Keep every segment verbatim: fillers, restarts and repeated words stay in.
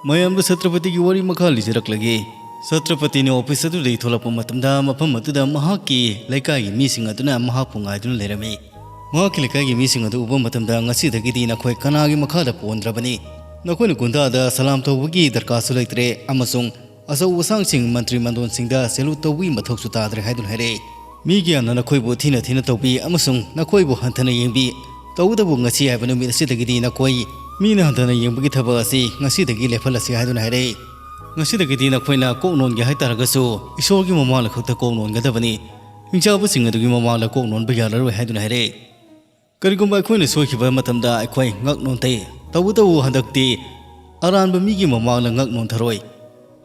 ꯃꯌꯥꯝꯗ ꯁꯇ꯭ꯔꯄꯇꯤꯒꯤ ꯋꯥꯔꯤ ꯃꯈꯥ ꯂꯤꯖꯔꯛꯂꯒꯦ꯫ ꯁꯇ꯭ꯔꯄꯇꯤꯅ ꯑꯣꯐꯤꯁ ꯑꯗꯨꯗꯒꯤ ꯊꯣꯛꯂꯛꯄ ꯃꯇꯝꯗ, ꯃꯐꯝ ꯑꯗꯨꯗ ꯃꯍꯥꯛꯀꯤ ꯂꯩꯀꯥꯏꯒꯤ ꯃꯤꯁꯤꯡ ꯑꯗꯨꯅ ꯃꯍꯥꯛꯄꯨ ꯉꯥꯏꯗꯨꯅ ꯂꯩꯔꯝꯃꯤ꯫ ꯃꯍꯥꯛꯀꯤ ꯂꯩꯀꯥꯏꯒꯤ ꯃꯤꯁꯤꯡ ꯑꯗꯨ ꯎꯕ ꯃꯇꯝꯗ, "ꯉꯁꯤꯗꯒꯤꯗꯤ ꯅꯈꯣꯏ ꯀꯅꯥꯒꯤ ꯃꯈꯥꯗ ꯄꯣꯟꯗ꯭ꯔꯕꯅꯤ꯫ ꯅꯈꯣꯏꯅ ꯒꯨꯟꯗꯥꯗ ꯁꯂꯥꯝ ꯇꯧꯕꯒꯤ ꯗꯔꯀꯥꯔꯁꯨ ꯂꯩꯇ꯭ꯔꯦ ꯑꯃꯁꯨꯡ ꯑꯆꯧ ꯑꯁꯥꯡꯁꯤꯡ, ꯃꯟꯇ꯭ꯔꯤ ꯃꯟꯗꯣꯟꯁꯤꯡꯗ ꯁꯦꯂꯨꯠ ꯇꯧꯕꯒꯤ ꯃꯊꯧꯁꯨ ꯇꯥꯗ꯭ꯔꯦ" ꯍꯥꯏꯗꯨꯅ ꯍꯥꯏꯔꯛꯏ꯫ "ꯃꯤ ꯀꯌꯥꯅ ꯅꯈꯣꯏꯕꯨ ꯊꯤꯅ ꯊꯤꯅ ꯇꯧꯕꯤ ꯑꯃꯁꯨꯡ ꯅꯈꯣꯏꯕꯨ ꯍꯟꯊꯅ ꯌꯦꯡꯕꯤ꯫ ꯇꯧꯕꯇꯕꯨ ꯉꯁꯤ ꯍꯥꯏꯕ ꯅꯨꯃꯤꯠ ꯑꯁꯤꯗꯒꯤꯗꯤ ꯅꯈꯣꯏ ꯃꯤꯅ ꯍꯟꯊꯅ ꯌꯦꯡꯕꯒꯤ ꯊꯕꯛ ꯑꯁꯤ ꯉꯁꯤꯗꯒꯤ ꯂꯦꯞꯍꯜꯂꯁꯤ" ꯍꯥꯏꯗꯨꯅ ꯍꯥꯏꯔꯛꯏ꯫ "ꯉꯁꯤꯗꯒꯤꯗꯤ ꯅꯈꯣꯏꯅ ꯀꯣꯛ ꯅꯣꯟꯒꯦ ꯍꯥꯏꯇꯥꯔꯒꯁꯨ ꯏꯁꯣꯔꯒꯤ ꯃꯃꯥꯡꯗ ꯈꯛꯇ ꯀꯣꯛ ꯅꯣꯟꯒꯗꯕꯅꯤ꯫ ꯍꯤꯡꯆꯥꯕꯁꯤꯡ ꯑꯗꯨꯒꯤ ꯃꯃꯥꯡꯗ ꯀꯣꯛ ꯅꯣꯟꯕ ꯌꯥꯔꯔꯣꯏ" ꯍꯥꯏꯗꯨꯅ ꯍꯥꯏꯔꯛꯏ꯫ "ꯀꯔꯤꯒꯨꯝꯕ ꯑꯩꯈꯣꯏꯅ ꯁꯣꯏꯈꯤꯕ ꯃꯇꯝꯗ ꯑꯩꯈꯣꯏ ꯉꯛ ꯅꯣꯟꯊꯩ, ꯇꯧꯕꯇꯕꯨ ꯍꯟꯗꯛꯇꯤ ꯑꯔꯥꯟꯕ ꯃꯤꯒꯤ ꯃꯃꯥꯡꯗ ꯉꯛ ꯅꯣꯟꯊꯔꯣꯏ꯫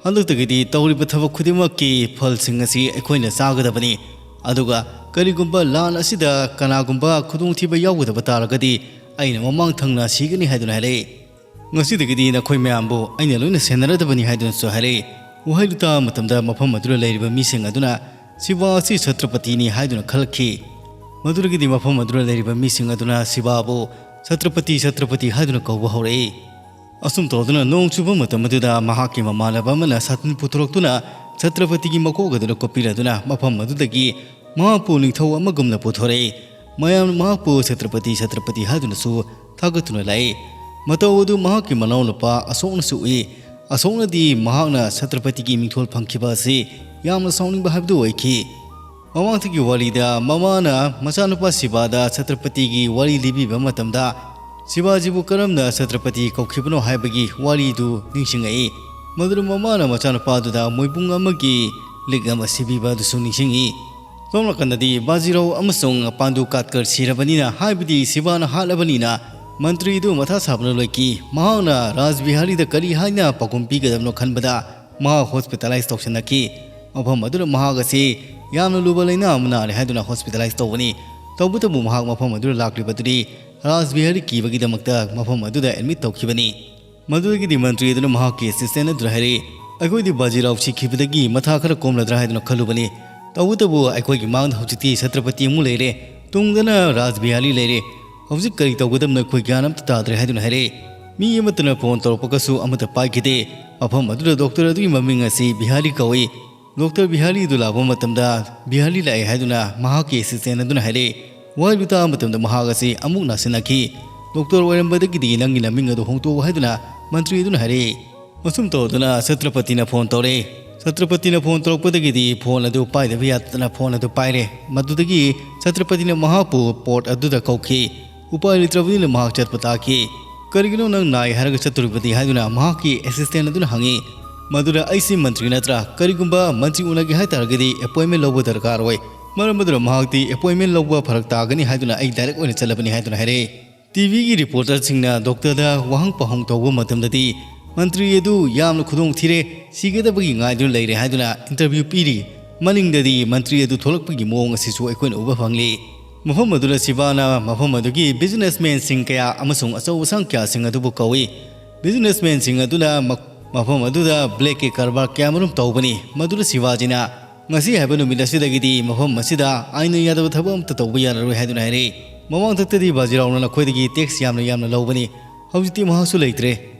ꯍꯟꯗꯛꯇꯒꯤꯗꯤ ꯇꯧꯔꯤꯕ ꯊꯕꯛ ꯈꯨꯗꯤꯡꯃꯛꯀꯤ ꯐꯜꯁꯤꯡ ꯑꯁꯤ ꯑꯩꯈꯣꯏꯅ ꯆꯥꯒꯗꯕꯅꯤ꯫ ꯑꯗꯨꯒ ꯀꯔꯤꯒꯨꯝꯕ ꯂꯥꯟ ꯑꯁꯤꯗ ꯀꯅꯥꯒꯨꯝꯕ ꯈꯨꯗꯣꯡꯊꯤꯕ ꯌꯥꯎꯒꯗꯕ ꯇꯥꯔꯒꯗꯤ ꯑꯩꯅ ꯃꯃꯥꯡ ꯊꯪꯅ ꯁꯤꯒꯅꯤ" ꯍꯥꯏꯗꯨꯅ ꯍꯥꯏꯔꯛꯏ꯫ "ꯉꯁꯤꯗꯒꯤꯗꯤ ꯅꯈꯣꯏ ꯃꯌꯥꯝꯕꯨ ꯑꯩꯅ ꯂꯣꯏꯅ ꯁꯦꯟꯅꯔꯗꯕꯅꯤ" ꯍꯥꯏꯗꯨꯅꯁꯨ ꯍꯥꯏꯔꯛꯏ꯫ ꯋꯥꯍꯩꯗꯨ ꯇꯥꯕ ꯃꯇꯝꯗ ꯃꯐꯝ ꯑꯗꯨꯗ ꯂꯩꯔꯤꯕ ꯃꯤꯁꯤꯡ ꯑꯗꯨꯅ ꯁꯤꯕꯥ ꯑꯁꯤ ꯁꯇ꯭ꯔꯄꯇꯤꯅꯤ ꯍꯥꯏꯗꯨꯅ ꯈꯜꯂꯛꯈꯤ꯫ ꯃꯗꯨꯗꯒꯤꯗꯤ ꯃꯐꯝ ꯑꯗꯨꯗ ꯂꯩꯔꯤꯕ ꯃꯤꯁꯤꯡ ꯑꯗꯨꯅ ꯁꯤꯕꯥꯕꯨ "ꯁꯇ꯭ꯔꯄꯇꯤ, ꯁꯇ꯭ꯔꯄꯇꯤ" ꯍꯥꯏꯗꯨꯅ ꯀꯧꯕ ꯍꯧꯔꯛꯏ꯫ ꯑꯁꯨꯝ ꯇꯧꯗꯨꯅ ꯅꯣꯡ ꯆꯨꯕ ꯃꯇꯝ ꯑꯗꯨꯗ ꯃꯍꯥꯛꯀꯤ ꯃꯃꯥꯟꯅꯕ ꯑꯃꯅ ꯁꯥꯇꯤꯟ ꯄꯨꯊꯣꯔꯛꯇꯨꯅ ꯁꯇ꯭ꯔꯄꯇꯤꯒꯤ ꯃꯀꯣꯛ ꯑꯗꯨꯗ ꯀꯨꯞꯄꯤꯔꯗꯨꯅ ꯃꯐꯝ ꯑꯗꯨꯗꯒꯤ ꯃꯍꯥꯛꯄꯨ ꯅꯤꯡꯊꯧ ꯑꯃꯒꯨꯝꯅ ꯄꯨꯊꯣꯔꯛꯏ꯫ ꯃꯌꯥꯝꯅ ꯃꯍꯥꯛꯄꯨ "ꯁꯇ꯭ꯔꯄꯇꯤ, ꯁꯇ꯭ꯔꯄꯇꯤ" ꯍꯥꯏꯗꯨꯅꯁꯨ ꯊꯥꯒꯠꯇꯨꯅ ꯂꯥꯛꯏ꯫ ꯃꯇꯧ ꯑꯗꯨ ꯃꯍꯥꯛꯀꯤ ꯃꯅꯥꯎꯅꯨꯄꯥ ꯑꯁꯣꯛꯅꯁꯨ ꯎꯏ꯫ ꯑꯁꯣꯛꯅꯗꯤ ꯃꯍꯥꯛꯅ ꯁꯇ꯭ꯔꯄꯇꯤꯒꯤ ꯃꯤꯡꯊꯣꯜ ꯐꯪꯈꯤꯕ ꯑꯁꯤ ꯌꯥꯝꯅ ꯁꯥꯎꯅꯤꯡꯕ ꯍꯥꯏꯕꯗꯨ ꯑꯣꯏꯈꯤ꯫ ꯃꯃꯥꯡꯊꯛꯀꯤ ꯋꯥꯔꯤꯗ ꯃꯃꯥꯅ ꯃꯆꯥꯅꯨꯄꯥ ꯁꯤꯕꯥꯗ ꯁꯇ꯭ꯔꯄꯇꯤꯒꯤ ꯋꯥꯔꯤ ꯂꯤꯕꯤꯕ ꯃꯇꯝꯗ, ꯁꯤꯕꯥꯖꯤꯕꯨ ꯀꯔꯝꯅ ꯁꯇ꯭ꯔꯄꯇꯤ ꯀꯧꯈꯤꯕꯅꯣ ꯍꯥꯏꯕꯒꯤ ꯋꯥꯔꯤꯗꯨ ꯅꯤꯡꯁꯤꯡꯉꯛꯏ꯫ ꯃꯗꯨꯗ ꯃꯃꯥꯅ ꯃꯆꯥꯅꯨꯄꯥꯗꯨꯗ ꯃꯣꯏꯕꯨꯡ ꯑꯃꯒꯤ ꯂꯤꯛ ꯑꯃ ꯁꯤꯕꯤꯕ ꯑꯗꯨꯁꯨ ꯅꯤꯡꯁꯤꯡꯉꯤ꯫ ꯁꯣꯝ ꯅꯥꯀꯟꯗꯗꯤ ꯕꯥꯖꯤꯔꯥꯎ ꯑꯃꯁꯨꯡ ꯄꯥꯟꯗꯨ ꯀꯥꯠꯀꯔ ꯁꯤꯔꯕꯅꯤꯅ, ꯍꯥꯏꯕꯗꯤ ꯁꯤꯕꯥꯅ ꯍꯥꯠꯂꯕꯅꯤꯅ, ꯃꯟꯇ꯭ꯔꯤꯗꯨ ꯃꯊꯥ ꯁꯥꯕꯅ ꯂꯣꯏꯈꯤ꯫ ꯃꯍꯥꯛꯅ ꯔꯥꯖꯕꯤꯍꯥꯔꯤꯗ ꯀꯔꯤ ꯍꯥꯏꯅ ꯄꯥꯎꯈꯨꯝ ꯄꯤꯒꯗꯕꯅꯣ ꯈꯟꯕꯗ ꯃꯍꯥꯛ ꯍꯣꯁꯄꯤꯇꯥꯂꯥꯏꯖ ꯇꯧꯁꯤꯟꯅꯈꯤ꯫ ꯃꯐꯝ ꯑꯗꯨꯗ ꯃꯍꯥꯛ ꯑꯁꯤ ꯌꯥꯝꯅ ꯂꯨꯕ ꯂꯥꯏꯅꯥ ꯑꯃ ꯅꯥꯔꯦ ꯍꯥꯏꯗꯨꯅ ꯍꯣꯁꯄꯤꯇꯥꯂꯥꯏꯖ ꯇꯧꯕꯅꯤ꯫ ꯇꯧꯕꯇꯕꯨ ꯃꯍꯥꯛ ꯃꯐꯝ ꯑꯗꯨꯗ ꯂꯥꯛꯂꯤꯕꯗꯨꯗꯤ ꯔꯥꯖꯕꯤꯍꯥꯔꯤ ꯀꯤꯕꯒꯤꯗꯃꯛꯇ ꯃꯐꯝ ꯑꯗꯨꯗ ꯑꯦꯗꯃꯤꯠ ꯇꯧꯈꯤꯕꯅꯤ꯫ ꯃꯗꯨꯗꯒꯤꯗꯤ ꯃꯟꯇ꯭ꯔꯤ ꯑꯗꯨꯅ ꯃꯍꯥꯛꯀꯤ ꯑꯦꯁꯤꯁꯇꯦꯟ ꯑꯗꯨꯗ ꯍꯥꯏꯔꯛꯏ, "ꯑꯩꯈꯣꯏꯗꯤ ꯕꯥꯖꯤꯔꯥꯎ ꯁꯤꯈꯤꯕꯗꯒꯤ ꯃꯊꯥ ꯈꯔ ꯀꯣꯝꯂꯗ꯭ꯔꯥ ꯍꯥꯏꯗꯨꯅ ꯈꯜꯂꯨꯕꯅꯤ꯫ ꯇꯧꯕꯇꯕꯨ ꯑꯩꯈꯣꯏꯒꯤ ꯃꯥꯡꯗ ꯍꯧꯖꯤꯛꯇꯤ ꯁꯇ꯭ꯔꯄꯇꯤ ꯑꯃꯨꯛ ꯂꯩꯔꯦ, ꯇꯨꯡꯗꯅ ꯔꯥꯖꯕꯤꯍꯥꯔꯤ ꯂꯩꯔꯦ꯫ ꯍꯧꯖꯤꯛ ꯀꯔꯤ ꯇꯧꯒꯗꯕꯅꯣ ꯑꯩꯈꯣꯏ ꯒ꯭ꯌꯥꯟ ꯑꯝꯇ ꯇꯥꯗ꯭ꯔꯦ" ꯍꯥꯏꯗꯨꯅ ꯍꯥꯏꯔꯛꯏ꯫ ꯃꯤ ꯑꯃꯠꯇꯅ ꯐꯣꯟ ꯇꯧꯔꯛꯄꯒꯁꯨ ꯑꯃꯠꯇ ꯄꯥꯏꯈꯤꯗꯦ꯫ ꯃꯐꯝ ꯑꯗꯨꯗ ꯗꯣꯛꯇꯔ ꯑꯗꯨꯒꯤ ꯃꯃꯤꯡ ꯑꯁꯤ ꯕꯤꯍꯥꯔꯤ ꯀꯧꯏ꯫ ꯗꯣꯛꯇꯔ ꯕꯤꯍꯥꯔꯤ ꯑꯗꯨ ꯂꯥꯛꯄ ꯃꯇꯝꯗ ꯕꯤꯍꯥꯔꯤ ꯂꯥꯛꯑꯦ ꯍꯥꯏꯗꯨꯅ ꯃꯍꯥꯛꯀꯤ ꯑꯦꯁꯤꯁꯇꯦꯟ ꯑꯗꯨꯅ ꯍꯥꯏꯔꯛꯏ꯫ ꯋꯥꯍꯩꯗꯨ ꯇꯥꯕ ꯃꯇꯝꯗ ꯃꯍꯥꯛ ꯑꯁꯤ ꯑꯃꯨꯛ ꯅꯥꯁꯤꯟꯅꯈꯤ꯫ "ꯗꯣꯛꯇꯔ ꯑꯣꯏꯔꯝꯕꯗꯒꯤꯗꯤ ꯅꯪꯒꯤ ꯅꯃꯤꯡ ꯑꯗꯨ ꯍꯣꯡꯗꯣꯛꯎ" ꯍꯥꯏꯗꯨꯅ ꯃꯟꯇ꯭ꯔꯤ ꯑꯗꯨꯅ ꯍꯥꯏꯔꯛꯏ꯫ ꯑꯁꯨꯝ ꯇꯧꯗꯨꯅ ꯁꯇ꯭ꯔꯄꯇꯤꯅ ꯐꯣꯟ ꯇꯧꯔꯛꯏ꯫ ꯁꯇ꯭ꯔꯄꯇꯤꯅ ꯐꯣꯟ ꯇꯧꯔꯛꯄꯗꯒꯤꯗꯤ ꯐꯣꯟ ꯑꯗꯨ ꯄꯥꯏꯗꯕ ꯌꯥꯗꯗꯅ ꯐꯣꯟ ꯑꯗꯨ ꯄꯥꯏꯔꯦ꯫ ꯃꯗꯨꯗꯒꯤ ꯁꯇ꯭ꯔꯄꯇꯤꯅ ꯃꯍꯥꯛꯄꯨ ꯄꯣꯔꯠ ꯑꯗꯨꯗ ꯀꯧꯈꯤ꯫ ꯎꯄꯥꯏ ꯂꯩꯇ꯭ꯔꯕꯅꯤꯅ ꯃꯍꯥꯛ ꯆꯠꯄ ꯇꯥꯈꯤ꯫ "ꯀꯔꯤꯒꯤꯅꯣ ꯅꯪ ꯅꯥꯏ ꯍꯥꯏꯔꯒ ꯆꯠꯇꯣꯔꯤꯕꯗꯤ?" ꯍꯥꯏꯗꯨꯅ ꯃꯍꯥꯛꯀꯤ ꯑꯦꯁꯤꯁꯇꯦꯟ ꯑꯗꯨꯅ ꯍꯪꯉꯤ꯫ ꯃꯗꯨꯗ "ꯑꯩꯁꯤ ꯃꯟꯇ꯭ꯔꯤ ꯅꯠꯇ꯭ꯔꯥ? ꯀꯔꯤꯒꯨꯝꯕ ꯃꯟꯇ꯭ꯔꯤ ꯎꯅꯒꯦ ꯍꯥꯏ ꯇꯥꯔꯒꯗꯤ ꯑꯦꯄꯣꯏꯟꯃꯦꯟ ꯂꯧꯕ ꯗꯔꯀꯥꯔ ꯑꯣꯏ꯫ ꯃꯔꯝ ꯑꯗꯨꯅ ꯃꯍꯥꯛꯇꯤ ꯑꯦꯄꯣꯏꯟꯃꯦꯟ ꯂꯧꯕ ꯐꯔꯛ ꯇꯥꯒꯅꯤ ꯍꯥꯏꯗꯨꯅ ꯑꯩ ꯗꯥꯏꯔꯦꯛ ꯑꯣꯏꯅ ꯆꯠꯂꯕꯅꯤ" ꯍꯥꯏꯗꯨꯅ ꯍꯥꯏꯔꯛꯏ꯫ ꯇꯤꯚꯤꯒꯤ ꯔꯤꯄꯣꯔꯇꯔꯁꯤꯡꯅ ꯗꯣꯛꯇꯔꯗ ꯋꯥꯍꯪ ꯄꯥꯎꯍꯪ ꯇꯧꯕ ꯃꯇꯝꯗꯗꯤ ꯃꯟꯇ꯭ꯔꯤ ꯑꯗꯨ ꯌꯥꯝꯅ ꯈꯨꯗꯣꯡ ꯊꯤꯔꯦ, ꯁꯤꯒꯗꯕꯒꯤ ꯉꯥꯏꯗꯨꯅ ꯂꯩꯔꯦ ꯍꯥꯏꯗꯨꯅ ꯏꯟꯇꯔꯚ꯭ꯌꯨ ꯄꯤꯔꯤ꯫ ꯃꯅꯤꯡꯗꯗꯤ ꯃꯟꯇ꯭ꯔꯤ ꯑꯗꯨ ꯊꯣꯛꯂꯛꯄꯒꯤ ꯃꯑꯣꯡ ꯑꯁꯤꯁꯨ ꯑꯩꯈꯣꯏꯅ ꯎꯕ ꯐꯪꯂꯤ꯫ ꯃꯐꯝ ꯑꯗꯨꯗ ꯁꯤꯕꯥꯅ ꯃꯐꯝ ꯑꯗꯨꯒꯤ ꯕꯤꯖꯤꯅꯦꯁꯃꯦꯟꯁꯤꯡ ꯀꯌꯥ ꯑꯃꯁꯨꯡ ꯑꯆꯧ ꯑꯁꯥꯡ ꯀꯌꯥꯁꯤꯡ ꯑꯗꯨꯕꯨ ꯀꯧꯏ꯫ ꯕꯤꯖꯤꯅꯦꯁꯃꯦꯟꯁꯤꯡ ꯑꯗꯨꯅ ꯃ-, ꯃꯐꯝ ꯑꯗꯨꯗ ꯕ꯭ꯂꯦꯛꯀꯤ ꯀꯔꯕꯥꯔ ꯀꯌꯥꯃꯔꯨꯝ ꯇꯧꯕꯅꯤ꯫ ꯃꯗꯨꯗ ꯁꯤꯕꯥꯖꯤꯅ "ꯉꯁꯤ ꯍꯥꯏꯕ ꯅꯨꯃꯤꯠ ꯑꯁꯤꯗꯒꯤꯗꯤ ꯃꯐꯝ ꯑꯁꯤꯗ ꯑꯥꯏꯟꯅ ꯌꯥꯗꯕ ꯊꯕꯛ ꯑꯃꯠꯇ ꯇꯧꯕ ꯌꯥꯔꯔꯣꯏ" ꯍꯥꯏꯗꯨꯅ ꯍꯥꯏꯔꯛꯏ꯫ "ꯃꯃꯥꯡꯊꯛꯇꯗꯤ ꯕꯥꯖꯤꯔꯥꯎꯅ ꯅꯈꯣꯏꯗꯒꯤ ꯇꯦꯛꯁ ꯌꯥꯝꯅ ꯌꯥꯝꯅ ꯂꯧꯕꯅꯤ꯫ ꯍꯧꯖꯤꯛꯇꯤ ꯃꯍꯥꯛꯁꯨ ꯂꯩꯇ꯭ꯔꯦ꯫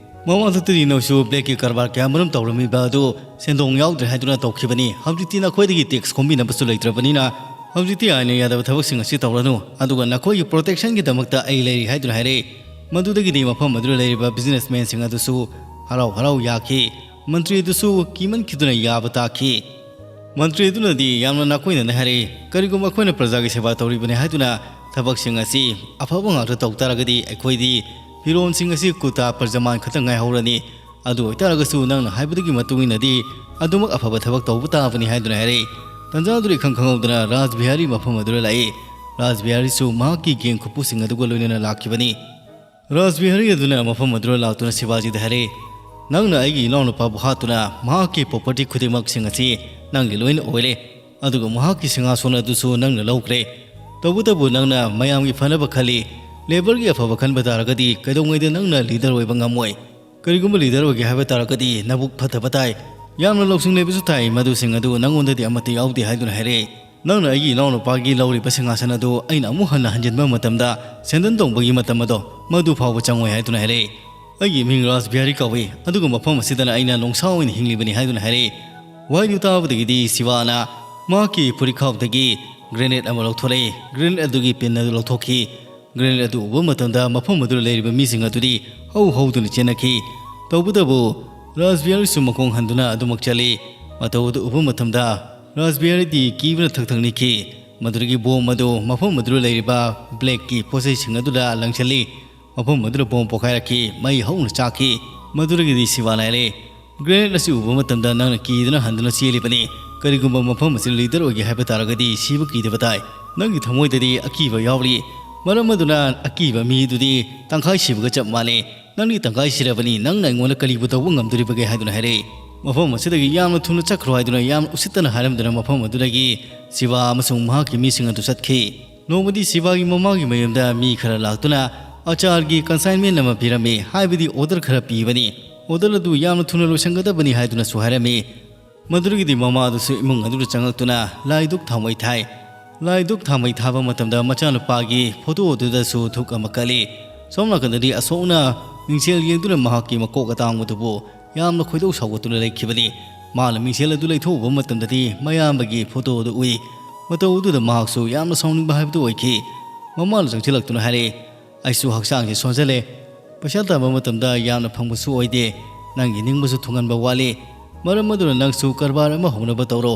ꯃꯃꯥꯡꯊꯛꯇꯗꯤ ꯅꯣꯏꯁꯨ ꯕ꯭ꯂꯦꯛꯀꯤ ꯀꯔꯕꯥꯔ ꯀꯌꯥꯃꯔꯨꯝ ꯇꯧꯔꯝꯃꯤꯕ ꯑꯗꯨ ꯁꯦꯟꯗꯣꯡ ꯌꯥꯎꯗ꯭ꯔꯦ ꯍꯥꯏꯗꯨꯅ ꯇꯧꯈꯤꯕꯅꯤ꯫ ꯍꯧꯖꯤꯛꯇꯤ ꯅꯈꯣꯏꯗꯒꯤ ꯇꯦꯛꯁ ꯈꯣꯝꯕꯤꯅꯕꯁꯨ ꯂꯩꯇ꯭ꯔꯕꯅꯤꯅ ꯍꯧꯖꯤꯛꯇꯤ ꯑꯥꯏꯟꯅ ꯌꯥꯗꯕ ꯊꯕꯛꯁꯤꯡ ꯑꯁꯤ ꯇꯧꯔꯅꯨ꯫ ꯑꯗꯨꯒ ꯅꯈꯣꯏꯒꯤ ꯄ꯭ꯔꯣꯇꯦꯛꯁꯟꯒꯤꯗꯃꯛꯇ ꯑꯩ ꯂꯩꯔꯤ" ꯍꯥꯏꯗꯨꯅ ꯍꯥꯏꯔꯛꯏ꯫ ꯃꯗꯨꯗꯒꯤꯗꯤ ꯃꯐꯝ ꯑꯗꯨꯗ ꯂꯩꯔꯤꯕ ꯕꯤꯖꯤꯅꯦꯁꯃꯦꯟꯁꯤꯡ ꯑꯗꯨꯁꯨ ꯍꯔꯥꯎ ꯍꯔꯥꯎ ꯌꯥꯈꯤ꯫ ꯃꯟꯇ꯭ꯔꯤ ꯑꯗꯨꯁꯨ ꯀꯤꯃꯟꯈꯤꯗꯨꯅ ꯌꯥꯕ ꯇꯥꯈꯤ꯫ ꯃꯟꯇ꯭ꯔꯤ ꯑꯗꯨꯅꯗꯤ ꯌꯥꯝꯅ ꯅꯥꯀꯣꯏꯅꯅ ꯍꯥꯏꯔꯛꯏ, "ꯀꯔꯤꯒꯨꯝꯕ ꯑꯩꯈꯣꯏꯅ ꯄ꯭ꯔꯖꯥꯒꯤ ꯁꯦꯕꯥ ꯇꯧꯔꯤꯕꯅꯤ ꯍꯥꯏꯗꯨꯅ ꯊꯕꯛꯁꯤꯡ ꯑꯁꯤ ꯑꯐꯕ ꯉꯥꯛꯇ ꯇꯧ ꯇꯥꯔꯒꯗꯤ ꯑꯩꯈꯣꯏꯗꯤ ꯐꯤꯔꯣꯜꯁꯤꯡ ꯑꯁꯤ ꯀꯨꯔꯇꯥ ꯄꯔꯖꯃꯥꯟ ꯈꯛꯇ ꯉꯥꯏꯍꯧꯔꯅꯤ꯫ ꯑꯗꯨ ꯑꯣꯏꯇꯥꯔꯒꯁꯨ ꯅꯪꯅ ꯍꯥꯏꯕꯗꯨꯒꯤ ꯃꯇꯨꯡ ꯏꯟꯅꯗꯤ ꯑꯗꯨꯃꯛ ꯑꯐꯕ ꯊꯕꯛ ꯇꯧꯕ ꯇꯥꯕꯅꯤ" ꯍꯥꯏꯗꯨꯅ ꯍꯥꯏꯔꯛꯏ꯫ ꯇꯟꯖꯥꯗꯨꯗ ꯏꯈꯪ ꯈꯪꯍꯧꯗꯅ ꯔꯥꯖ ꯕꯤꯍꯥꯔꯤ ꯃꯐꯝ ꯑꯗꯨꯗ ꯂꯥꯛꯏ꯫ ꯔꯥꯖ ꯕꯤꯍꯥꯔꯤꯁꯨ ꯃꯍꯥꯛꯀꯤ ꯒꯦꯡ ꯈꯨꯄꯨꯁꯤꯡ ꯑꯗꯨꯒ ꯂꯣꯏꯅꯅ ꯂꯥꯛꯈꯤꯕꯅꯤ꯫ ꯔꯥꯖ ꯕꯤꯍꯥꯔꯤ ꯑꯗꯨꯅ ꯃꯐꯝ ꯑꯗꯨꯗ ꯂꯥꯛꯇꯨꯅ ꯁꯤꯕꯥꯖꯤꯗ ꯍꯥꯏꯔꯛꯏ, "ꯅꯪꯅ ꯑꯩꯒꯤ ꯏꯅꯥꯎꯅꯨꯄꯥꯕꯨ ꯍꯥꯠꯇꯨꯅ ꯃꯍꯥꯛꯀꯤ ꯄ꯭ꯔꯣꯄꯔꯇꯤ ꯈꯨꯗꯤꯡꯃꯛꯁꯤꯡ ꯑꯁꯤ ꯅꯪꯒꯤ ꯂꯣꯏꯅ ꯑꯣꯏꯔꯦ, ꯑꯗꯨꯒ ꯃꯍꯥꯛꯀꯤ ꯁꯤꯡꯍꯥꯁꯣꯟ ꯑꯗꯨꯁꯨ ꯅꯪꯅ ꯂꯧꯈ꯭ꯔꯦ꯫ ꯇꯧꯕꯇꯕꯨ ꯅꯪꯅ ꯃꯌꯥꯝꯒꯤ ꯐꯅꯕ ꯈꯜꯂꯤ꯫ ꯂꯦꯕꯔꯒꯤ ꯑꯐꯕ ꯈꯟꯕ ꯇꯥꯔꯒꯗꯤ ꯀꯩꯗꯧꯉꯩꯗ ꯅꯪꯅ ꯂꯤꯗꯔ ꯑꯣꯏꯕ ꯉꯝꯃꯣꯏ꯫ ꯀꯔꯤꯒꯨꯝꯕ ꯂꯤꯗꯔ ꯑꯣꯏꯒꯦ ꯍꯥꯏꯕ ꯇꯥꯔꯒꯗꯤ ꯅꯕꯨꯛ ꯐꯠꯇꯕ ꯇꯥꯏ꯫ ꯌꯥꯝꯅ ꯂꯧꯁꯤꯡ ꯂꯩꯕꯁꯨ ꯊꯥꯏ, ꯃꯗꯨꯁꯤꯡ ꯑꯗꯨ ꯅꯪꯉꯣꯟꯗꯗꯤ ꯑꯃꯠꯇ ꯌꯥꯎꯗꯦ" ꯍꯥꯏꯗꯨꯅ ꯍꯥꯏꯔꯛꯏ꯫ "ꯅꯪꯅ ꯑꯩꯒꯤ ꯏꯅꯥꯎꯅꯨꯄꯥꯒꯤ ꯂꯧꯔꯤꯕ ꯁꯤꯡꯍꯥꯁꯟ ꯑꯗꯨ ꯑꯩꯅ ꯑꯃꯨꯛ ꯍꯟꯅ ꯍꯟꯖꯤꯟꯕ ꯃꯇꯝꯗ ꯁꯦꯟꯗꯟ ꯇꯣꯡꯕꯒꯤ ꯃꯇꯝ ꯑꯗꯣ ꯃꯗꯨ ꯐꯥꯎꯕ ꯆꯪꯉꯣꯏ" ꯍꯥꯏꯗꯨꯅ ꯍꯥꯏꯔꯛꯏ꯫ "ꯑꯩꯒꯤ ꯃꯤꯡ ꯔꯥꯖꯕꯤꯍꯥꯔꯤ ꯀꯧꯏ, ꯑꯗꯨꯒ ꯃꯐꯝ ꯑꯁꯤꯗꯅ ꯑꯩꯅ ꯅꯣꯡꯁꯥ ꯑꯣꯏꯅ ꯍꯤꯡꯂꯤꯕꯅꯤ" ꯍꯥꯏꯗꯨꯅ ꯍꯥꯏꯔꯛꯏ꯫ ꯋꯥꯍꯩꯗꯨ ꯇꯥꯕꯗꯒꯤꯗꯤ ꯁꯤꯕꯥꯅ ꯃꯍꯥꯛꯀꯤ ꯐꯨꯔꯤꯠꯈꯥꯎꯗꯒꯤ ꯒ꯭ꯔꯦꯅꯦꯗ ꯑꯃ ꯂꯧꯊꯣꯔꯛꯏ꯫ ꯒ꯭ꯔꯦꯅꯦꯗ ꯑꯗꯨꯒꯤ ꯄꯤꯟ ꯑꯗꯨ ꯂꯧꯊꯣꯛꯈꯤ꯫ ꯒ꯭ꯔꯦꯅꯦꯗ ꯑꯗꯨ ꯎꯕ ꯃꯇꯝꯗ ꯃꯐꯝ ꯑꯗꯨꯗ ꯂꯩꯔꯤꯕ ꯃꯤꯁꯤꯡ ꯑꯗꯨꯗꯤ ꯍꯧ ꯍꯧꯗꯨꯅ ꯆꯦꯟꯅꯈꯤ꯫ ꯇꯧꯕꯇꯕꯨ ꯔꯥꯖꯕꯤꯍꯥꯔꯤꯁꯨ ꯃꯈꯣꯡ ꯍꯟꯗꯨꯅ ꯑꯗꯨꯃꯛ ꯆꯠꯂꯤ꯫ ꯃꯇꯧ ꯑꯗꯨ ꯎꯕ ꯃꯇꯝꯗ ꯔꯥꯖꯕꯤꯍꯥꯔꯤꯗꯤ ꯀꯤꯕꯅ ꯊꯛ ꯊꯛ ꯅꯤꯛꯈꯤ꯫ ꯃꯗꯨꯗꯒꯤ ꯕꯣꯝ ꯑꯗꯨ ꯃꯐꯝ ꯑꯗꯨꯗ ꯂꯩꯔꯤꯕ ꯕ꯭ꯂꯦꯛꯀꯤ ꯄꯣꯠꯆꯩꯁꯤꯡ ꯑꯗꯨꯗ ꯂꯪꯁꯤꯜꯂꯤ꯫ ꯃꯐꯝ ꯑꯗꯨꯗ ꯕꯣꯝ ꯄꯣꯈꯥꯏꯔꯛꯈꯤ꯫ ꯃꯩ ꯍꯧꯅ ꯆꯥꯛꯈꯤ꯫ ꯃꯗꯨꯗꯒꯤꯗꯤ ꯁꯤꯕꯥꯅ ꯍꯥꯏꯔꯦ, "ꯒ꯭ꯔꯦꯅꯦꯗ ꯑꯁꯤ ꯎꯕ ꯃꯇꯝꯗ ꯅꯪꯅ ꯀꯤꯗꯨꯅ ꯍꯟꯗꯨꯅ ꯆꯦꯜꯂꯤꯕꯅꯤ꯫ ꯀꯔꯤꯒꯨꯝꯕ ꯃꯐꯝ ꯑꯁꯤꯗ ꯂꯤꯗꯔ ꯑꯣꯏꯒꯦ ꯍꯥꯏꯕ ꯇꯥꯔꯒꯗꯤ ꯁꯤꯕ ꯀꯤꯗꯕ ꯇꯥꯏ꯫ ꯅꯪꯒꯤ ꯊꯃꯣꯏꯗꯗꯤ ꯑꯀꯤꯕ ꯌꯥꯎꯔꯤ꯫ ꯃꯔꯝ ꯑꯗꯨꯅ ꯑꯀꯤꯕ ꯃꯤꯗꯨꯗꯤ ꯇꯪꯈꯥꯏ ꯁꯤꯕꯒ ꯆꯞ ꯃꯥꯟꯅꯩ꯫ ꯅꯪꯗꯤ ꯇꯪꯈꯥꯏ ꯁꯤꯔꯕꯅꯤ, ꯅꯪꯅ ꯑꯩꯉꯣꯟꯗ ꯀꯔꯤꯕꯨ ꯇꯧꯕ ꯉꯝꯗꯣꯔꯤꯕꯒꯦ?" ꯍꯥꯏꯗꯨꯅ ꯍꯥꯏꯔꯛꯏ꯫ "ꯃꯐꯝ ꯑꯁꯤꯗꯒꯤ ꯌꯥꯝꯅ ꯊꯨꯅ ꯆꯠꯈ꯭ꯔꯣ" ꯍꯥꯏꯗꯨꯅ ꯌꯥꯝꯅ ꯎꯁꯤꯠꯇꯅ ꯍꯥꯏꯔꯝꯗꯨꯅ ꯃꯐꯝ ꯑꯗꯨꯗꯒꯤ ꯁꯤꯕꯥ ꯑꯃꯁꯨꯡ ꯃꯍꯥꯛꯀꯤ ꯃꯤꯁꯤꯡ ꯑꯗꯨ ꯆꯠꯈꯤ꯫ ꯅꯣꯡꯃꯗꯤ ꯁꯤꯕꯥꯒꯤ ꯃꯃꯥꯒꯤ ꯃꯌꯨꯝꯗ ꯃꯤ ꯈꯔ ꯂꯥꯛꯇꯨꯅ ꯑꯆꯥꯔꯒꯤ ꯀꯟꯁꯥꯏꯟꯃꯦꯟ ꯑꯃ ꯄꯤꯔꯝꯃꯤ, ꯍꯥꯏꯕꯗꯤ ꯑꯣꯔꯗꯔ ꯈꯔ ꯄꯤꯕꯅꯤ꯫ ꯑꯣꯔꯗꯔ ꯑꯗꯨ ꯌꯥꯝꯅ ꯊꯨꯅ ꯂꯣꯏꯁꯤꯟꯒꯗꯕꯅꯤ ꯍꯥꯏꯗꯨꯅꯁꯨ ꯍꯥꯏꯔꯝꯃꯤ꯫ ꯃꯗꯨꯗꯒꯤꯗꯤ ꯃꯃꯥ ꯑꯗꯨꯁꯨ ꯏꯃꯨꯡ ꯑꯗꯨꯗ ꯆꯪꯂꯛꯇꯨꯅ ꯂꯥꯏꯗꯨꯛ ꯊꯥꯎꯃꯩ ꯊꯥꯏ꯫ ꯂꯥꯏꯗꯨꯛ ꯊꯥꯎꯃꯩ ꯊꯥꯕ ꯃꯇꯝꯗ ꯃꯆꯥꯅꯨꯄꯥꯒꯤ ꯐꯣꯇꯣ ꯑꯗꯨꯗꯁꯨ ꯙꯨꯛ ꯑꯃ ꯀꯜꯂꯤ꯫ ꯁꯣꯝ ꯅꯥꯀꯟꯗꯗꯤ ꯑꯁꯣꯛꯅ ꯃꯤꯡꯁꯦꯜ ꯌꯦꯡꯗꯨꯅ ꯃꯍꯥꯛꯀꯤ ꯃꯀꯣꯛ ꯑꯇꯥꯡꯕꯗꯨꯕꯨ ꯌꯥꯝꯅ ꯈꯣꯏꯗꯧ ꯁꯥꯎꯒꯠꯇꯨꯅ ꯂꯩꯈꯤꯕꯅꯤ꯫ ꯃꯥꯅ ꯃꯤꯡꯁꯦꯜ ꯑꯗꯨ ꯂꯩꯊꯣꯛꯎꯕ ꯃꯇꯝꯗꯗꯤ ꯃꯌꯥꯝꯕꯒꯤ ꯐꯣꯇꯣ ꯑꯗꯨ ꯎꯏ꯫ ꯃꯇꯧ ꯑꯗꯨꯗ ꯃꯍꯥꯛꯁꯨ ꯌꯥꯝꯅ ꯁꯥꯎꯅꯤꯡꯕ ꯍꯥꯏꯕꯗꯨ ꯑꯣꯏꯈꯤ꯫ ꯃꯃꯥꯅ ꯆꯪꯁꯤꯜꯂꯛꯇꯨꯅ ꯍꯥꯏꯔꯛꯏ, "ꯑꯩꯁꯨ ꯍꯛꯆꯥꯡꯁꯦ ꯁꯣꯟꯖꯜꯂꯦ꯫ ꯄꯩꯁꯥ ꯇꯥꯟꯕ ꯃꯇꯝꯗ ꯌꯥꯝꯅ ꯐꯪꯕꯁꯨ ꯑꯣꯏꯗꯦ꯫ ꯅꯪꯒꯤ ꯅꯤꯡꯕꯁꯨ ꯊꯨꯡꯍꯟꯕ ꯋꯥꯠꯂꯤ꯫ ꯃꯔꯝ ꯑꯗꯨꯅ ꯅꯪꯁꯨ ꯀꯔꯕꯥꯔ ꯑꯃ ꯍꯧꯅꯕ ꯇꯧꯔꯣ꯫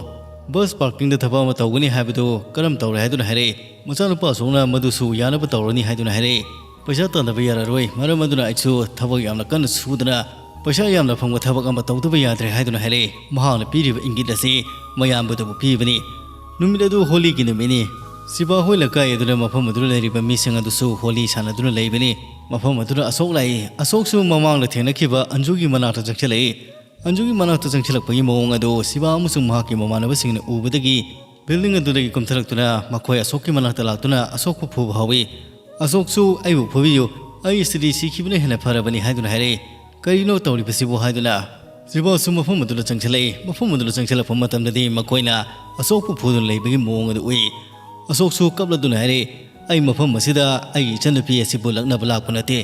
ꯕꯁ ꯄꯥꯔꯀꯤꯡꯗ ꯊꯕꯛ ꯑꯃ ꯇꯧꯒꯅꯤ ꯍꯥꯏꯕꯗꯨ ꯀꯔꯝ ꯇꯧꯔꯦ?" ꯍꯥꯏꯗꯨꯅ ꯍꯥꯏꯔꯛꯏ꯫ ꯃꯆꯥꯅꯨꯄꯥ ꯑꯁꯣꯛꯅ ꯃꯗꯨꯁꯨ ꯌꯥꯅꯕ ꯇꯧꯔꯅꯤ ꯍꯥꯏꯗꯨꯅ ꯍꯥꯏꯔꯛꯏ꯫ "ꯄꯩꯁꯥ ꯇꯥꯟꯗꯕ ꯌꯥꯔꯔꯣꯏ꯫ ꯃꯔꯝ ꯑꯗꯨꯅ ꯑꯩꯁꯨ ꯊꯕꯛ ꯌꯥꯝꯅ ꯀꯟꯅ ꯁꯨꯗꯅ ꯄꯩꯁꯥ ꯌꯥꯝꯅ ꯐꯪꯕ ꯊꯕꯛ ꯑꯃ ꯇꯧꯗꯕ ꯌꯥꯗ꯭ꯔꯦ" ꯍꯥꯏꯗꯨꯅ ꯍꯥꯏꯔꯛꯏ꯫ ꯃꯍꯥꯛꯅ ꯄꯤꯔꯤꯕ ꯏꯪꯒꯤꯠ ꯑꯁꯤ ꯃꯌꯥꯝꯕꯗꯕꯨ ꯄꯤꯕꯅꯤ꯫ ꯅꯨꯃꯤꯠ ꯑꯗꯨ ꯍꯣꯂꯤꯒꯤ ꯅꯨꯃꯤꯠꯅꯤ꯫ ꯁꯤꯕꯥ ꯍꯣꯏ ꯂꯩꯀꯥꯏ ꯑꯗꯨꯗ ꯃꯐꯝ ꯑꯗꯨꯗ ꯂꯩꯔꯤꯕ ꯃꯤꯁꯤꯡ ꯑꯗꯨꯁꯨ ꯍꯣꯂꯤ ꯁꯥꯟꯅꯗꯨꯅ ꯂꯩꯕꯅꯤ꯫ ꯃꯐꯝ ꯑꯗꯨꯗ ꯑꯁꯣꯛ ꯂꯥꯛꯏ꯫ ꯑꯁꯣꯛꯁꯨ ꯃꯃꯥꯡꯗ ꯊꯦꯡꯅꯈꯤꯕ ꯑꯟꯖꯨꯒꯤ ꯃꯅꯥꯛꯇ ꯆꯪꯁꯤꯜꯂꯛꯏ꯫ ꯑꯟꯖꯨꯒꯤ ꯃꯅꯥꯛꯇ ꯆꯪꯁꯤꯜꯂꯛꯄꯒꯤ ꯃꯑꯣꯡ ꯑꯗꯨ ꯁꯤꯕꯥ ꯑꯃꯁꯨꯡ ꯃꯍꯥꯛꯀꯤ ꯃꯃꯥꯟꯅꯕꯁꯤꯡꯅ ꯎꯕꯗꯒꯤ ꯕꯤꯜꯗꯤꯡ ꯑꯗꯨꯗꯒꯤ ꯀꯨꯝꯊꯔꯛꯇꯨꯅ ꯃꯈꯣꯏ ꯑꯁꯣꯛꯀꯤ ꯃꯅꯥꯛꯇ ꯂꯥꯛꯇꯨꯅ ꯑꯁꯣꯛꯄꯨ ꯐꯨꯕ ꯍꯧꯏ꯫ ꯑꯁꯣꯛꯁꯨ "ꯑꯩꯕꯨ ꯐꯨꯕꯤꯌꯨ, ꯑꯩ ꯑꯁꯤꯗꯤ ꯁꯤꯈꯤꯕꯅ ꯍꯦꯟꯅ ꯐꯔꯕꯅꯤ" ꯍꯥꯏꯗꯨꯅ ꯍꯥꯏꯔꯛꯏ꯫ "ꯀꯔꯤꯅꯣ ꯇꯧꯔꯤꯕꯁꯤꯕꯨ?" ꯍꯥꯏꯗꯨꯅ ꯁꯤꯕꯥꯁꯨ ꯃꯐꯝ ꯑꯗꯨꯗ ꯆꯪꯁꯤꯜꯂꯛꯏ꯫ ꯃꯐꯝ ꯑꯗꯨꯗ ꯆꯪꯁꯤꯜꯂꯛꯄ ꯃꯇꯝꯗꯗꯤ ꯃꯈꯣꯏꯅ ꯑꯁꯣꯛꯄꯨ ꯐꯨꯗꯨꯅ ꯂꯩꯕꯒꯤ ꯃꯑꯣꯡ ꯑꯗꯨ ꯎꯏ꯫ ꯑꯁꯣꯛꯁꯨ ꯀꯞꯂꯗꯨꯅ ꯍꯥꯏꯔꯛꯏ, "ꯑꯩ ꯃꯐꯝ ꯑꯁꯤꯗ ꯑꯩꯒꯤ ꯏꯆꯟꯅꯨꯄꯤ ꯑꯁꯤꯕꯨ ꯂꯛꯅꯕ ꯂꯥꯛꯄ ꯅꯠꯇꯦ꯫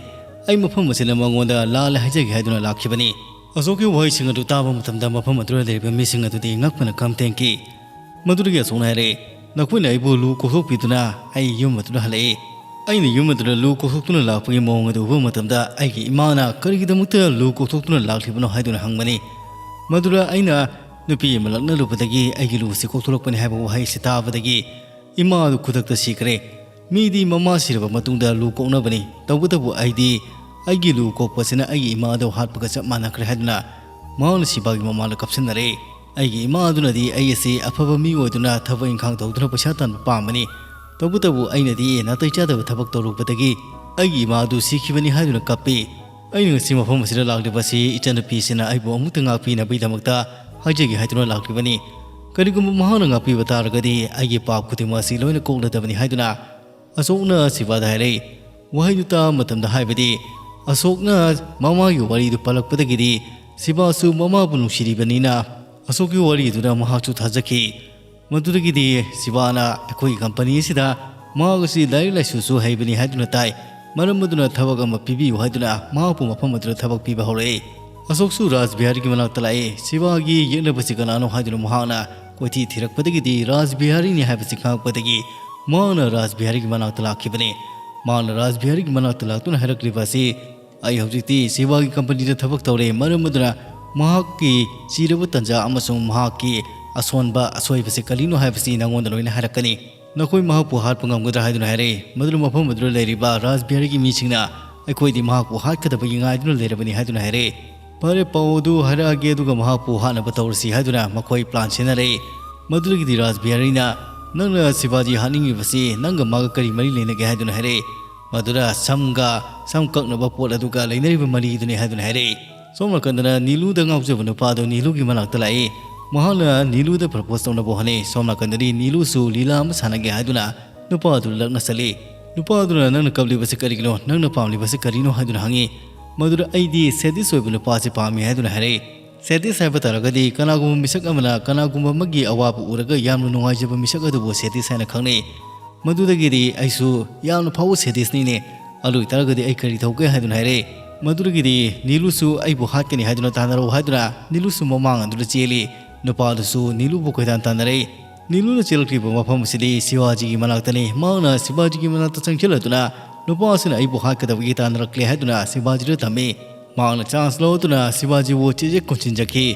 ꯑꯩ ꯃꯐꯝ ꯑꯁꯤꯗ ꯃꯉꯣꯟꯗ ꯂꯥꯜꯂꯦ ꯍꯥꯏꯖꯒꯦ ꯍꯥꯏꯗꯨꯅ ꯂꯥꯛꯈꯤꯕꯅꯤ꯫ ꯑꯁꯣꯛꯀꯤ ꯋꯥꯍꯩꯁꯤꯡ ꯑꯗꯨ ꯇꯥꯕ ꯃꯇꯝꯗ ꯃꯐꯝ ꯑꯗꯨꯗ ꯂꯩꯔꯤꯕ ꯃꯤꯁꯤꯡ ꯑꯗꯨꯗꯤ ꯉꯛꯄꯅ ꯈꯝ ꯊꯦꯡꯈꯤ꯫ ꯃꯗꯨꯗꯒꯤ ꯑꯁꯣꯛꯅ ꯍꯥꯏꯔꯦ, "ꯅꯈꯣꯏꯅ ꯑꯩꯕꯨ ꯂꯨ ꯀꯣꯛꯊꯣꯛꯄꯤꯗꯨꯅ ꯑꯩ ꯌꯨꯝ ꯑꯗꯨꯗ ꯍꯜꯂꯛꯏ꯫ ꯑꯩꯅ ꯌꯨꯝ ꯑꯗꯨꯗ ꯂꯨ ꯀꯣꯛꯊꯣꯛꯇꯨꯅ ꯂꯥꯛꯄꯒꯤ ꯃꯑꯣꯡ ꯑꯗꯨ ꯎꯕ ꯃꯇꯝꯗ ꯑꯩꯒꯤ ꯏꯃꯥꯅ ꯀꯔꯤꯒꯤꯗꯃꯛꯇ ꯂꯨ ꯀꯣꯛꯊꯣꯛꯇꯨꯅ ꯂꯥꯛꯂꯤꯕꯅꯣ ꯍꯥꯏꯗꯨꯅ ꯍꯪꯕꯅꯤ꯫ ꯃꯗꯨꯗ ꯑꯩꯅ ꯅꯨꯄꯤ ꯑꯃ ꯂꯛꯅꯔꯨꯕꯗꯒꯤ ꯑꯩꯒꯤ ꯂꯨ ꯑꯁꯤ ꯀꯣꯛꯊꯣꯔꯛꯄꯅꯤ ꯍꯥꯏꯕ ꯋꯥꯍꯩ ꯑꯁꯤ ꯇꯥꯕꯗꯒꯤ ꯏꯃꯥ ꯑꯗꯨ ꯈꯨꯗꯛꯇ ꯁꯤꯈ꯭ꯔꯦ꯫ ꯃꯤꯗꯤ ꯃꯃꯥ ꯁꯤꯔꯕ ꯃꯇꯨꯡꯗ ꯂꯨ ꯀꯣꯛꯅꯕꯅꯤ, ꯇꯧꯕꯇꯕꯨ ꯑꯩꯗꯤ ꯑꯩꯒꯤ ꯂꯨ ꯀꯣꯛꯄꯁꯤꯅ ꯑꯩꯒꯤ ꯏꯃꯥ ꯑꯗꯨ ꯍꯥꯠꯄꯒ ꯆꯞ ꯃꯥꯟꯅꯈ꯭ꯔꯦ" ꯍꯥꯏꯗꯨꯅ ꯃꯍꯥꯛꯅ ꯁꯤꯕꯥꯒꯤ ꯃꯃꯥꯡꯗ ꯀꯞꯁꯤꯟꯅꯔꯦ꯫ "ꯑꯩꯒꯤ ꯏꯃꯥ ꯑꯗꯨꯅꯗꯤ ꯑꯩ ꯑꯁꯤ ꯑꯐꯕ ꯃꯤ ꯑꯣꯏꯗꯨꯅ ꯊꯕꯛ ꯏꯪꯈꯥꯡ ꯇꯧꯗꯨꯅ ꯄꯩꯁꯥ ꯇꯥꯟꯕ ꯄꯥꯝꯕꯅꯤ, ꯇꯧꯕꯇꯕꯨ ꯑꯩꯅꯗꯤ ꯅꯥꯇꯩ ꯆꯥꯗꯕ ꯊꯕꯛ ꯇꯧꯔꯨꯕꯗꯒꯤ ꯑꯩꯒꯤ ꯏꯃꯥ ꯑꯗꯨ ꯁꯤꯈꯤꯕꯅꯤ" ꯍꯥꯏꯗꯨꯅ ꯀꯞꯄꯤ꯫ "ꯑꯩꯅ ꯉꯁꯤ ꯃꯐꯝ ꯑꯁꯤꯗ ꯂꯥꯛꯂꯤꯕꯁꯤ ꯏꯆꯟꯅꯨꯄꯤꯁꯤꯅ ꯑꯩꯕꯨ ꯑꯃꯨꯛꯇ ꯉꯥꯛꯄꯤꯅꯕꯒꯤꯗꯃꯛꯇ ꯍꯥꯏꯖꯒꯦ ꯍꯥꯏꯗꯨꯅ ꯂꯥꯛꯂꯤꯕꯅꯤ꯫ ꯀꯔꯤꯒꯨꯝꯕ ꯃꯍꯥꯛꯅ ꯉꯥꯛꯄꯤꯕ ꯇꯥꯔꯒꯗꯤ ꯑꯩꯒꯤ ꯄꯥꯞ ꯈꯨꯗꯤꯡꯃꯛ ꯑꯁꯤ ꯂꯣꯏꯅ ꯀꯣꯛꯂꯗꯕꯅꯤ" ꯍꯥꯏꯗꯨꯅ ꯑꯁꯣꯛꯅ ꯁꯤꯕꯥꯗ ꯍꯥꯏꯔꯛꯏ꯫ ꯋꯥꯍꯩꯗꯨ ꯇꯥꯕ ꯃꯇꯝꯗ, ꯍꯥꯏꯕꯗꯤ ꯑꯁꯣꯛꯅ ꯃꯃꯥꯒꯤ ꯋꯥꯔꯤꯗꯨ ꯄꯜꯂꯛꯄꯗꯒꯤꯗꯤ ꯁꯤꯕꯥꯁꯨ ꯃꯃꯥꯕꯨ ꯅꯨꯡꯁꯤꯔꯤꯕꯅꯤꯅ ꯑꯁꯣꯛꯀꯤ ꯋꯥꯔꯤꯗꯨꯗ ꯃꯍꯥꯛꯁꯨ ꯊꯥꯖꯈꯤ꯫ ꯃꯗꯨꯗꯒꯤꯗꯤ ꯁꯤꯕꯥꯅ ꯑꯩꯈꯣꯏꯒꯤ ꯀꯝꯄꯅꯤ ꯑꯁꯤꯗ ꯃꯍꯥꯛ ꯑꯁꯤ ꯂꯥꯏꯔꯤꯛ ꯂꯥꯏꯁꯨꯁꯨ ꯍꯩꯕꯅꯤ ꯍꯥꯏꯗꯨꯅ ꯇꯥꯏ, ꯃꯔꯝ ꯑꯗꯨꯅ ꯊꯕꯛ ꯑꯃ ꯄꯤꯕꯤꯌꯨ ꯍꯥꯏꯗꯨꯅ ꯃꯍꯥꯛꯄꯨ ꯃꯐꯝ ꯑꯗꯨꯗ ꯊꯕꯛ ꯄꯤꯕ ꯍꯧꯔꯛꯏ꯫ ꯑꯁꯣꯛꯁꯨ ꯔꯥꯖꯕꯤꯍꯥꯔꯤꯒꯤ ꯃꯅꯥꯛꯇ ꯂꯥꯛꯏ꯫ ꯁꯤꯕꯥꯒꯤ ꯌꯦꯛꯅꯕꯁꯤ ꯀꯅꯥꯅꯣ ꯍꯥꯏꯗꯨꯅ ꯃꯍꯥꯛꯅ ꯀꯣꯏꯊꯤ ꯊꯤꯔꯛꯄꯗꯒꯤꯗꯤ ꯔꯥꯖꯕꯤꯍꯥꯔꯤꯅꯤ ꯍꯥꯏꯕꯁꯤ ꯈꯪꯉꯛꯄꯗꯒꯤ ꯃꯍꯥꯛꯅ ꯔꯥꯖꯕꯤꯍꯥꯔꯤꯒꯤ ꯃꯅꯥꯛꯇ ꯂꯥꯛꯈꯤꯕꯅꯤ꯫ ꯃꯍꯥꯛꯅ ꯔꯥꯖꯕꯤꯍꯥꯔꯤꯒꯤ ꯃꯅꯥꯛꯇ ꯂꯥꯛꯇꯨꯅ ꯍꯥꯏꯔꯛꯂꯤꯕ ꯑꯁꯤ, "ꯑꯩ ꯍꯧꯖꯤꯛꯇꯤ ꯁꯤꯕꯥꯒꯤ ꯀꯝꯄꯅꯤꯗ ꯊꯕꯛ ꯇꯧꯔꯦ, ꯃꯔꯝ ꯑꯗꯨꯅ ꯃꯍꯥꯛꯀꯤ ꯆꯤꯔꯕ ꯇꯟꯖꯥ ꯑꯃꯁꯨꯡ ꯃꯍꯥꯛꯀꯤ ꯑꯁꯣꯟꯕ ꯑꯁꯣꯏꯕꯁꯤ ꯀꯔꯤꯅꯣ ꯍꯥꯏꯕꯁꯤ ꯅꯉꯣꯟꯗ ꯂꯣꯏꯅ ꯍꯥꯏꯔꯛꯀꯅꯤ꯫ ꯅꯈꯣꯏ ꯃꯍꯥꯛꯄꯨ ꯍꯥꯠꯄ ꯉꯝꯒꯗ꯭ꯔꯥ?" ꯍꯥꯏꯗꯨꯅ ꯍꯥꯏꯔꯛꯏ꯫ ꯃꯗꯨꯅ ꯃꯐꯝ ꯑꯗꯨꯗ ꯂꯩꯔꯤꯕ ꯔꯥꯖꯕꯤꯍꯥꯔꯤꯒꯤ ꯃꯤꯁꯤꯡꯅ, "ꯑꯩꯈꯣꯏꯗꯤ ꯃꯍꯥꯛꯄꯨ ꯍꯥꯠꯀꯗꯕꯒꯤ ꯉꯥꯏꯗꯨꯅ ꯂꯩꯔꯕꯅꯤ" ꯍꯥꯏꯗꯨꯅ ꯍꯥꯏꯔꯛꯏ꯫ "ꯐꯔꯦ, ꯄꯥꯎ ꯑꯗꯨ ꯍꯥꯏꯔꯛꯑꯒꯦ, ꯑꯗꯨꯒ ꯃꯍꯥꯛꯄꯨ ꯍꯥꯠꯅꯕ ꯇꯧꯔꯁꯤ" ꯍꯥꯏꯗꯨꯅ ꯃꯈꯣꯏ ꯄ꯭ꯂꯥꯟ ꯁꯤꯟꯅꯔꯛꯏ꯫ ꯃꯗꯨꯗꯒꯤꯗꯤ ꯔꯥꯖꯕꯤꯍꯥꯔꯤꯅ, "ꯅꯪꯅ ꯁꯤꯕꯥꯖꯤ ꯍꯥꯠꯅꯤꯡꯉꯤꯕꯁꯤ ꯅꯪꯒ ꯃꯥꯒ ꯀꯔꯤ ꯃꯔꯤ ꯂꯩꯅꯒꯦ?" ꯍꯥꯏꯗꯨꯅ ꯍꯥꯏꯔꯛꯏ꯫ ꯃꯗꯨꯗ ꯁꯝꯒ ꯁꯝ ꯀꯛꯅꯕ ꯄꯣꯠ ꯑꯗꯨꯒ ꯂꯩꯅꯔꯤꯕ ꯃꯔꯤꯗꯨꯅꯤ ꯍꯥꯏꯗꯨꯅ ꯍꯥꯏꯔꯛꯏ꯫ ꯁꯣꯝ ꯅꯥꯀꯟꯗꯅ ꯅꯤꯂꯨꯗ ꯉꯥꯎꯖꯕ ꯅꯨꯄꯥ ꯑꯗꯨ ꯅꯤꯂꯨꯒꯤ ꯃꯅꯥꯛꯇ ꯂꯥꯛꯏ꯫ ꯃꯍꯥꯛꯅ ꯅꯤꯂꯨꯗ ꯄ꯭ꯔꯄꯣꯁ ꯇꯧꯅꯕ ꯍꯣꯠꯅꯩ꯫ ꯁꯣꯝ ꯅꯥꯀꯟꯗꯗꯤ ꯅꯤꯂꯨꯁꯨ ꯂꯤꯂꯥ ꯑꯃ ꯁꯥꯟꯅꯒꯦ ꯍꯥꯏꯗꯨꯅ ꯅꯨꯄꯥ ꯑꯗꯨ ꯂꯛꯅ ꯆꯠꯂꯤ꯫ ꯅꯨꯄꯥ ꯑꯗꯨꯅ, "ꯅꯪꯅ ꯀꯞꯂꯤꯕꯁꯤ ꯀꯔꯤꯒꯤꯅꯣ? ꯅꯪꯅ ꯄꯥꯝꯂꯤꯕꯁꯤ ꯀꯔꯤꯅꯣ?" ꯍꯥꯏꯗꯨꯅ ꯍꯪꯉꯤ꯫ ꯃꯗꯨꯗ, "ꯑꯩꯗꯤ ꯁꯦꯗꯤꯁ ꯑꯣꯏꯕ ꯅꯨꯄꯥꯁꯤ ꯄꯥꯝꯃꯤ" ꯍꯥꯏꯗꯨꯅ ꯍꯥꯏꯔꯛꯏ꯫ ꯁꯦꯗꯤꯁ ꯍꯥꯏꯕ ꯇꯥꯔꯒꯗꯤ ꯀꯅꯥꯒꯨꯝꯕ ꯃꯤꯁꯛ ꯑꯃꯅ ꯀꯅꯥꯒꯨꯝꯕ ꯑꯃꯒꯤ ꯑꯋꯥꯕ ꯎꯔꯒ ꯌꯥꯝꯅ ꯅꯨꯡꯉꯥꯏꯖꯕ ꯃꯤꯁꯛ ꯑꯗꯨꯕꯨ ꯁꯦꯗꯤꯁ ꯍꯥꯏꯅ ꯈꯪꯅꯩ꯫ ꯃꯗꯨꯗꯒꯤꯗꯤ ꯑꯩꯁꯨ ꯌꯥꯝꯅ ꯐꯥꯎꯕ ꯁꯦꯗꯤꯁꯅꯤꯅꯦ꯫ ꯑꯗꯨ ꯑꯣꯏꯇꯥꯔꯒꯗꯤ ꯑꯩ ꯀꯔꯤ ꯇꯧꯒꯦ ꯍꯥꯏꯗꯨꯅ ꯍꯥꯏꯔꯦ꯫ ꯃꯗꯨꯗꯒꯤꯗꯤ ꯅꯤꯂꯨꯁꯨ ꯑꯩꯕꯨ ꯍꯥꯠꯀꯅꯤ ꯍꯥꯏꯗꯨꯅ ꯇꯥꯟꯅꯔꯛꯎ ꯍꯥꯏꯗꯨꯅ ꯅꯤꯂꯨꯁꯨ ꯃꯃꯥꯡ ꯑꯗꯨꯗ ꯆꯦꯜꯂꯤ꯫ ꯅꯨꯄꯥꯗꯨꯁꯨ ꯅꯤꯂꯨꯕꯨ ꯀꯣꯏꯇꯥꯟ ꯇꯥꯟꯅꯔꯛꯏ꯫ ꯅꯤꯂꯨꯅ ꯆꯦꯜꯂꯛꯂꯤꯕ ꯃꯐꯝ ꯑꯁꯤꯗꯤ ꯁꯤꯕꯥꯖꯤꯒꯤ ꯃꯅꯥꯛꯇꯅꯤ꯫ ꯃꯍꯥꯛꯅ ꯁꯤꯕꯥꯖꯤꯒꯤ ꯃꯅꯥꯛꯇ ꯆꯪꯁꯤꯜꯂꯗꯨꯅ ꯅꯨꯄꯥ ꯑꯁꯤꯅ ꯑꯩꯕꯨ ꯍꯥꯠꯀꯗꯕꯒꯤ ꯇꯥꯟꯅꯔꯛꯂꯦ ꯍꯥꯏꯗꯨꯅ ꯁꯤꯕꯥꯖꯤꯗ ꯇꯝꯃꯤ꯫ ꯃꯍꯥꯛꯅ ꯆꯥꯟꯁ ꯂꯧꯗꯨꯅ ꯁꯤꯕꯥꯖꯤꯕꯨ ꯆꯦꯖꯦꯛ ꯀꯣꯟꯁꯤꯟꯖꯈꯤ꯫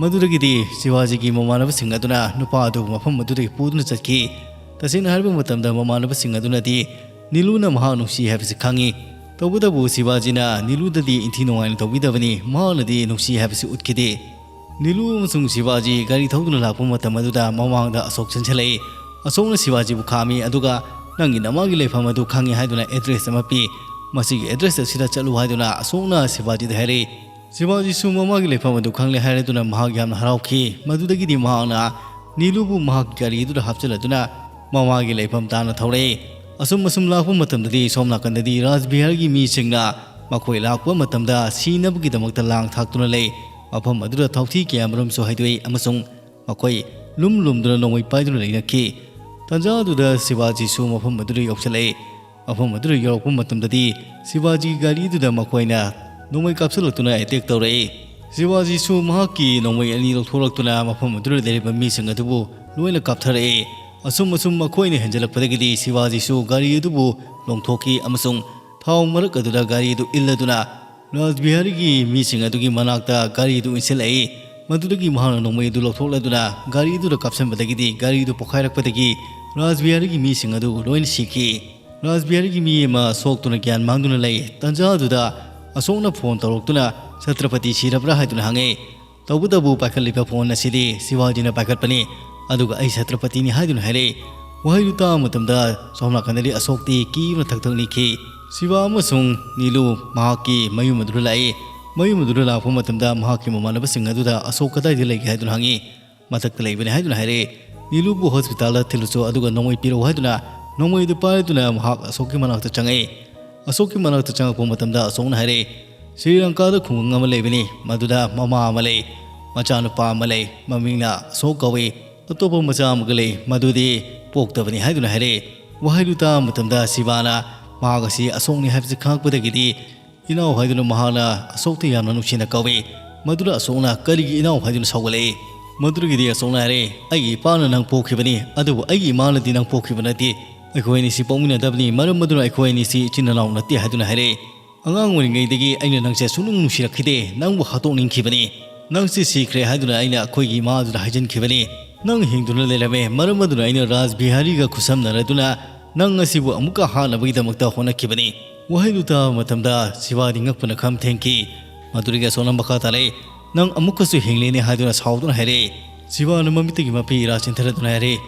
ꯃꯗꯨꯗꯒꯤꯗꯤ ꯁꯤꯕꯥꯖꯤꯒꯤ ꯃꯃꯥꯟꯅꯕꯁꯤꯡ ꯑꯗꯨꯅ ꯅꯨꯄꯥ ꯑꯗꯨꯕꯨ ꯃꯐꯝ ꯑꯗꯨꯗꯒꯤ ꯄꯨꯗꯨꯅ ꯆꯠꯈꯤ꯫ ꯇꯁꯦꯡꯅ ꯍꯥꯏꯔꯕ ꯃꯇꯝꯗ ꯃꯃꯥꯟꯅꯕꯁꯤꯡ ꯑꯗꯨꯅꯗꯤ ꯅꯤꯂꯨꯅ ꯃꯍꯥꯛ ꯅꯨꯡꯁꯤ ꯍꯥꯏꯕꯁꯤ ꯈꯪꯉꯤ꯫ ꯇꯧꯕꯇꯕꯨ ꯁꯤꯕꯥꯖꯤꯅ ꯅꯤꯂꯨꯗꯗꯤ ꯏꯟꯊꯤ ꯅꯨꯡꯉꯥꯏꯅ ꯇꯧꯕꯤꯗꯕꯅꯤ, ꯃꯍꯥꯛꯅꯗꯤ ꯅꯨꯡꯁꯤ ꯍꯥꯏꯕꯁꯤ ꯎꯠꯈꯤꯗꯦ꯫ ꯅꯤꯂꯨ ꯑꯃꯁꯨꯡ ꯁꯤꯕꯥꯖꯤ ꯒꯥꯔꯤ ꯊꯧꯗꯨꯅ ꯂꯥꯛꯄ ꯃꯇꯝ ꯑꯗꯨꯗ ꯃꯃꯥꯡꯗ ꯑꯁꯣꯛ ꯆꯦꯟꯁꯤꯜꯂꯛꯏ꯫ ꯑꯁꯣꯛꯅ ꯁꯤꯕꯥꯖꯤꯕꯨ ꯈꯥꯝꯃꯤ, ꯑꯗꯨꯒ "ꯅꯪꯒꯤ ꯅꯃꯥꯒꯤ ꯂꯩꯐꯝ ꯑꯗꯨ ꯈꯪꯉꯤ" ꯍꯥꯏꯗꯨꯅ ꯑꯦꯗ꯭ꯔꯦꯁ ꯑꯃ ꯄꯤ꯫ "ꯃꯁꯤꯒꯤ ꯑꯦꯗ꯭ꯔꯦꯁ ꯑꯁꯤꯗ ꯆꯠꯂꯨ" ꯍꯥꯏꯗꯨꯅ ꯑꯁꯣꯛꯅ ꯁꯤꯕꯥꯖꯤꯗ ꯍꯥꯏꯔꯛꯏ꯫ ꯁꯤꯕꯥꯖꯤꯁꯨ ꯃꯃꯥꯒꯤ ꯂꯩꯐꯝ ꯑꯗꯨ ꯈꯪꯂꯦ ꯍꯥꯏꯔꯗꯨꯅ ꯃꯍꯥꯛ ꯌꯥꯝꯅ ꯍꯔꯥꯎꯈꯤ꯫ ꯃꯗꯨꯗꯒꯤꯗꯤ ꯃꯍꯥꯛꯅ ꯅꯤꯂꯨꯕꯨ ꯃꯍꯥꯛꯀꯤ ꯒꯥꯔꯤ ꯑꯗꯨꯗ ꯍꯥꯞꯆꯤꯜꯂꯗꯨꯅ ꯃꯃꯥꯒꯤ ꯂꯩꯐꯝ ꯇꯥꯟꯅ ꯊꯧꯔꯛꯏ꯫ ꯑꯁꯨꯝ ꯑꯁꯨꯝ ꯂꯥꯛꯄ ꯃꯇꯝꯗꯗꯤ ꯁꯣꯝ ꯅꯥꯀꯟꯗꯗꯤ ꯔꯥꯖꯕꯤꯍꯥꯔꯒꯤ ꯃꯤꯁꯤꯡꯅ ꯃꯈꯣꯏ ꯂꯥꯛꯄ ꯃꯇꯝꯗ ꯁꯤꯅꯕꯒꯤꯗꯃꯛꯇ ꯂꯥꯡ ꯊꯥꯛꯇꯨꯅ ꯂꯩ꯫ ꯃꯐꯝ ꯑꯗꯨꯗ ꯊꯥꯎꯊꯤ ꯀꯌꯥꯃꯔꯨꯝꯁꯨ ꯍꯩꯗꯣꯛꯏ ꯑꯃꯁꯨꯡ ꯃꯈꯣꯏ ꯂꯨꯝ ꯂꯨꯝꯗꯨꯅ ꯅꯣꯡꯃꯩ ꯄꯥꯏꯗꯨꯅ ꯂꯩꯅꯈꯤ꯫ ꯇꯥꯟꯖꯥ ꯑꯗꯨꯗ ꯁꯤꯕꯥꯖꯤꯁꯨ ꯃꯐꯝ ꯑꯗꯨꯗ ꯌꯧꯁꯤꯜꯂꯛꯏ꯫ ꯃꯐꯝ ꯑꯗꯨꯗ ꯌꯧꯔꯛꯄ ꯃꯇꯝꯗꯗꯤ ꯁꯤꯕꯥꯖꯤꯒꯤ ꯒꯥꯔꯤꯗꯨꯗ ꯃꯈꯣꯏꯅ ꯅꯣꯡꯃꯩ ꯀꯥꯞꯁꯤꯜꯂꯛꯇꯨꯅ ꯑꯦꯇꯦꯛ ꯇꯧꯔꯛꯏ꯫ ꯁꯤꯕꯥꯖꯤꯁꯨ ꯃꯍꯥꯛꯀꯤ ꯅꯣꯡꯃꯩ ꯑꯅꯤ ꯂꯧꯊꯣꯔꯛꯇꯨꯅ ꯃꯐꯝ ꯑꯗꯨꯗ ꯂꯩꯔꯤꯕ ꯃꯤꯁꯤꯡ ꯑꯗꯨꯕꯨ ꯂꯣꯏꯅ ꯀꯥꯞꯊꯔꯛꯏ꯫ ꯑꯁꯨꯝ ꯑꯁꯨꯝ ꯃꯈꯣꯏꯅ ꯍꯦꯟꯖꯜꯂꯛꯄꯗꯒꯤꯗꯤ ꯁꯤꯕꯥꯖꯤꯁꯨ ꯒꯥꯔꯤ ꯑꯗꯨꯕꯨ ꯂꯣꯡꯊꯣꯛꯈꯤ ꯑꯃꯁꯨꯡ ꯊꯥꯎ ꯃꯔꯛ ꯑꯗꯨꯗ ꯒꯥꯔꯤ ꯑꯗꯨ ꯏꯜꯂꯗꯨꯅ ꯔꯥꯖꯕꯤꯍꯥꯔꯤꯒꯤ ꯃꯤꯁꯤꯡ ꯑꯗꯨꯒꯤ ꯃꯅꯥꯛꯇ ꯒꯥꯔꯤ ꯑꯗꯨ ꯏꯟꯁꯤꯜꯂꯛꯏ꯫ ꯃꯗꯨꯗꯒꯤ ꯃꯍꯥꯛꯅ ꯅꯣꯡꯃꯩ ꯑꯗꯨ ꯂꯧꯊꯣꯛꯂꯗꯨꯅ ꯒꯥꯔꯤ ꯑꯗꯨꯗ ꯀꯥꯞꯁꯤꯟꯕꯗꯒꯤꯗꯤ ꯒꯥꯔꯤ ꯑꯗꯨ ꯄꯣꯈꯥꯏꯔꯛꯄꯗꯒꯤ ꯔꯥꯖꯕꯤꯍꯥꯔꯤꯒꯤ ꯃꯤꯁꯤꯡ ꯑꯗꯨ ꯂꯣꯏꯅ ꯁꯤꯈꯤ꯫ ꯔꯥꯖꯕꯤꯍꯥꯔꯤꯒꯤ ꯃꯤ ꯑꯃ ꯁꯣꯛꯇꯨꯅ ꯒ꯭ꯌꯥꯟ ꯃꯥꯡꯗꯨꯅ ꯂꯩ꯫ ꯇꯥꯟꯖꯥ ꯑꯗꯨꯗ ꯑꯁꯣꯛꯅ ꯐꯣꯟ ꯇꯧꯔꯛꯇꯨꯅ "ꯁꯇ꯭ꯔꯄꯇꯤ ꯁꯤꯔꯕ꯭ꯔꯥ?" ꯍꯥꯏꯗꯨꯅ ꯍꯪꯉꯤ꯫ ꯇꯧꯕꯇꯕꯨ ꯄꯥꯏꯈꯠꯂꯤꯕ ꯐꯣꯟ ꯑꯁꯤꯗꯤ ꯁꯤꯕꯥꯖꯤꯅ ꯄꯥꯏꯈꯠꯄꯅꯤ꯫ ꯑꯗꯨꯒ "ꯑꯩ ꯁꯇ꯭ꯔꯄꯇꯤꯅꯤ" ꯍꯥꯏꯗꯨꯅ ꯍꯥꯏꯔꯛꯏ꯫ ꯋꯥꯍꯩꯗꯨ ꯇꯥꯕ ꯃꯇꯝꯗ ꯁꯣꯝ ꯅꯥꯀꯟꯗꯗꯤ ꯑꯁꯣꯛꯇꯤ ꯀꯤꯕꯅ ꯊꯛ ꯊꯛ ꯅꯤꯛꯈꯤ꯫ ꯁꯤꯕꯥ ꯑꯃꯁꯨꯡ ꯅꯤꯂꯨ ꯃꯍꯥꯛꯀꯤ ꯃꯌꯨꯝ ꯑꯗꯨꯗ ꯂꯥꯛꯏ꯫ ꯃꯌꯨꯝ ꯑꯗꯨꯗ ꯂꯥꯛꯄ ꯃꯇꯝꯗ ꯃꯍꯥꯛꯀꯤ ꯃꯃꯥꯟꯅꯕꯁꯤꯡ ꯑꯗꯨꯗ "ꯑꯁꯣꯛ ꯀꯗꯥꯏꯗ ꯂꯩꯒꯦ?" ꯍꯥꯏꯗꯨꯅ ꯍꯪꯉꯤ꯫ "ꯃꯊꯛꯇ ꯂꯩꯕꯅꯤ" ꯍꯥꯏꯗꯨꯅ ꯍꯥꯏꯔꯛꯏ꯫ ꯅꯤꯂꯨꯕꯨ ꯍꯣꯁꯄꯤꯇꯥꯜꯗ ꯊꯤꯜꯂꯨꯆꯣ ꯑꯗꯨꯒ ꯅꯣꯡꯃꯩ ꯄꯤꯔꯛꯎ ꯍꯥꯏꯗꯨꯅ ꯅꯣꯡꯃꯩ ꯑꯗꯨ ꯄꯥꯏꯗꯨꯅ ꯃꯍꯥꯛ ꯑꯁꯣꯛꯀꯤ ꯃꯅꯥꯛꯇ ꯆꯪꯉꯛꯏ꯫ ꯑꯁꯣꯛꯀꯤ ꯃꯅꯥꯛꯇ ꯆꯪꯉꯛꯄ ꯃꯇꯝꯗ ꯑꯁꯣꯛꯅ ꯍꯥꯏꯔꯛꯏ, "ꯁ꯭ꯔꯤ ꯂꯪꯀꯥꯗ ꯈꯨꯡꯒꯪ ꯑꯃ ꯂꯩꯕꯅꯤ, ꯃꯗꯨꯗ ꯃꯃꯥ ꯑꯃ ꯂꯩ, ꯃꯆꯥꯅꯨꯄꯥ ꯑꯃ ꯂꯩ, ꯃꯃꯤꯡꯅ ꯑꯁꯣꯛ ꯀꯧꯏ꯫ ꯑꯇꯣꯞꯄ ꯃꯆꯥ ꯑꯃꯒ ꯂꯩ, ꯃꯗꯨꯗꯤ ꯄꯣꯛꯇꯕꯅꯤ" ꯍꯥꯏꯗꯨꯅ ꯍꯥꯏꯔꯛꯏ꯫ ꯋꯥꯍꯩꯗꯨ ꯇꯥꯕ ꯃꯇꯝꯗ ꯁꯤꯕꯥꯅ ꯃꯍꯥꯛ ꯑꯁꯤ ꯑꯁꯣꯛꯅꯤ ꯍꯥꯏꯕꯁꯤ ꯈꯪꯂꯛꯄꯗꯒꯤꯗꯤ ꯏꯅꯥꯎ ꯍꯥꯏꯗꯨꯅ ꯃꯍꯥꯛꯅ ꯑꯁꯣꯛꯇ ꯌꯥꯝꯅ ꯅꯨꯡꯁꯤꯅ ꯀꯧꯏ꯫ ꯃꯗꯨꯗ ꯑꯁꯣꯛꯅ ꯀꯔꯤꯒꯤ ꯏꯅꯥꯎ ꯍꯥꯏꯗꯨꯅ ꯁꯥꯎꯒꯠꯂꯛꯏ꯫ ꯃꯗꯨꯗꯒꯤꯗꯤ ꯑꯁꯣꯛꯅ ꯍꯥꯏꯔꯦ, "ꯑꯩꯒꯤ ꯏꯄꯥꯅ ꯅꯪ ꯄꯣꯛꯈꯤꯕꯅꯤ, ꯑꯗꯨꯕꯨ ꯑꯩꯒꯤ ꯏꯃꯥꯅꯗꯤ ꯅꯪ ꯄꯣꯛꯈꯤꯕ ꯅꯠꯇꯦ꯫ ꯑꯩꯈꯣꯏ ꯑꯅꯤꯁꯤ ꯄꯣꯛꯃꯤꯟꯅꯗꯕꯅꯤ, ꯃꯔꯝ ꯑꯗꯨꯅ ꯑꯩꯈꯣꯏ ꯑꯅꯤꯁꯤ ꯏꯆꯤꯟ ꯏꯅꯥꯎ ꯅꯠꯇꯦ" ꯍꯥꯏꯗꯨꯅ ꯍꯥꯏꯔꯛꯏ꯫ "ꯑꯉꯥꯡ ꯑꯣꯏꯔꯤꯉꯩꯗꯒꯤ ꯑꯩꯅ ꯅꯪꯁꯦ ꯁꯨꯡꯅꯨꯡ ꯅꯨꯡꯁꯤꯔꯛꯈꯤꯗꯦ, ꯅꯪꯕꯨ ꯍꯥꯠꯇꯣꯛꯅꯤꯡꯈꯤꯕꯅꯤ꯫ ꯅꯪꯁꯤ ꯁꯤꯈ꯭ꯔꯦ ꯍꯥꯏꯗꯨꯅ ꯑꯩꯅ ꯑꯩꯈꯣꯏꯒꯤ ꯏꯃꯥ ꯑꯗꯨꯗ ꯍꯥꯏꯖꯤꯟꯈꯤꯕꯅꯤ꯫ ꯅꯪ ꯍꯤꯡꯗꯨꯅ ꯂꯩꯔꯝꯃꯦ, ꯃꯔꯝ ꯑꯗꯨꯅ ꯑꯩꯅ ꯔꯥꯖ ꯕꯤꯍꯥꯔꯤꯒ ꯈꯨꯠꯁꯝꯅꯔꯗꯨꯅ ꯅꯪ ꯑꯁꯤꯕꯨ ꯑꯃꯨꯛꯀ ꯍꯥꯠꯅꯕꯒꯤꯗꯃꯛꯇ ꯍꯣꯠꯅꯈꯤꯕꯅꯤ"꯫ ꯋꯥꯍꯩꯗꯨ ꯇꯥꯕ ꯃꯇꯝꯗ ꯁꯤꯕꯥꯗꯤ ꯉꯛꯄꯅ ꯈꯝ ꯊꯦꯡꯈꯤ꯫ ꯃꯗꯨꯗꯒꯤ ꯑꯁꯣꯛꯅ ꯃꯈꯥ ꯇꯥꯔꯛꯏ, "ꯅꯪ ꯑꯃꯨꯛꯀꯁꯨ ꯍꯤꯡꯂꯦꯅꯦ" ꯍꯥꯏꯗꯨꯅ ꯁꯥꯎꯗꯨꯅ ꯍꯥꯏꯔꯛꯏ꯫ ꯁꯤꯕꯥꯅ ꯃꯃꯤꯠꯇꯒꯤ ꯃꯄꯤ ꯏꯔꯥ ꯆꯦꯟꯊꯔꯗꯨꯅ ꯍꯥꯏꯔꯛꯏ,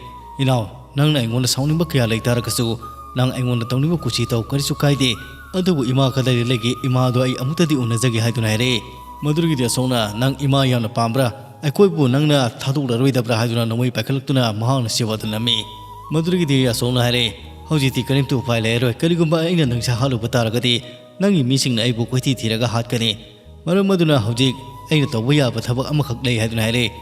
"ꯏꯅꯥꯎ, ꯅꯪꯅ ꯑꯩꯉꯣꯟꯗ ꯁꯥꯎꯅꯤꯡꯕ ꯀꯌꯥ ꯂꯩꯇꯥꯔꯒꯁꯨ, ꯅꯪ ꯑꯩꯉꯣꯟꯗ ꯇꯧꯅꯤꯡꯕ ꯀꯨꯁꯤ ꯇꯧ, ꯀꯔꯤꯁꯨ ꯀꯥꯏꯗꯦ꯫ ꯑꯗꯨꯕꯨ ꯏꯃꯥ ꯀꯗꯥꯏꯗ ꯂꯩꯒꯦ? ꯏꯃꯥꯗꯣ ꯑꯩ ꯑꯃꯨꯛꯇꯗꯤ ꯎꯅꯖꯒꯦ" ꯍꯥꯏꯗꯨꯅ ꯍꯥꯏꯔꯛꯏ꯫ ꯃꯗꯨꯗꯒꯤꯗꯤ ꯑꯁꯣꯛꯅ, "ꯅꯪ ꯏꯃꯥ ꯌꯥꯝꯅ ꯄꯥꯝꯕ꯭ꯔꯥ? ꯑꯩꯈꯣꯏꯕꯨ ꯅꯪꯅ ꯊꯥꯗꯣꯛꯂꯔꯣꯏꯗꯕ꯭ꯔꯥ?" ꯍꯥꯏꯗꯨꯅ ꯅꯣꯡꯃꯩ ꯄꯥꯏꯈꯠꯂꯛꯇꯨꯅ ꯃꯍꯥꯛꯅ ꯁꯤꯕꯥꯗ ꯅꯝꯃꯤ꯫ ꯃꯗꯨꯗꯒꯤꯗꯤ ꯑꯁꯣꯛꯅ ꯍꯥꯏꯔꯛꯏ, "ꯍꯧꯖꯤꯛꯇꯤ ꯀꯔꯤꯝꯇ ꯎꯄꯥꯏ ꯂꯩꯔꯔꯣꯏ꯫ ꯀꯔꯤꯒꯨꯝꯕ ꯑꯩꯅ ꯅꯪꯁꯦ ꯍꯥꯠꯂꯨꯕ ꯇꯥꯔꯒꯗꯤ, ꯅꯪꯒꯤ ꯃꯤꯁꯤꯡꯅ ꯑꯩꯕꯨ ꯀꯣꯏꯊꯤ ꯊꯤꯔꯒ ꯍꯥꯠꯀꯅꯤ꯫ ꯃꯔꯝ ꯑꯗꯨꯅ ꯍꯧꯖꯤꯛ ꯑꯩꯅ ꯇꯧꯕ ꯌꯥꯕ ꯊꯕꯛ ꯑꯃꯈꯛ ꯂꯩ" ꯍꯥꯏꯗꯨꯅ ꯍꯥꯏꯔꯛꯏ꯫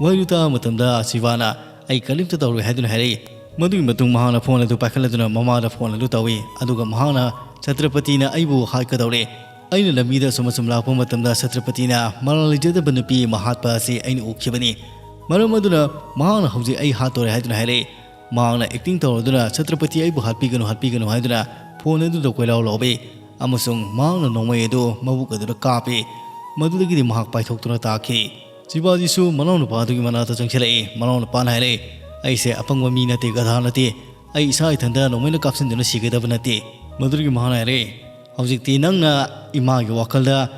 ꯋꯥꯍꯩꯗꯨ ꯇꯥꯕ ꯃꯇꯝꯗ ꯁꯤꯕꯥꯅ, "ꯑꯩ ꯀꯔꯤꯝꯇ ꯇꯧꯔꯣꯏ" ꯍꯥꯏꯗꯨꯅ ꯍꯥꯏꯔꯛꯏ꯫ ꯃꯗꯨꯒꯤ ꯃꯇꯨꯡ ꯃꯍꯥꯛꯅ ꯐꯣꯟ ꯑꯗꯨ ꯄꯥꯏꯈꯠꯂꯗꯨꯅ ꯃꯃꯥꯗ ꯐꯣꯟ ꯑꯗꯨ ꯇꯧꯏ, ꯑꯗꯨꯒ ꯃꯍꯥꯛꯅ, "ꯁꯇ꯭ꯔꯄꯇꯤꯅ ꯑꯩꯕꯨ ꯍꯥꯠꯀꯗꯧꯔꯦ꯫ ꯑꯩꯅ ꯂꯝꯕꯤꯗ ꯑꯁꯨꯝ ꯑꯁꯨꯝ ꯂꯥꯛꯄ ꯃꯇꯝꯗ ꯁꯇ꯭ꯔꯄꯇꯤꯅ ꯃꯔꯥꯜ ꯂꯩꯖꯗꯕ ꯅꯨꯄꯤ ꯑꯃ ꯍꯥꯠꯄ ꯑꯁꯤ ꯑꯩꯅ ꯎꯈꯤꯕꯅꯤ꯫ ꯃꯔꯝ ꯑꯗꯨꯅ ꯃꯍꯥꯛꯅ ꯍꯧꯖꯤꯛ ꯑꯩ ꯍꯥꯠꯇꯣꯔꯦ" ꯍꯥꯏꯗꯨꯅ ꯍꯥꯏꯔꯛꯏ꯫ ꯃꯍꯥꯛꯅ ꯑꯦꯛꯇꯤꯡ ꯇꯧꯔꯗꯨꯅ, "ꯁꯇ꯭ꯔꯄꯇꯤ, ꯑꯩꯕꯨ ꯍꯥꯠꯄꯤꯒꯅꯨ, ꯍꯥꯠꯄꯤꯒꯅꯨ" ꯍꯥꯏꯗꯨꯅ ꯐꯣꯟ ꯑꯗꯨꯗ ꯀꯣꯏꯂꯥꯎ ꯂꯥꯎꯏ ꯑꯃꯁꯨꯡ ꯃꯍꯥꯛꯅ ꯅꯣꯡꯃꯩ ꯑꯗꯨ ꯃꯕꯨꯛ ꯑꯗꯨꯗ ꯀꯥꯞꯄꯤ꯫ ꯃꯗꯨꯗꯒꯤꯗꯤ ꯃꯍꯥꯛ ꯄꯥꯏꯊꯣꯛꯇꯨꯅ ꯇꯥꯈꯤ꯫ ꯁꯤꯕꯥꯖꯤꯁꯨ ꯃꯅꯥꯎꯅꯨꯄꯥ ꯑꯗꯨꯒꯤ ꯃꯅꯥꯛꯇ ꯆꯪꯁꯤꯜꯂꯛꯏ꯫ ꯃꯅꯥꯎꯅꯨꯄꯥꯅ ꯍꯥꯏꯔꯛꯏ, "ꯑꯩꯁꯦ ꯑꯄꯪꯕ ꯃꯤ ꯅꯠꯇꯦ, ꯒꯙꯥ ꯅꯠꯇꯦ꯫ ꯑꯩ ꯏꯁꯥ ꯏꯊꯟꯇ ꯅꯣꯡꯃꯩꯅ ꯀꯥꯞꯁꯤꯟꯗꯨꯅ ꯁꯤꯒꯗꯕ ꯅꯠꯇꯦ"꯫ ꯃꯗꯨꯗꯒꯤ ꯃꯍꯥꯛꯅ ꯍꯥꯏꯔꯛꯏ, "ꯍꯧꯖꯤꯛꯇꯤ ꯅꯪꯅ ꯏꯃꯥꯒꯤ ꯋꯥꯈꯜꯗ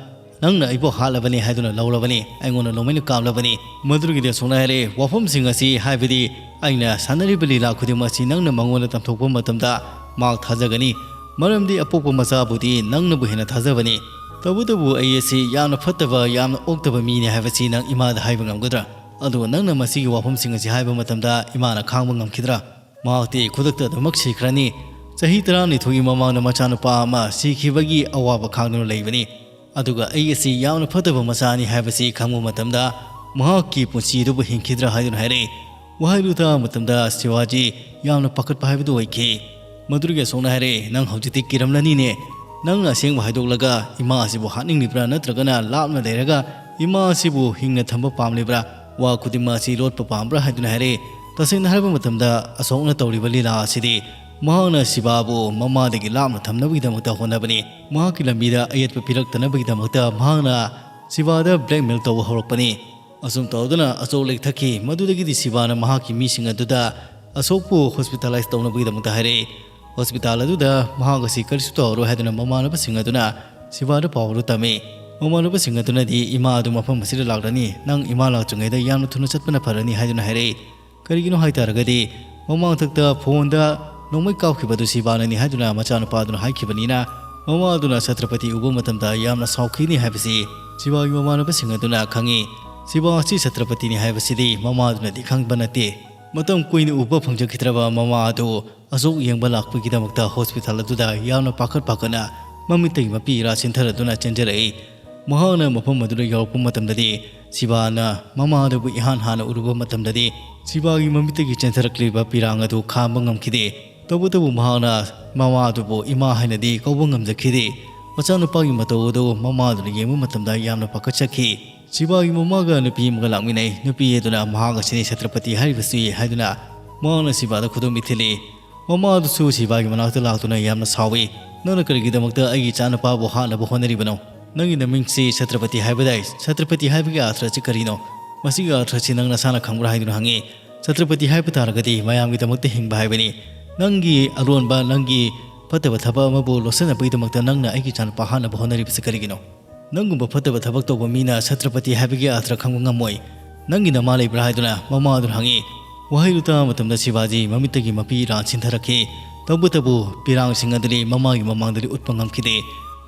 ꯅꯪꯅ ꯑꯩꯕꯨ ꯍꯥꯠꯂꯕꯅꯤ ꯍꯥꯏꯗꯨꯅ ꯂꯧꯔꯕꯅꯤ, ꯑꯩꯉꯣꯟꯗ ꯅꯣꯡꯃꯩꯅ ꯀꯥꯞꯂꯕꯅꯤ"꯫ ꯃꯗꯨꯗꯒꯤꯗꯤ ꯑꯁꯨꯝꯅ ꯍꯥꯏꯔꯛꯏ, "ꯋꯥꯐꯝꯁꯤꯡ ꯑꯁꯤ, ꯍꯥꯏꯕꯗꯤ ꯑꯩꯅ ꯁꯥꯟꯅꯔꯤꯕ ꯂꯤꯂꯥ ꯈꯨꯗꯤꯡꯃꯛ ꯑꯁꯤ ꯅꯪꯅ ꯃꯉꯣꯟꯗ ꯇꯝꯊꯣꯛꯄ ꯃꯇꯝꯗ ꯃꯍꯥꯛ ꯊꯥꯖꯒꯅꯤ, ꯃꯔꯝꯗꯤ ꯑꯄꯣꯛꯄ ꯃꯆꯥꯕꯨꯗꯤ ꯅꯪꯅꯕꯨ ꯍꯦꯟꯅ ꯊꯥꯖꯕꯅꯤ꯫ ꯇꯧꯕꯇꯕꯨ ꯑꯩ ꯑꯁꯤ ꯌꯥꯝꯅ ꯐꯠꯇꯕ, ꯌꯥꯝꯅ ꯑꯣꯛꯇꯕ ꯃꯤꯅꯤ ꯍꯥꯏꯕꯁꯤ ꯅꯪ ꯏꯃꯥꯗ ꯍꯥꯏꯕ ꯉꯝꯒꯗ꯭ꯔꯥ? ꯑꯗꯨꯒ ꯅꯪꯅ ꯃꯁꯤꯒꯤ ꯋꯥꯐꯝꯁꯤꯡ ꯑꯁꯤ ꯍꯥꯏꯕ ꯃꯇꯝꯗ ꯏꯃꯥꯅ ꯈꯥꯡꯕ ꯉꯝꯈꯤꯗ꯭ꯔꯥ? ꯃꯍꯥꯛꯇꯤ ꯈꯨꯗꯛꯇ ꯑꯗꯨꯃꯛ ꯁꯤꯈ꯭ꯔꯅꯤ꯫ ꯆꯍꯤ ꯇꯔꯥꯅꯤꯊꯣꯏꯒꯤ ꯃꯃꯥꯡꯗ ꯃꯆꯥꯅꯨꯄꯥ ꯑꯃ ꯁꯤꯈꯤꯕꯒꯤ ꯑꯋꯥꯕ ꯈꯥꯡꯗꯨꯅ ꯂꯩꯕꯅꯤ꯫ ꯑꯗꯨꯒ ꯑꯩ ꯑꯁꯤ ꯌꯥꯝꯅ ꯐꯠꯇꯕ ꯃꯆꯥꯅꯤ ꯍꯥꯏꯕꯁꯤ ꯈꯪꯕ ꯃꯇꯝꯗ ꯃꯍꯥꯛꯀꯤ ꯄꯨꯟꯁꯤ ꯑꯗꯨꯕꯨ ꯍꯤꯡꯈꯤꯗ꯭ꯔꯥ?" ꯍꯥꯏꯗꯨꯅ ꯍꯥꯏꯔꯛꯏ꯫ ꯋꯥꯍꯩꯗꯨ ꯇꯥꯕ ꯃꯇꯝꯗ ꯁꯤꯋꯥꯖꯤ ꯌꯥꯝꯅ ꯄꯥꯈꯠꯄ ꯍꯥꯏꯕꯗꯨ ꯑꯣꯏꯈꯤ꯫ ꯃꯗꯨꯗꯒꯤ ꯑꯁꯣꯛꯅ ꯍꯥꯏꯔꯛꯑꯦ, "ꯅꯪ ꯍꯧꯖꯤꯛꯇꯤ ꯀꯤꯔꯝꯂꯅꯤꯅꯦ꯫ ꯅꯪꯅ ꯑꯁꯦꯡꯕ ꯍꯥꯏꯗꯣꯛꯂꯒ ꯏꯃꯥ ꯑꯁꯤꯕꯨ ꯍꯥꯠꯅꯤꯡꯂꯤꯕ꯭ꯔꯥ, ꯅꯠꯇ꯭ꯔꯒꯅ ꯂꯥꯞꯅ ꯂꯩꯔꯒ ꯏꯃꯥ ꯑꯁꯤꯕꯨ ꯍꯤꯡꯅ ꯊꯝꯕ ꯄꯥꯝꯂꯤꯕ꯭ꯔꯥ? ꯋꯥ ꯈꯨꯗꯤꯡꯃꯛ ꯑꯁꯤ ꯂꯣꯠꯄ ꯄꯥꯝꯕ꯭ꯔꯥ?" ꯍꯥꯏꯗꯨꯅ ꯍꯥꯏꯔꯛꯏ꯫ ꯇꯁꯦꯡꯅ ꯍꯥꯏꯔꯕ ꯃꯇꯝꯗ, ꯑꯁꯣꯛꯅ ꯇꯧꯔꯤꯕ ꯂꯤꯂꯥ ꯑꯁꯤꯗꯤ ꯃꯍꯥꯛꯅ ꯁꯤꯕꯥꯕꯨ ꯃꯃꯥꯗꯒꯤ ꯂꯥꯞꯅ ꯊꯝꯅꯕꯒꯤꯗꯃꯛꯇ ꯍꯣꯠꯅꯕꯅꯤ꯫ ꯃꯍꯥꯛꯀꯤ ꯂꯝꯕꯤꯗ ꯑꯌꯦꯠꯄ ꯄꯤꯔꯛꯇꯅꯕꯒꯤꯗꯃꯛꯇ ꯃꯍꯥꯛꯅ ꯁꯤꯕꯥꯗ blackmail ꯇꯧꯕ ꯍꯧꯔꯛꯄꯅꯤ꯫ ꯑꯁꯨꯝ ꯇꯧꯗꯨꯅ ꯑꯆꯣꯛ ꯂꯦꯛꯊꯈꯤ꯫ ꯃꯗꯨꯗꯒꯤꯗꯤ ꯁꯤꯕꯥꯅ ꯃꯍꯥꯛꯀꯤ ꯃꯤꯁꯤꯡ ꯑꯗꯨꯗ ꯑꯁꯣꯛꯄꯨ hospitalize ꯇꯧꯅꯕꯒꯤꯗꯃꯛꯇ ꯍꯥꯏꯔꯛꯏ꯫ ꯍꯣꯁꯄꯤꯇꯥꯜ ꯑꯗꯨꯗ ꯃꯍꯥꯛ ꯑꯁꯤ ꯀꯔꯤꯁꯨ ꯇꯧꯔꯔꯣꯏ ꯍꯥꯏꯗꯨꯅ ꯃꯃꯥꯟꯅꯕꯁꯤꯡ ꯑꯗꯨꯅ ꯁꯤꯕꯥꯗ ꯄꯥꯎ ꯑꯗꯨ ꯇꯝꯃꯤ꯫ ꯃꯃꯥꯟꯅꯕꯁꯤꯡ ꯑꯗꯨꯅꯗꯤ, "ꯏꯃꯥ ꯑꯗꯨ ꯃꯐꯝ ꯑꯁꯤꯗ ꯂꯥꯛꯂꯅꯤ, ꯅꯪ ꯏꯃꯥ ꯂꯥꯛꯇ꯭ꯔꯤꯉꯩꯗ ꯌꯥꯝꯅ ꯊꯨꯅ ꯆꯠꯄꯅ ꯐꯔꯅꯤ" ꯍꯥꯏꯗꯨꯅ ꯍꯥꯏꯔꯛꯏ꯫ ꯀꯔꯤꯒꯤꯅꯣ ꯍꯥꯏꯇꯥꯔꯒꯗꯤ, ꯃꯃꯥꯡꯊꯛꯇ ꯐꯣꯟꯗ ꯅꯣꯡꯃꯩ ꯀꯥꯞꯈꯤꯕꯗꯨ ꯁꯤꯕꯥꯅꯅꯤ ꯍꯥꯏꯗꯨꯅ ꯃꯆꯥꯅꯨꯄꯥ ꯑꯗꯨꯅ ꯍꯥꯏꯈꯤꯕꯅꯤꯅ, ꯃꯃꯥ ꯑꯗꯨꯅ ꯁꯇ꯭ꯔꯄꯇꯤ ꯎꯕ ꯃꯇꯝꯗ ꯌꯥꯝꯅ ꯁꯥꯎꯈꯤꯅꯤ ꯍꯥꯏꯕꯁꯤ ꯁꯤꯕꯥꯒꯤ ꯃꯃꯥꯟꯅꯕꯁꯤꯡ ꯑꯗꯨꯅ ꯈꯪꯏ꯫ ꯁꯤꯕꯥ ꯑꯁꯤ ꯁꯇ꯭ꯔꯄꯇꯤꯅꯤ ꯍꯥꯏꯕꯁꯤꯗꯤ ꯃꯃꯥ ꯑꯗꯨꯅꯗꯤ ꯈꯪꯕ ꯅꯠꯇꯦ꯫ ꯃꯇꯝ ꯀꯨꯏꯅ ꯎꯕ ꯐꯪꯖꯈꯤꯗ꯭ꯔꯕ ꯃꯃꯥ ꯑꯗꯨ ꯑꯁꯣꯛ ꯌꯦꯡꯕ ꯂꯥꯛꯄꯒꯤꯗꯃꯛꯇ ꯍꯣꯁꯄꯤꯇꯥꯜ ꯑꯗꯨꯗ ꯌꯥꯝꯅ ꯄꯥꯈꯠ ꯄꯥꯈꯠꯅ ꯃꯃꯤꯠꯇꯒꯤ ꯃꯄꯤ ꯏꯔꯥ ꯆꯦꯟꯊꯔꯗꯨꯅ ꯆꯦꯟꯖꯔꯛꯏ꯫ ꯃꯍꯥꯛꯅ ꯃꯐꯝ ꯑꯗꯨꯗ ꯌꯧꯔꯛꯄ ꯃꯇꯝꯗꯗꯤ ꯁꯤꯕꯥꯅ ꯃꯃꯥ ꯑꯗꯨꯕꯨ ꯏꯍꯥꯟ ꯍꯥꯟꯅ ꯎꯔꯨꯕ ꯃꯇꯝꯗꯗꯤ ꯁꯤꯕꯥꯒꯤ ꯃꯃꯤꯠꯇꯒꯤ ꯆꯦꯟꯊꯔꯛꯂꯤꯕ ꯄꯤꯔꯥꯡ ꯑꯗꯨ ꯈꯥꯝꯕ ꯉꯝꯈꯤꯗꯦ꯫ ꯇꯧꯕꯇꯕꯨ ꯃꯍꯥꯛꯅ ꯃꯃꯥ ꯑꯗꯨꯕꯨ ꯏꯃꯥ ꯍꯥꯏꯅꯗꯤ ꯀꯧꯕ ꯉꯝꯖꯈꯤꯗꯦ꯫ ꯃꯆꯥꯅꯨꯄꯥꯒꯤ ꯃꯇꯧ ꯑꯗꯨ ꯃꯃꯥ ꯑꯗꯨꯅ ꯌꯦꯡꯕ ꯃꯇꯝꯗ ꯌꯥꯝꯅ ꯄꯥꯈꯠꯆꯈꯤ꯫ ꯁꯤꯕꯥꯒꯤ ꯃꯃꯥꯒ ꯅꯨꯄꯤ ꯑꯃꯒ ꯂꯥꯛꯃꯤꯟꯅꯩ꯫ ꯅꯨꯄꯤ ꯑꯗꯨꯅ ꯃꯍꯥꯛ ꯑꯁꯤꯅꯤ ꯁꯇ꯭ꯔꯄꯇꯤ ꯍꯥꯏꯔꯤꯕꯁꯤ ꯍꯥꯏꯗꯨꯅ ꯃꯍꯥꯛꯅ ꯁꯤꯕꯥꯗ ꯈꯨꯗꯣꯝꯕꯤ ꯊꯤꯜꯂꯤ꯫ ꯃꯃꯥ ꯑꯗꯨꯁꯨ ꯁꯤꯕꯥꯒꯤ ꯃꯅꯥꯛꯇ ꯂꯥꯛꯇꯨꯅ ꯌꯥꯝꯅ ꯁꯥꯎꯏ꯫ "ꯅꯪꯅ ꯀꯔꯤꯒꯤꯗꯃꯛꯇ ꯑꯩꯒꯤ ꯏꯆꯥꯅꯨꯄꯥꯕꯨ ꯍꯥꯠꯅꯕ ꯍꯣꯠꯅꯔꯤꯕꯅꯣ? ꯅꯪꯒꯤ ꯅꯃꯤꯡꯁꯤ ꯁꯇ꯭ꯔꯄꯇꯤ ꯍꯥꯏꯕꯗꯥꯏ? ꯁꯇ꯭ꯔꯄꯇꯤ ꯍꯥꯏꯕꯒꯤ ꯑꯥꯔꯊ ꯑꯁꯤ ꯀꯔꯤꯅꯣ? ꯃꯁꯤꯒꯤ ꯑꯥꯔꯊ ꯑꯁꯤ ꯅꯪ ꯅꯁꯥꯅ ꯈꯪꯕ꯭ꯔꯥ?" ꯍꯥꯏꯗꯨꯅ ꯍꯪꯉꯤ꯫ "ꯁꯇ꯭ꯔꯄꯇꯤ ꯍꯥꯏꯕ ꯇꯥꯔꯒꯗꯤ ꯃꯌꯥꯝꯒꯤꯗꯃꯛꯇ ꯍꯤꯡꯕ ꯍꯥꯏꯕꯅꯤ꯫ ꯅꯪꯒꯤ ꯑꯔꯣꯟꯕ, ꯅꯪꯒꯤ ꯐꯠꯇꯕ ꯊꯕꯛ ꯑꯃꯕꯨ ꯂꯣꯠꯁꯤꯟꯅꯕꯒꯤꯗꯃꯛꯇ ꯅꯪꯅ ꯑꯩꯒꯤ ꯏꯆꯥꯅꯨꯄꯥ ꯍꯥꯠꯅꯕ ꯍꯣꯠꯅꯔꯤꯕꯁꯤ ꯀꯔꯤꯒꯤꯅꯣ? ꯅꯪꯒꯨꯝꯕ ꯐꯠꯇꯕ ꯊꯕꯛ ꯇꯧꯕ ꯃꯤꯅ ꯁꯇ꯭ꯔꯄꯇꯤ ꯍꯥꯏꯕꯒꯤ ꯑꯥꯔꯊ ꯈꯪꯕ ꯉꯝꯃꯣꯏ꯫ ꯅꯪꯒꯤ ꯅꯃꯥ ꯂꯩꯕ꯭ꯔꯥ?" ꯍꯥꯏꯗꯨꯅ ꯃꯃꯥ ꯑꯗꯨꯅ ꯍꯪꯉꯤ꯫ ꯋꯥꯍꯩꯗꯨ ꯇꯥꯕ ꯃꯇꯝꯗ ꯁꯤꯕꯥꯖꯤ ꯃꯃꯤꯠꯇꯒꯤ ꯃꯄꯤ ꯏꯔꯥ ꯆꯤꯟꯊꯔꯛꯈꯤ꯫ ꯇꯧꯕꯇꯕꯨ ꯄꯤꯔꯥꯡꯁꯤꯡ ꯑꯗꯨꯗꯤ ꯃꯃꯥꯒꯤ ꯃꯃꯥꯡꯗꯗꯤ ꯎꯠꯄ ꯉꯝꯈꯤꯗꯦ꯫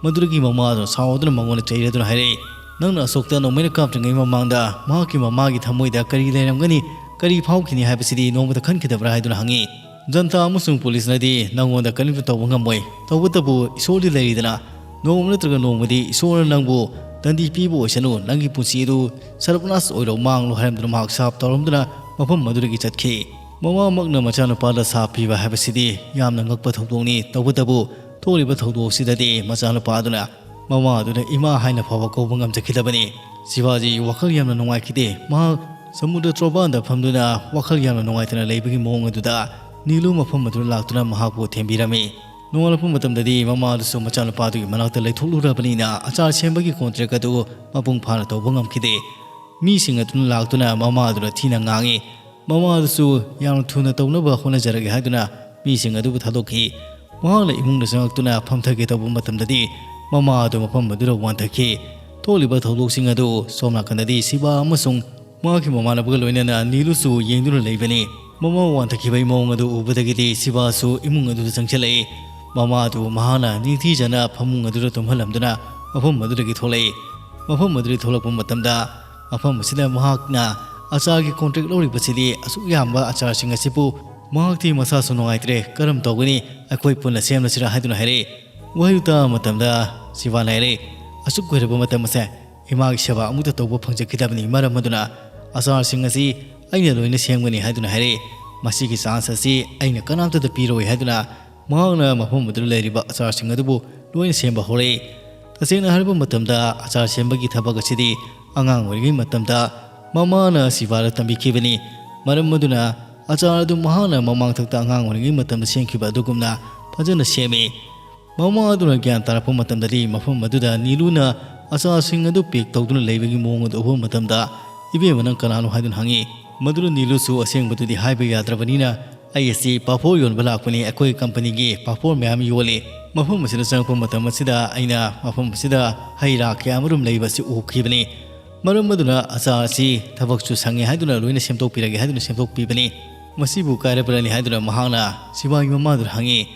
ꯃꯗꯨꯗꯒꯤ ꯃꯃꯥ ꯑꯗꯨꯅ ꯁꯥꯎꯗꯨꯅ ꯃꯉꯣꯟꯗ ꯆꯩꯔꯗꯨꯅ ꯍꯥꯏꯔꯛꯏ, "ꯅꯪꯅ ꯑꯁꯣꯛꯇ ꯅꯣꯡꯃꯩꯅ ꯀꯥꯞꯇ꯭ꯔꯤꯉꯩ ꯃꯃꯥꯡꯗ ꯃꯍꯥꯛꯀꯤ ꯃꯃꯥꯒꯤ ꯊꯃꯣꯏꯗ ꯀꯔꯤ ꯂꯩꯔꯝꯒꯅꯤ, ꯀꯔꯤ ꯐꯥꯎꯈꯤꯅꯤ ꯍꯥꯏꯕꯁꯤꯗꯤ ꯅꯣꯡꯃꯇ ꯈꯟꯈꯤꯗꯕ꯭ꯔꯥ?" ꯍꯥꯏꯗꯨꯅ ꯍꯪꯉꯤ꯫ "ꯖꯟꯇꯥ ꯑꯃꯁꯨꯡ ꯄꯨꯂꯤꯁꯅꯗꯤ ꯅꯪꯉꯣꯟꯗ ꯀꯔꯤꯝꯇ ꯇꯧꯕ ꯉꯝꯃꯣꯏ꯫ ꯇꯧꯕꯇꯕꯨ ꯏꯁꯣꯔꯗꯤ ꯂꯩꯔꯤꯗꯅ, ꯅꯣꯡꯃ ꯅꯠꯇ꯭ꯔꯒ ꯅꯣꯡꯃꯗꯤ ꯏꯁꯣꯔꯅ ꯅꯪꯕꯨ ꯗꯟꯗꯤ ꯄꯤꯕ ꯑꯣꯏꯁꯅꯨ, ꯅꯪꯒꯤ ꯄꯨꯟꯁꯤ ꯑꯗꯨ ꯁꯔꯕꯅꯥꯁ ꯑꯣꯏꯔꯣ, ꯃꯥꯡꯂꯣ" ꯍꯥꯏꯔꯝꯗꯨꯅ ꯃꯍꯥꯛ ꯁꯥꯞ ꯇꯧꯔꯝꯗꯨꯅ ꯃꯐꯝ ꯑꯗꯨꯗꯒꯤ ꯆꯠꯈꯤ꯫ ꯃꯃꯥꯃꯛꯅ ꯃꯆꯥꯅꯨꯄꯥꯗ ꯁꯥ ꯄꯤꯕ ꯍꯥꯏꯕꯁꯤꯗꯤ ꯌꯥꯝꯅ ꯉꯛꯄ ꯊꯧꯗꯣꯛꯅꯤ꯫ ꯇꯧꯕꯇꯕꯨ ꯊꯣꯛꯂꯤꯕ ꯊꯧꯗꯣꯛ ꯑꯁꯤꯗꯗꯤ ꯃꯆꯥꯅꯨꯄꯥ ꯑꯗꯨꯅ ꯃꯃꯥ ꯑꯗꯨꯗ ꯏꯃꯥ ꯍꯥꯏꯅ ꯐꯥꯎꯕ ꯀꯧꯕ ꯉꯝꯖꯈꯤꯗꯕꯅꯤ꯫ ꯁꯤꯕꯥꯖꯤ ꯋꯥꯈꯜ ꯌꯥꯝꯅ ꯅꯨꯡꯉꯥꯏꯈꯤꯗꯦ꯫ ꯃꯍꯥꯛ ꯁꯃꯨꯗ꯭ꯔ ꯇꯣꯔꯕꯥꯟꯗ ꯐꯝꯗꯨꯅ ꯋꯥꯈꯜ ꯌꯥꯝꯅ ꯅꯨꯡꯉꯥꯏꯇꯅ ꯂꯩꯕꯒꯤ ꯃꯑꯣꯡ ꯑꯗꯨꯗ ꯅꯤꯂꯨ ꯃꯐꯝ ꯑꯗꯨꯗ ꯂꯥꯛꯇꯨꯅ ꯃꯍꯥꯛꯄꯨ ꯊꯦꯝꯕꯤꯔꯝꯃꯤ꯫ ꯅꯣꯡꯉꯥꯜꯂꯛꯄ ꯃꯇꯝꯗꯗꯤ ꯃꯃꯥ ꯑꯗꯨꯁꯨ ꯃꯆꯥꯅꯨꯄꯥꯗꯨꯒꯤ ꯃꯅꯥꯛꯇ ꯂꯩꯊꯣꯛꯂꯨꯔꯕꯅꯤꯅ ꯑꯆꯥꯔ ꯁꯦꯝꯕꯒꯤ ꯀꯣꯟꯇ꯭ꯔꯦꯛ ꯑꯗꯨ ꯃꯄꯨꯡ ꯐꯥꯅ ꯇꯧꯕ ꯉꯝꯈꯤꯗꯦ꯫ ꯃꯤꯁꯤꯡ ꯑꯗꯨꯅ ꯂꯥꯛꯇꯨꯅ ꯃꯃꯥ ꯑꯗꯨꯗ ꯊꯤꯅ ꯉꯥꯡꯉꯤ꯫ ꯃꯃꯥ ꯑꯗꯨꯁꯨ ꯌꯥꯝꯅ ꯊꯨꯅ ꯇꯧꯅꯕ ꯍꯣꯠꯅꯖꯔꯒꯦ ꯍꯥꯏꯗꯨꯅ ꯃꯤꯁꯤꯡ ꯑꯗꯨꯕꯨ ꯊꯥꯗꯣꯛꯈꯤ꯫ ꯃꯍꯥꯛꯅ ꯏꯃꯨꯡꯗ ꯆꯪꯂꯛꯇꯨꯅ ꯐꯝꯊꯒꯦ ꯇꯧꯕ ꯃꯇꯝꯗꯗꯤ ꯃꯃꯥ ꯑꯗꯨ ꯃꯐꯝ ꯑꯗꯨꯗ ꯋꯥꯟꯊꯈꯤ꯫ ꯊꯣꯛꯂꯤꯕ ꯊꯧꯗꯣꯛꯁꯤꯡ ꯑꯗꯨ ꯁꯣꯝ ꯅꯥꯀꯟꯗꯗꯤ ꯁꯤꯕꯥ ꯑꯃꯁꯨꯡ ꯃꯍꯥꯛꯀꯤ ꯃꯃꯥꯟꯅꯕꯒ ꯂꯣꯏꯅꯅ ꯅꯤꯂꯨꯁꯨ ꯌꯦꯡꯗꯨꯅ ꯂꯩꯕꯅꯤ꯫ ꯃꯃꯥ ꯋꯥꯟꯊꯈꯤꯕꯒꯤ ꯃꯑꯣꯡ ꯑꯗꯨ ꯎꯕꯗꯒꯤꯗꯤ ꯁꯤꯕꯥꯁꯨ ꯏꯃꯨꯡ ꯑꯗꯨꯗ ꯆꯪꯁꯤꯜꯂꯛꯏ꯫ ꯃꯃꯥ ꯑꯗꯨ ꯃꯍꯥꯛꯅ ꯅꯤꯡꯊꯤꯖꯅ ꯐꯃꯨꯡ ꯑꯗꯨꯗ ꯇꯨꯝꯍꯜꯂꯝꯗꯨꯅ ꯃꯐꯝ ꯑꯗꯨꯗꯒꯤ ꯊꯣꯛꯂꯛꯏ꯫ ꯃꯐꯝ ꯑꯗꯨꯗꯒꯤ ꯊꯣꯛꯂꯛꯄ ꯃꯇꯝꯗ ꯃꯐꯝ ꯑꯁꯤꯗ ꯃꯍꯥꯛꯅ ꯑꯆꯥꯔꯒꯤ ꯀꯣꯟꯇ꯭ꯔꯦꯛ ꯂꯧꯔꯤꯕꯁꯤꯗꯤ ꯑꯁꯨꯛ ꯌꯥꯝꯕ ꯑꯆꯥꯔꯁꯤꯡ ꯑꯁꯤꯕꯨ ꯃꯍꯥꯛꯇꯤ ꯃꯁꯥꯁꯨ ꯅꯨꯡꯉꯥꯏꯇ꯭ꯔꯦ꯫ "ꯀꯔꯝ ꯇꯧꯒꯅꯤ? ꯑꯩꯈꯣꯏ ꯄꯨꯟꯅ ꯁꯦꯝꯂꯁꯤꯔꯥ?" ꯍꯥꯏꯗꯨꯅ ꯍꯥꯏꯔꯛꯏ꯫ ꯋꯥꯍꯩꯗꯨ ꯇꯥꯕ ꯃꯇꯝꯗ ꯁꯤꯕꯥꯅ ꯍꯥꯏꯔꯛꯏ, "ꯑꯁꯨꯛ ꯀꯨꯏꯔꯕ ꯃꯇꯝ ꯑꯁꯦ ꯏꯃꯥꯒꯤ ꯁꯦꯕꯥ ꯑꯃꯨꯛꯇ ꯇꯧꯕ ꯐꯪꯖꯈꯤꯗꯕꯅꯤ꯫ ꯃꯔꯝ ꯑꯗꯨꯅ ꯑꯆꯥꯔꯁꯤꯡ ꯑꯁꯤ ꯑꯩꯅ ꯂꯣꯏꯅ ꯁꯦꯝꯒꯅꯤ ꯍꯥꯏꯗꯨꯅ ꯍꯥꯏꯔꯛꯏ꯫ ꯃꯁꯤꯒꯤ ꯆꯥꯟꯁ ꯑꯁꯤ ꯑꯩꯅ ꯀꯅꯥꯝꯇꯗ ꯄꯤꯔꯣꯏ" ꯍꯥꯏꯗꯨꯅ ꯃꯍꯥꯛꯅ ꯃꯐꯝ ꯑꯗꯨꯗ ꯂꯩꯔꯤꯕ ꯑꯆꯥꯔꯁꯤꯡ ꯑꯗꯨꯕꯨ ꯂꯣꯏꯅ ꯁꯦꯝꯕ ꯍꯧꯔꯛꯏ꯫ ꯇꯁꯦꯡꯅ ꯍꯥꯏꯔꯕ ꯃꯇꯝꯗ ꯑꯆꯥꯔ ꯁꯦꯝꯕꯒꯤ ꯊꯕꯛ ꯑꯁꯤꯗꯤ ꯑꯉꯥꯡ ꯑꯣꯏꯔꯤꯉꯩ ꯃꯇꯝꯗ ꯃꯃꯥꯅ ꯁꯤꯕꯥꯗ ꯇꯝꯕꯤꯈꯤꯕꯅꯤ꯫ ꯃꯔꯝ ꯑꯗꯨꯅ ꯑꯆꯥꯔ ꯑꯗꯨ ꯃꯍꯥꯛꯅ ꯃꯃꯥꯡꯊꯛꯇ ꯑꯉꯥꯡ ꯑꯣꯏꯔꯤꯉꯩ ꯃꯇꯝꯗ ꯁꯦꯝꯈꯤꯕ ꯑꯗꯨꯒꯨꯝꯅ ꯐꯖꯅ ꯁꯦꯝꯃꯤ꯫ ꯃꯃꯥ ꯑꯗꯨꯅ ꯒ꯭ꯌꯥꯟ ꯇꯥꯔꯛꯄ ꯃꯇꯝꯗꯗꯤ ꯃꯐꯝ ꯑꯗꯨꯗ ꯅꯤꯂꯨꯅ ꯑꯆꯥꯔꯁꯤꯡ ꯑꯗꯨ ꯄꯦꯛ ꯇꯧꯗꯨꯅ ꯂꯩꯕꯒꯤ ꯃꯑꯣꯡ ꯑꯗꯨ ꯎꯕ ꯃꯇꯝꯗ, "ꯏꯕꯦꯝꯃ, ꯅꯪ ꯀꯅꯥꯅꯣ?" ꯍꯥꯏꯗꯨꯅ ꯍꯪꯉꯤ꯫ ꯃꯗꯨꯗ ꯅꯤꯂꯨꯁꯨ ꯑꯁꯦꯡꯕꯗꯨꯗꯤ ꯍꯥꯏꯕ ꯌꯥꯗ꯭ꯔꯕꯅꯤꯅ, "ꯑꯩ ꯑꯁꯤ ꯄꯥꯐꯣꯔ ꯌꯣꯟꯕ ꯂꯥꯛꯄꯅꯤ, ꯑꯩꯈꯣꯏ ꯀꯝꯄꯅꯤꯒꯤ ꯄꯥꯐꯣꯔ ꯃꯌꯥꯝ ꯌꯣꯜꯂꯤ꯫ ꯃꯐꯝ ꯑꯁꯤꯗ ꯆꯪꯉꯛꯄ ꯃꯇꯝ ꯑꯁꯤꯗ ꯑꯩꯅ ꯃꯐꯝ ꯑꯁꯤꯗ ꯍꯩ ꯔꯥ ꯀꯌꯥ ꯑꯃꯔꯣꯝ ꯂꯩꯕ ꯑꯁꯤ ꯎꯈꯤꯕꯅꯤ꯫ ꯃꯔꯝ ꯑꯗꯨꯅ ꯑꯆꯥꯔ ꯑꯁꯤ ꯊꯕꯛꯁꯨ ꯁꯪꯉꯦ ꯍꯥꯏꯗꯨꯅ ꯂꯣꯏꯅ ꯁꯦꯝꯗꯣꯛꯄꯤꯔꯒꯦ" ꯍꯥꯏꯗꯨꯅ ꯁꯦꯝꯗꯣꯛꯄꯤꯕꯅꯤ꯫ ꯃꯁꯤꯕꯨ ꯀꯥꯏꯔꯕ꯭ꯔꯅꯤ ꯍꯥꯏꯗꯨꯅ ꯃꯍꯥꯛꯅ ꯁꯤꯕꯥꯒꯤ ꯃꯃꯥꯗꯨꯗ ꯍꯪꯉꯤ꯫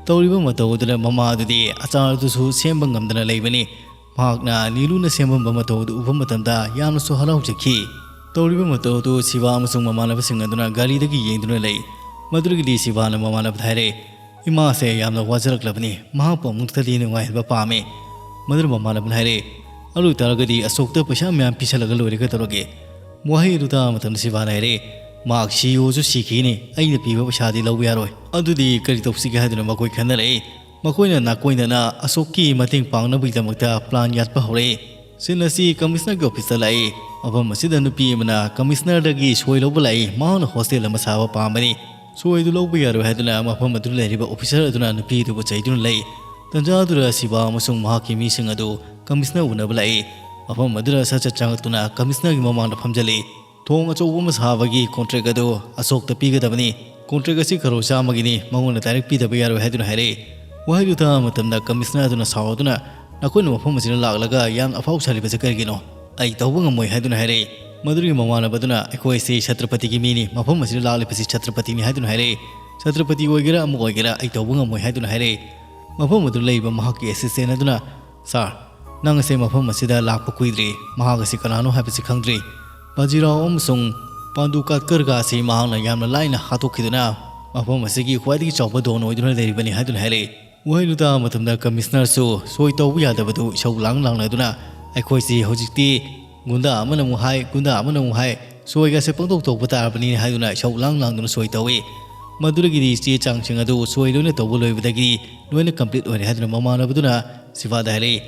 ꯇꯧꯔꯤꯕ ꯃꯇꯧ ꯑꯗꯨꯗ ꯃꯃꯥ ꯑꯗꯨꯗꯤ ꯑꯆꯥꯔ ꯑꯗꯨꯁꯨ ꯁꯦꯝꯕ ꯉꯝꯗꯅ ꯂꯩꯕꯅꯤ꯫ ꯃꯍꯥꯛꯅ ꯅꯤꯂꯨꯅ ꯁꯦꯝꯂꯝꯕ ꯃꯇꯧ ꯑꯗꯨ ꯎꯕ ꯃꯇꯝꯗ ꯌꯥꯝꯅꯁꯨ ꯍꯔꯥꯎꯖꯈꯤ꯫ ꯇꯧꯔꯤꯕ ꯃꯇꯧ ꯑꯗꯨ ꯁꯤꯕꯥ ꯑꯃꯁꯨꯡ ꯃꯃꯥꯟꯅꯕꯁꯤꯡ ꯑꯗꯨꯅ ꯒꯥꯔꯤꯗꯒꯤ ꯌꯦꯡꯗꯨꯅ ꯂꯩ꯫ ꯃꯗꯨꯗꯒꯤꯗꯤ ꯁꯤꯕꯥꯅ ꯃꯃꯥꯟꯅꯕꯗ ꯍꯥꯏꯔꯦ, "ꯏꯃꯥꯁꯦ ꯌꯥꯝꯅ ꯋꯥꯖꯔꯛꯂꯕꯅꯤ, ꯃꯍꯥꯛꯄꯨ ꯑꯃꯨꯛꯇꯗꯤ ꯅꯨꯡꯉꯥꯏꯍꯟꯕ ꯄꯥꯝꯃꯤ"꯫ ꯃꯗꯨꯅ ꯃꯃꯥꯟꯅꯕꯅ ꯍꯥꯏꯔꯦ, "ꯑꯗꯨ ꯑꯣꯏꯇꯥꯔꯒꯗꯤ ꯑꯁꯣꯛꯇ ꯄꯩꯁꯥ ꯃꯌꯥꯝ ꯄꯤꯁꯜꯂꯒ ꯂꯣꯏꯔꯦ, ꯀꯩꯗꯧꯔꯒꯦ?" ꯋꯥꯍꯩ ꯑꯗꯨ ꯇꯥꯕ ꯃꯇꯝꯗ ꯁꯤꯕꯥꯅ ꯍꯥꯏꯔꯦ, "ꯃꯍꯥꯛ ꯁꯤꯏꯑꯣꯁꯨ ꯁꯤꯈꯤꯅꯤ, ꯑꯩꯅ ꯄꯤꯕ ꯄꯩꯁꯥꯗꯤ ꯂꯧꯕ ꯌꯥꯔꯣꯏ꯫ ꯑꯗꯨꯗꯤ ꯀꯔꯤ ꯇꯧꯁꯤꯒꯦ?" ꯍꯥꯏꯗꯨꯅ ꯃꯈꯣꯏ ꯈꯟꯅꯔꯛꯏ꯫ ꯃꯈꯣꯏꯅ ꯅꯥꯀꯣꯏꯅꯅ ꯑꯁꯣꯛꯀꯤ ꯃꯇꯦꯡ ꯄꯥꯡꯅꯕꯒꯤꯗꯃꯛꯇ ꯄ꯭ꯂꯥꯟ ꯌꯥꯠꯄ ꯍꯧꯔꯛꯏ꯫ ꯁꯤꯟ ꯑꯁꯤ ꯀꯃꯤꯁꯅꯔꯒꯤ ꯑꯣꯐꯤꯁꯇ ꯂꯥꯛꯏ꯫ ꯃꯐꯝ ꯑꯁꯤꯗ ꯅꯨꯄꯤ ꯑꯃꯅ ꯀꯃꯤꯁꯅꯔꯗꯒꯤ ꯁꯣꯏ ꯂꯧꯕ ꯂꯥꯛꯏ꯫ ꯃꯍꯥꯛꯅ ꯍꯣꯁꯇꯦꯜ ꯑꯃ ꯁꯥꯕ ꯄꯥꯝꯕꯅꯤ꯫ ꯁꯣꯏꯗꯨ ꯂꯧꯕ ꯌꯥꯔꯣꯏ ꯍꯥꯏꯗꯨꯅ ꯃꯐꯝ ꯑꯗꯨꯗ ꯂꯩꯔꯤꯕ ꯑꯣꯐꯤꯁꯔ ꯑꯗꯨꯅ ꯅꯨꯄꯤ ꯑꯗꯨꯕꯨ ꯆꯩꯗꯨꯅ ꯂꯩ꯫ ꯇꯟꯖꯥ ꯑꯗꯨꯗ ꯁꯤꯕꯥ ꯑꯃꯁꯨꯡ ꯃꯍꯥꯛꯀꯤ ꯃꯤꯁꯤꯡ ꯑꯗꯨ ꯀꯃꯤꯁꯅꯔ ꯎꯅꯕ ꯂꯥꯛꯏ꯫ ꯃꯐꯝ ꯑꯗꯨꯗ ꯁꯠ ꯁꯠ ꯆꯪꯂꯛꯇꯨꯅ ꯀꯃꯤꯁꯅꯔꯒꯤ ꯃꯃꯥꯡꯗ ꯐꯝꯖꯤꯜꯂꯤ꯫ ꯊꯣꯡ ꯑꯆꯧꯕ ꯑꯃ ꯁꯥꯕꯒꯤ ꯀꯣꯟꯇ꯭ꯔꯦꯛ ꯑꯗꯨ ꯑꯁꯣꯛꯇ ꯄꯤꯒꯗꯕꯅꯤ꯫ ꯀꯣꯟꯇ꯭ꯔꯦꯛ ꯑꯁꯤ ꯀꯔꯣꯔ ꯆꯥꯝꯃꯒꯤꯅꯤ, ꯃꯉꯣꯟꯗ ꯗꯥꯏꯔꯦꯛ ꯄꯤꯗꯕ ꯌꯥꯔꯣꯏ ꯍꯥꯏꯗꯨꯅ ꯍꯥꯏꯔꯛꯏ꯫ ꯋꯥꯍꯩꯗꯨ ꯇꯥꯕ ꯃꯇꯝꯗ ꯀꯃꯤꯁꯅꯔ ꯑꯗꯨꯅ ꯁꯥꯎꯔꯗꯨꯅ, "ꯅꯈꯣꯏꯅ ꯃꯐꯝ ꯑꯁꯤꯗ ꯂꯥꯛꯂꯒ ꯌꯥꯝꯅ ꯑꯐꯥꯎ ꯁꯥꯔꯤꯕꯁꯤ ꯀꯔꯤꯒꯤꯅꯣ? ꯑꯩ ꯇꯧꯕ ꯉꯝꯃꯣꯏ" ꯍꯥꯏꯗꯨꯅ ꯍꯥꯏꯔꯛꯏ꯫ ꯃꯗꯨꯒꯤ ꯃꯃꯥꯟꯅꯕꯗꯨꯅ, "ꯑꯩꯈꯣꯏ ꯑꯁꯤ ꯁꯇ꯭ꯔꯄꯇꯤꯒꯤ ꯃꯤꯅꯤ, ꯃꯐꯝ ꯑꯁꯤꯗ ꯂꯥꯛꯂꯤꯕꯁꯤ ꯁꯇ꯭ꯔꯄꯇꯤꯅꯤ" ꯍꯥꯏꯗꯨꯅ ꯍꯥꯏꯔꯛꯏ꯫ "ꯁꯇ꯭ꯔꯄꯇꯤ ꯑꯣꯏꯒꯦꯔꯥ ꯑꯃ ꯑꯣꯏꯒꯦꯔꯥ ꯑꯩ ꯇꯧꯕ ꯉꯝꯃꯣꯏ" ꯍꯥꯏꯗꯨꯅ ꯍꯥꯏꯔꯛꯏ꯫ ꯃꯐꯝ ꯑꯗꯨꯗ ꯂꯩꯔꯤꯕ ꯃꯍꯥꯛꯀꯤ ꯑꯦꯁꯤꯁꯇꯦꯟ ꯑꯗꯨꯅ, "ꯁꯥꯔ, ꯅꯪ ꯑꯁꯦ ꯃꯐꯝ ꯑꯁꯤꯗ ꯂꯥꯛꯄ ꯀꯨꯏꯗ꯭ꯔꯤ, ꯃꯍꯥꯛ ꯑꯁꯤ ꯀꯅꯥꯅꯣ ꯍꯥꯏꯕꯁꯤ ꯈꯪꯗ꯭ꯔꯤ꯫ ꯕꯥꯖꯤꯔꯥꯎ ꯑꯃꯁꯨꯡ ꯄꯥꯟꯗꯨ ꯀꯥꯠꯀꯔꯒ ꯑꯁꯤ ꯃꯍꯥꯛꯅ ꯌꯥꯝꯅ ꯂꯥꯏꯅ ꯍꯥꯠꯇꯣꯛꯈꯤꯗꯨꯅ ꯃꯐꯝ ꯑꯁꯤꯒꯤ ꯈ꯭ꯋꯥꯏꯗꯒꯤ ꯆꯥꯎꯕ ꯗꯣꯟ ꯑꯣꯏꯗꯨꯅ ꯂꯩꯔꯤꯕꯅꯤ" ꯍꯥꯏꯗꯨꯅ ꯍꯥꯏꯔꯛꯏ꯫ ꯋꯥꯍꯩꯗꯨ ꯇꯥꯕ ꯃꯇꯝꯗ ꯀꯃꯤꯁꯅꯔꯁꯨ ꯁꯣꯏ ꯇꯧꯕ ꯌꯥꯗꯕꯗꯨ ꯏꯁꯧ ꯂꯥꯡ ꯂꯥꯡꯅꯗꯨꯅ, "ꯑꯩꯈꯣꯏꯁꯤ ꯍꯧꯖꯤꯛꯇꯤ ꯒꯨꯟꯗꯥ ꯑꯃꯅ ꯑꯃꯨꯛ ꯍꯥꯏ, ꯒꯨꯟꯗꯥ ꯑꯃꯅ ꯑꯃꯨꯛ ꯍꯥꯏ, ꯁꯣꯏꯒꯁꯦ ꯄꯪꯇꯧ ꯇꯧꯕ ꯇꯥꯔꯕꯅꯤ" ꯍꯥꯏꯗꯨꯅ ꯏꯁꯧ ꯂꯥꯡ ꯂꯥꯡꯗꯨꯅ ꯁꯣꯏ ꯇꯧꯏ꯫ ꯃꯗꯨꯗꯒꯤꯗꯤ ꯆꯦ ꯆꯥꯡꯁꯤꯡ ꯑꯗꯨ ꯁꯣꯏ ꯂꯣꯏꯅ ꯇꯧꯕ ꯂꯣꯏꯕꯗꯒꯤ ꯂꯣꯏꯅ ꯀꯝꯄ꯭ꯂꯤꯠ ꯑꯣꯏꯔꯦ ꯍꯥꯏꯗꯨꯅ ꯃꯃꯥꯟꯅꯕꯗꯨꯅ ꯁꯤꯕꯥꯗ ꯍꯥꯏꯔꯛꯏ꯫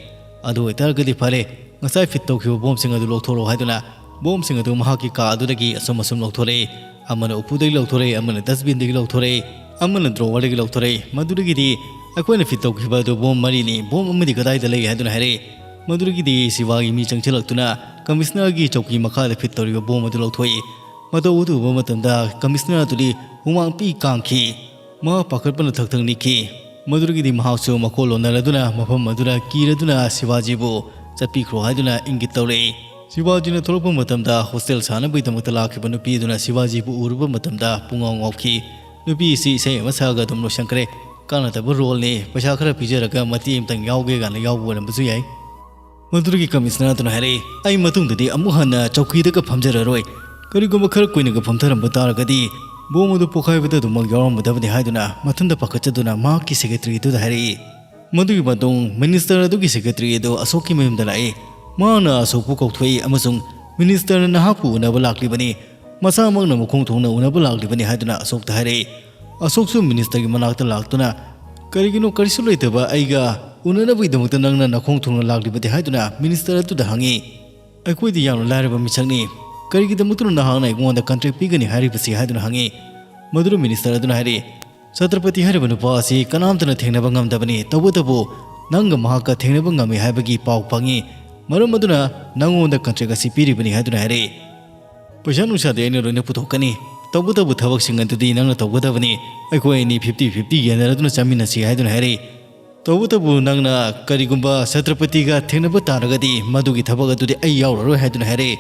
"ꯑꯗꯨ ꯑꯣꯏꯇꯥꯔꯒꯗꯤ ꯐꯔꯦ, ꯉꯁꯥꯏ ꯐꯤꯠ ꯇꯧꯈꯤꯕ ꯕꯣꯝꯁꯤꯡ ꯑꯗꯨ ꯂꯧꯊꯣꯔꯛꯑꯣ" ꯍꯥꯏꯗꯨꯅ ꯕꯣꯝꯁꯤꯡ ꯑꯗꯨ ꯃꯍꯥꯛꯀꯤ ꯀꯥ ꯑꯗꯨꯗꯒꯤ ꯑꯁꯨꯝ ꯑꯁꯨꯝ ꯂꯧꯊꯣꯔꯛꯏ꯫ ꯑꯃꯅ ꯎꯄꯨꯗꯒꯤ ꯂꯧꯊꯣꯔꯛꯏ, ꯑꯃꯅ ꯗꯁꯕꯤꯟꯗꯒꯤ ꯂꯧꯊꯣꯔꯛꯏ, ꯑꯃꯅ ꯗ꯭ꯔꯣꯋꯔꯗꯒꯤ ꯂꯧꯊꯣꯔꯛꯏ꯫ ꯃꯗꯨꯗꯒꯤꯗꯤ, "ꯑꯩꯈꯣꯏꯅ ꯐꯤꯠ ꯇꯧꯈꯤꯕ ꯑꯗꯨ ꯕꯣꯝ ꯃꯔꯤꯅꯤ, ꯕꯣꯝ ꯑꯃꯗꯤ ꯀꯗꯥꯏꯗ ꯂꯩ?" ꯍꯥꯏꯗꯨꯅ ꯍꯥꯏꯔꯛꯏ꯫ ꯃꯗꯨꯗꯒꯤꯗꯤ ꯁꯤꯕꯥꯒꯤ ꯃꯤ ꯆꯪꯁꯤꯜꯂꯛꯇꯨꯅ ꯀꯃꯤꯁꯅꯔꯒꯤ ꯆꯧꯀꯤ ꯃꯈꯥꯗ ꯐꯤꯠ ꯇꯧꯔꯤꯕ ꯕꯣꯝ ꯑꯗꯨ ꯂꯧꯊꯣꯛꯏ꯫ ꯃꯇꯧ ꯑꯗꯨ ꯎꯕ ꯃꯇꯝꯗ ꯀꯃꯤꯁꯅꯔ ꯑꯗꯨꯗꯤ ꯍꯨꯃꯥꯡ ꯄꯤ ꯀꯥꯡꯈꯤ꯫ ꯃꯍꯥꯛ ꯄꯥꯈꯠꯄꯅ ꯊꯛ ꯊꯛ ꯅꯤꯛꯈꯤ꯫ ꯃꯗꯨꯗꯒꯤꯗꯤ ꯃꯍꯥꯛꯁꯨ ꯃꯈꯣꯜ ꯂꯣꯟꯅꯔꯗꯨꯅ ꯃꯐꯝ ꯑꯗꯨꯗ ꯀꯤꯔꯗꯨꯅ ꯁꯤꯕꯥꯖꯤꯕꯨ ꯆꯠꯄꯤꯈ꯭ꯔꯣ ꯍꯥꯏꯗꯨꯅ ꯏꯪꯒꯤꯠ ꯇꯧꯔꯛꯏ꯫ ꯁꯤꯕꯥꯖꯤꯅ ꯊꯣꯛꯂꯛꯄ ꯃꯇꯝꯗ ꯍꯣꯁꯇꯦꯜ ꯁꯥꯅꯕꯒꯤꯗꯃꯛꯇ ꯂꯥꯛꯈꯤꯕ ꯅꯨꯄꯤ ꯑꯗꯨꯅ ꯁꯤꯕꯥꯖꯤꯕꯨ ꯎꯔꯨꯕ ꯃꯇꯝꯗ ꯄꯨꯡꯉꯥꯎ ꯉꯥꯎꯈꯤ꯫ ꯅꯨꯄꯤ ꯑꯁꯤ ꯏꯁꯩ ꯑꯃ ꯁꯛꯑꯒ ꯑꯗꯨꯝ ꯂꯣꯏꯁꯤꯟꯈ꯭ꯔꯦ꯫ ꯀꯥꯟꯅꯗꯕ ꯔꯣꯜꯅꯤ, ꯄꯩꯁꯥ ꯈꯔ ꯄꯤꯖꯔꯒ ꯃꯇꯦꯛ ꯑꯃꯇꯪ ꯌꯥꯎꯒꯦ ꯀꯥꯏꯅ ꯌꯥꯎꯕ ꯑꯣꯏꯔꯝꯕꯁꯨ ꯌꯥꯏ꯫ ꯃꯗꯨꯗꯒꯤ ꯀꯃꯤꯁꯅꯔ ꯑꯗꯨꯅ ꯍꯥꯏꯔꯛꯏ, "ꯑꯩ ꯃꯇꯨꯡꯗꯗꯤ ꯑꯃꯨꯛ ꯍꯟꯅ ꯆꯧꯀꯤꯗꯒ ꯐꯝꯖꯔꯔꯣꯏ꯫ ꯀꯔꯤꯒꯨꯝꯕ ꯈꯔ ꯀꯨꯏꯅꯒ ꯐꯝꯊꯔꯝꯕ ꯇꯥꯔꯒꯗꯤ ꯕꯣꯝ ꯑꯗꯨ ꯄꯣꯈꯥꯏꯕꯗ ꯑꯗꯨꯃꯛ ꯌꯥꯎꯔꯝꯃꯗꯕꯅꯤ" ꯍꯥꯏꯗꯨꯅ ꯃꯊꯟꯇ ꯄꯥꯈꯠꯆꯗꯨꯅ ꯃꯍꯥꯛꯀꯤ ꯁꯦꯀ꯭ꯔꯦꯇꯔꯤꯗꯨꯗ ꯍꯥꯏꯔꯛꯏ꯫ ꯃꯗꯨꯒꯤ ꯃꯇꯨꯡ ꯃꯤꯅꯤꯁꯇꯔ ꯑꯗꯨꯒꯤ ꯁꯦꯀ꯭ꯔꯦꯇꯔꯤ ꯑꯗꯨ ꯑꯁꯣꯛꯀꯤ ꯃꯌꯨꯝꯗ ꯂꯥꯛꯏ꯫ ꯃꯍꯥꯛꯅ ꯑꯁꯣꯛꯄꯨ ꯀꯧꯊꯣꯛꯏ ꯑꯃꯁꯨꯡ, "ꯃꯤꯅꯤꯁꯇꯔꯅ ꯅꯍꯥꯛꯄꯨ ꯎꯅꯕ ꯂꯥꯛꯂꯤꯕꯅꯤ꯫ ꯃꯁꯥꯃꯛꯅ ꯃꯈꯣꯡ ꯊꯣꯡꯅ ꯎꯅꯕ ꯂꯥꯛꯂꯤꯕꯅꯤ ꯍꯥꯏꯗꯨꯅ ꯑꯁꯣꯛꯇ ꯍꯥꯏꯔꯛꯏ꯫ ꯑꯁꯣꯛꯁꯨ ꯃꯤꯅꯤꯁꯇꯔꯒꯤ ꯃꯅꯥꯛꯇ ꯂꯥꯛꯇꯨꯅ, "ꯀꯔꯤꯒꯤꯅꯣ ꯀꯔꯤꯁꯨ ꯂꯩꯇꯕ ꯑꯩꯒ ꯎꯅꯅꯕꯒꯤꯗꯃꯛꯇ ꯅꯪꯅ ꯅꯈꯣꯡ ꯊꯣꯡꯅ ꯂꯥꯛꯂꯤꯕꯗꯤ?" ꯍꯥꯏꯗꯨꯅ ꯃꯤꯅꯤꯁꯇꯔ ꯑꯗꯨꯗ ꯍꯪꯉꯤ꯫ "ꯑꯩꯈꯣꯏꯗꯤ ꯌꯥꯝꯅ ꯂꯥꯏꯔꯕ ꯃꯤꯁꯛꯅꯤ, ꯀꯔꯤꯒꯤꯗꯃꯛꯇꯅꯣ ꯅꯍꯥꯛꯅ ꯑꯩꯉꯣꯟꯗ ꯀꯟꯇ꯭ꯔꯦꯛ ꯄꯤꯒꯅꯤ ꯍꯥꯏꯔꯤꯕꯁꯤ?" ꯍꯥꯏꯗꯨꯅ ꯍꯪꯉꯤ꯫ ꯃꯗꯨꯗ ꯃꯤꯅꯤꯁꯇꯔ ꯑꯗꯨꯅ ꯍꯥꯏꯔꯤ, "ꯁꯇ꯭ꯔꯄꯇꯤ ꯍꯥꯏꯔꯤꯕ ꯅꯨꯄꯥ ꯑꯁꯤ ꯀꯅꯥꯝꯇꯅ ꯊꯦꯡꯅꯕ ꯉꯝꯗꯕꯅꯤ, ꯇꯧꯕꯇꯕꯨ ꯅꯪꯒ ꯃꯍꯥꯛꯀ ꯊꯦꯡꯅꯕ ꯉꯝꯃꯤ ꯍꯥꯏꯕꯒꯤ ꯄꯥꯎ ꯐꯪꯉꯤ, ꯃꯔꯝ ꯑꯗꯨꯅ ꯅꯪꯉꯣꯟꯗ ꯀꯟꯇ꯭ꯔꯦꯛ ꯑꯁꯤ ꯄꯤꯔꯤꯕꯅꯤ" ꯍꯥꯏꯗꯨꯅ ꯍꯥꯏꯔꯛꯏ꯫ "ꯄꯩꯁꯥ ꯅꯨꯡꯁꯥꯗꯤ ꯑꯩꯅ ꯂꯣꯏꯅ ꯄꯨꯊꯣꯛꯀꯅꯤ, ꯇꯧꯕꯇꯕꯨ ꯊꯕꯛꯁꯤꯡ ꯑꯗꯨꯗꯤ ꯅꯪꯅ ꯇꯧꯒꯗꯕꯅꯤ, ꯑꯩꯈꯣꯏ ꯑꯅꯤ ꯐꯤꯐꯇꯤ ꯐꯤꯐꯇꯤ ꯌꯦꯟꯅꯔꯗꯨꯅ ꯆꯥꯃꯤꯟꯅꯁꯤ" ꯍꯥꯏꯗꯨꯅ ꯍꯥꯏꯔꯛꯏ꯫ "ꯇꯧꯕꯇꯕꯨ ꯅꯪꯅ ꯀꯔꯤꯒꯨꯝꯕ ꯁꯇ꯭ꯔꯄꯇꯤꯒ ꯊꯦꯡꯅꯕ ꯇꯥꯔꯒꯗꯤ ꯃꯗꯨꯒꯤ ꯊꯕꯛ ꯑꯗꯨꯗꯤ ꯑꯩ ꯌꯥꯎꯔꯔꯣꯏ" ꯍꯥꯏꯗꯨꯅ ꯍꯥꯏꯔꯛꯏ꯫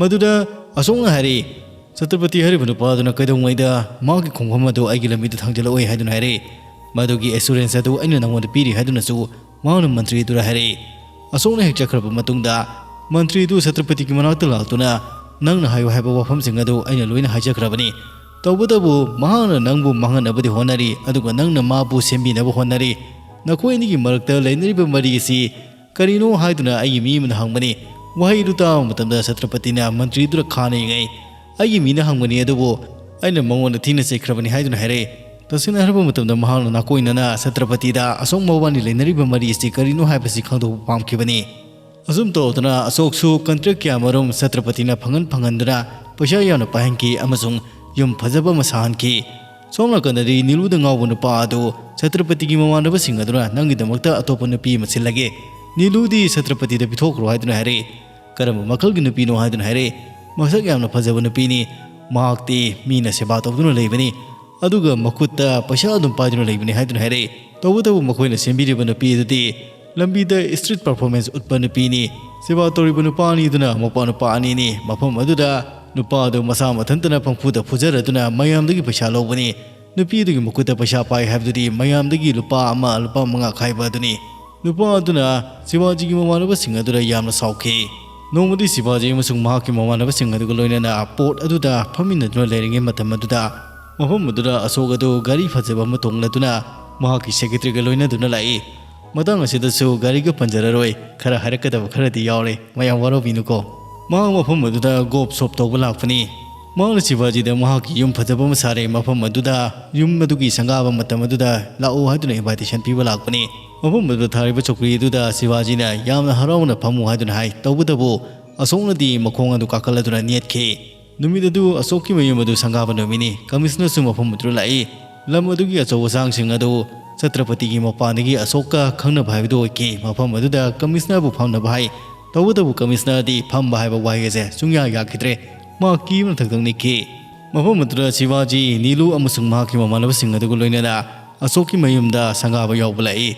ꯃꯗꯨꯗ ꯑꯁꯣꯛꯅ ꯍꯥꯏꯔꯛꯏ, "ꯁꯇ꯭ꯔꯄꯇꯤ ꯍꯥꯏꯔꯤꯕ ꯅꯨꯄꯥ ꯑꯗꯨꯅ ꯀꯩꯗꯧꯉꯩꯗ ꯃꯍꯥꯛꯀꯤ ꯈꯣꯡꯐꯝ ꯑꯗꯨ ꯑꯩꯒꯤ ꯂꯝꯕꯤꯗ ꯊꯥꯡꯖꯤꯜꯂꯛꯑꯣꯏ" ꯍꯥꯏꯗꯨꯅ ꯍꯥꯏꯔꯛꯏ꯫ "ꯃꯗꯨꯒꯤ ꯑꯦꯁꯨꯔꯦꯟꯁ ꯑꯗꯨ ꯑꯩꯅ ꯅꯪꯉꯣꯟꯗ ꯄꯤꯔꯤ" ꯍꯥꯏꯗꯨꯅꯁꯨ ꯃꯍꯥꯛꯅ ꯃꯟꯇ꯭ꯔꯤ ꯑꯗꯨꯗ ꯍꯥꯏꯔꯛꯏ꯫ ꯑꯁꯣꯛꯅ ꯍꯦꯛ ꯆꯠꯈ꯭ꯔꯕ ꯃꯇꯨꯡꯗ ꯃꯟꯇ꯭ꯔꯤ ꯑꯗꯨ ꯁꯇ꯭ꯔꯄꯇꯤꯒꯤ ꯃꯅꯥꯛꯇ ꯂꯥꯛꯇꯨꯅ, "ꯅꯪꯅ ꯍꯥꯏꯌꯨ ꯍꯥꯏꯕ ꯋꯥꯐꯝꯁꯤꯡ ꯑꯗꯨ ꯑꯩꯅ ꯂꯣꯏꯅ ꯍꯥꯏꯖꯈ꯭ꯔꯕꯅꯤ, ꯇꯧꯕꯇꯕꯨ ꯃꯍꯥꯛꯅ ꯅꯪꯕꯨ ꯃꯥꯡꯍꯟꯅꯕꯗꯤ ꯍꯣꯠꯅꯔꯤ, ꯑꯗꯨꯒ ꯅꯪꯅ ꯃꯥꯕꯨ ꯁꯦꯝꯕꯤꯅꯕ ꯍꯣꯠꯅꯔꯤ꯫ ꯅꯈꯣꯏ ꯑꯅꯤꯒꯤ ꯃꯔꯛꯇ ꯂꯩꯅꯔꯤꯕ ꯃꯔꯤ ꯑꯁꯤ ꯀꯔꯤꯅꯣ ꯍꯥꯏꯗꯨꯅ ꯑꯩꯒꯤ ꯃꯤ ꯑꯃꯅ ꯍꯪꯕꯅꯤ"꯫ ꯋꯥꯍꯩ ꯑꯗꯨ ꯇꯥꯕ ꯃꯇꯝꯗ ꯁꯇ꯭ꯔꯄꯇꯤꯅ ꯃꯟꯇ꯭ꯔꯤꯗꯨꯗ ꯈꯥꯅ ꯌꯦꯡꯉꯛꯏ꯫ "ꯑꯩꯒꯤ ꯃꯤꯅ ꯍꯪꯕꯅꯤ, ꯑꯗꯨꯕꯨ ꯑꯩꯅ ꯃꯉꯣꯟꯗ ꯊꯤꯅ ꯆꯩꯈ꯭ꯔꯕꯅꯤ" ꯍꯥꯏꯗꯨꯅ ꯍꯥꯏꯔꯛꯏ꯫ ꯇꯁꯦꯡꯅ ꯍꯥꯏꯔꯕ ꯃꯇꯝꯗ ꯃꯍꯥꯛꯅ ꯅꯥꯀꯣꯏꯅꯅ ꯁꯇ꯭ꯔꯄꯇꯤꯗ ꯑꯁꯣꯛ ꯃꯕꯥꯅꯤ ꯂꯩꯅꯔꯤꯕ ꯃꯔꯤ ꯑꯁꯤ ꯀꯔꯤꯅꯣ ꯍꯥꯏꯕꯁꯤ ꯈꯪꯗꯣꯛꯄ ꯄꯥꯝꯈꯤꯕꯅꯤ꯫ ꯑꯁꯨꯝ ꯇꯧꯗꯨꯅ ꯑꯁꯣꯛꯁꯨ ꯀꯟꯇ꯭ꯔꯦꯛ ꯀꯌꯥꯃꯔꯨꯝ ꯁꯇ꯭ꯔꯄꯇꯤꯅ ꯐꯪꯍꯟ ꯐꯪꯍꯟꯗꯨꯅ ꯄꯩꯁꯥ ꯌꯥꯝꯅ ꯄꯥꯏꯍꯟꯈꯤ ꯑꯃꯁꯨꯡ ꯌꯨꯝ ꯐꯖꯕ ꯑꯃ ꯁꯥꯍꯟꯈꯤ꯫ ꯁꯣꯝ ꯅꯥꯀꯟꯗꯗꯤ ꯅꯤꯂꯨꯗ ꯉꯥꯎꯕ ꯅꯨꯄꯥ ꯑꯗꯨ ꯁꯇ꯭ꯔꯄꯇꯤꯒꯤ ꯃꯃꯥꯟꯅꯕꯁꯤꯡ ꯑꯗꯨꯅ ꯅꯪꯒꯤꯗꯃꯛꯇ ꯑꯇꯣꯞꯄ ꯅꯨꯄꯤ ꯑꯃ ꯁꯤꯜꯂꯒꯦ, ꯅꯤꯂꯨꯗꯤ ꯁꯇ꯭ꯔꯄꯇꯤꯗ ꯄꯤꯊꯣꯛꯈ꯭ꯔꯣ ꯍꯥꯏꯗꯨꯅ ꯍꯥꯏꯔꯛꯏ꯫ "ꯀꯔꯝꯕ ꯃꯈꯜꯒꯤ ꯅꯨꯄꯤꯅꯣ?" ꯍꯥꯏꯗꯨꯅ ꯍꯥꯏꯔꯛꯏ꯫ "ꯃꯁꯛ ꯌꯥꯝꯅ ꯐꯖꯕ ꯅꯨꯄꯤꯅꯤ, ꯃꯍꯥꯛꯇꯤ ꯃꯤꯅ ꯁꯦꯕꯥ ꯇꯧꯗꯨꯅ ꯂꯩꯕꯅꯤ, ꯑꯗꯨꯒ ꯃꯈꯨꯠꯇ ꯄꯩꯁꯥ ꯑꯗꯨꯝ ꯄꯥꯏꯗꯨꯅ ꯂꯩꯕꯅꯤ" ꯍꯥꯏꯗꯨꯅ ꯍꯥꯏꯔꯛꯏ꯫ ꯇꯧꯕꯇꯕꯨ ꯃꯈꯣꯏꯅ ꯁꯦꯝꯕꯤꯔꯤꯕ ꯅꯨꯄꯤ ꯑꯗꯨꯗꯤ ꯂꯝꯕꯤꯗ ꯁ꯭ꯇ꯭ꯔꯤꯠ ꯄꯔꯐꯣꯔꯃꯦꯟꯁ ꯎꯠꯄ ꯅꯨꯄꯤꯅꯤ꯫ ꯁꯦꯕꯥ ꯇꯧꯔꯤꯕ ꯅꯨꯄꯥ ꯑꯅꯤꯗꯨꯅ ꯃꯧꯄ꯭ꯋꯥ ꯅꯨꯄꯥ ꯑꯅꯤꯅꯤ꯫ ꯃꯐꯝ ꯑꯗꯨꯗ ꯅꯨꯄꯥ ꯑꯗꯨ ꯃꯁꯥ ꯃꯊꯟꯇꯅ ꯄꯪꯐꯨꯗ ꯐꯨꯖꯔꯗꯨꯅ ꯃꯌꯥꯝꯗꯒꯤ ꯄꯩꯁꯥ ꯂꯧꯕꯅꯤ꯫ ꯅꯨꯄꯤ ꯑꯗꯨꯒꯤ ꯃꯈꯨꯠꯇ ꯄꯩꯁꯥ ꯄꯥꯏ ꯍꯥꯏꯕꯗꯨꯗꯤ ꯃꯌꯥꯝꯗꯒꯤ ꯂꯨꯄꯥ ꯑꯃ, ꯂꯨꯄꯥ ꯃꯉꯥ ꯈꯥꯏꯕ ꯑꯗꯨꯅꯤ꯫ ꯅꯨꯄꯥ ꯑꯗꯨꯅ ꯁꯤꯕꯥꯖꯤꯒꯤ ꯃꯃꯥꯟꯅꯕꯁꯤꯡ ꯑꯗꯨꯗ ꯌꯥꯝꯅ ꯁꯥꯎꯈꯤ꯫ ꯅꯣꯡꯃꯗꯤ ꯁꯤꯕꯥꯖꯤ ꯑꯃꯁꯨꯡ ꯃꯍꯥꯛꯀꯤ ꯃꯃꯥꯟꯅꯕꯁꯤꯡ ꯑꯗꯨꯒ ꯂꯣꯏꯅꯅ ꯄꯣꯠ ꯑꯗꯨꯗ ꯐꯝꯃꯤꯟꯅꯗꯨꯅ ꯂꯩꯔꯤꯉꯩ ꯃꯇꯝ ꯑꯗꯨꯗ, ꯃꯐꯝ ꯑꯗꯨꯗ ꯑꯁꯣꯛ ꯑꯗꯨ ꯒꯥꯔꯤ ꯐꯖꯕ ꯑꯃ ꯇꯣꯡꯂꯗꯨꯅ ꯃꯍꯥꯛꯀꯤ ꯁꯦꯀ꯭ꯔꯦꯇꯔꯤꯒ ꯂꯣꯏꯅꯗꯨꯅ ꯂꯥꯛꯏ꯫ ꯃꯇꯥꯡ ꯑꯁꯤꯗꯁꯨ ꯒꯥꯔꯤꯒ ꯄꯟꯖꯔꯔꯣꯏ, ꯈꯔ ꯍꯥꯏꯔꯛꯀꯗꯕ ꯈꯔꯗꯤ ꯌꯥꯎꯔꯦ, ꯃꯌꯥꯝ ꯋꯥꯔꯧꯕꯤꯅꯨꯀꯣ꯫ ꯃꯍꯥꯛ ꯃꯐꯝ ꯑꯗꯨꯗ ꯒꯣꯞ ꯁꯣꯞ ꯇꯧꯕ ꯂꯥꯛꯄꯅꯤ꯫ ꯃꯍꯥꯛꯅ ꯁꯤꯕꯥꯖꯤꯗ ꯃꯍꯥꯛꯀꯤ ꯌꯨꯝ ꯐꯖꯕ ꯑꯃ ꯁꯥꯔꯦ, ꯃꯐꯝ ꯑꯗꯨꯗ ꯌꯨꯝ ꯑꯗꯨꯒꯤ ꯁꯪꯒꯥꯕ ꯃꯇꯝ ꯑꯗꯨꯗ ꯂꯥꯛꯎ ꯍꯥꯏꯗꯨꯅ invitation ꯄꯤꯕ ꯂꯥꯛꯄꯅꯤ꯫ ꯃꯐꯝ ꯑꯗꯨꯗ ꯊꯥꯔꯤꯕ ꯆꯧꯀ꯭ꯔꯤ ꯑꯗꯨꯗ ꯁꯤꯕꯥꯖꯤꯅ ꯌꯥꯝꯅ ꯍꯔꯥꯎꯅ ꯐꯝꯃꯨ ꯍꯥꯏꯗꯨꯅ ꯍꯥꯏ꯫ ꯇꯧꯕꯇꯕꯨ ꯑꯁꯣꯛꯅꯗꯤ ꯃꯈꯣꯡ ꯑꯗꯨ ꯀꯥꯈꯠꯂꯗꯨꯅ ꯅꯦꯠꯈꯤ꯫ ꯅꯨꯃꯤꯠ ꯑꯗꯨ ꯑꯁꯣꯛꯀꯤ ꯃꯌꯨꯝ ꯑꯗꯨ ꯁꯪꯒꯥꯕ ꯅꯨꯃꯤꯠꯅꯤ꯫ ꯀꯃꯤꯁꯅꯔꯁꯨ ꯃꯐꯝ ꯑꯗꯨꯗ ꯂꯥꯛꯏ꯫ ꯂꯝ ꯑꯗꯨꯒꯤ ꯑꯆꯧ ꯑꯁꯥꯡꯁꯤꯡ ꯑꯗꯨ ꯆꯇ꯭ꯔꯄꯇꯤꯒꯤ ꯃꯄꯥꯟꯗꯒꯤ ꯑꯁꯣꯛꯀ ꯈꯪꯅꯕ ꯍꯥꯏꯕꯗꯨ ꯑꯣꯏꯈꯤ꯫ ꯃꯐꯝ ꯑꯗꯨꯗ ꯀꯃꯤꯁꯅꯔꯕꯨ ꯐꯝꯅꯕ ꯍꯥꯏ꯫ ꯇꯧꯕꯇꯕꯨ ꯀꯃꯤꯁꯅꯔꯗꯤ ꯐꯝꯕ ꯍꯥꯏꯕ ꯋꯥꯍꯩ ꯑꯁꯦ ꯁꯨꯡꯌꯥ ꯌꯥꯈꯤꯗ꯭ꯔꯦ꯫ ꯃꯥ ꯀꯤꯕꯅ ꯊꯛꯊꯛ ꯅꯤꯛꯈꯤ꯫ ꯃꯐꯝ ꯑꯗꯨꯗ ꯁꯤꯕꯥꯖꯤ, ꯅꯤꯂꯨ ꯑꯃꯁꯨꯡ ꯃꯍꯥꯛꯀꯤ ꯃꯃꯥꯟꯅꯕꯁꯤꯡ ꯑꯗꯨꯒ ꯂꯣꯏꯅꯅ ꯑꯁꯣꯛꯀꯤ ꯃꯌꯨꯝꯗ ꯁꯪꯒꯥꯕ ꯌꯥꯎꯕ ꯂꯥꯛꯏ꯫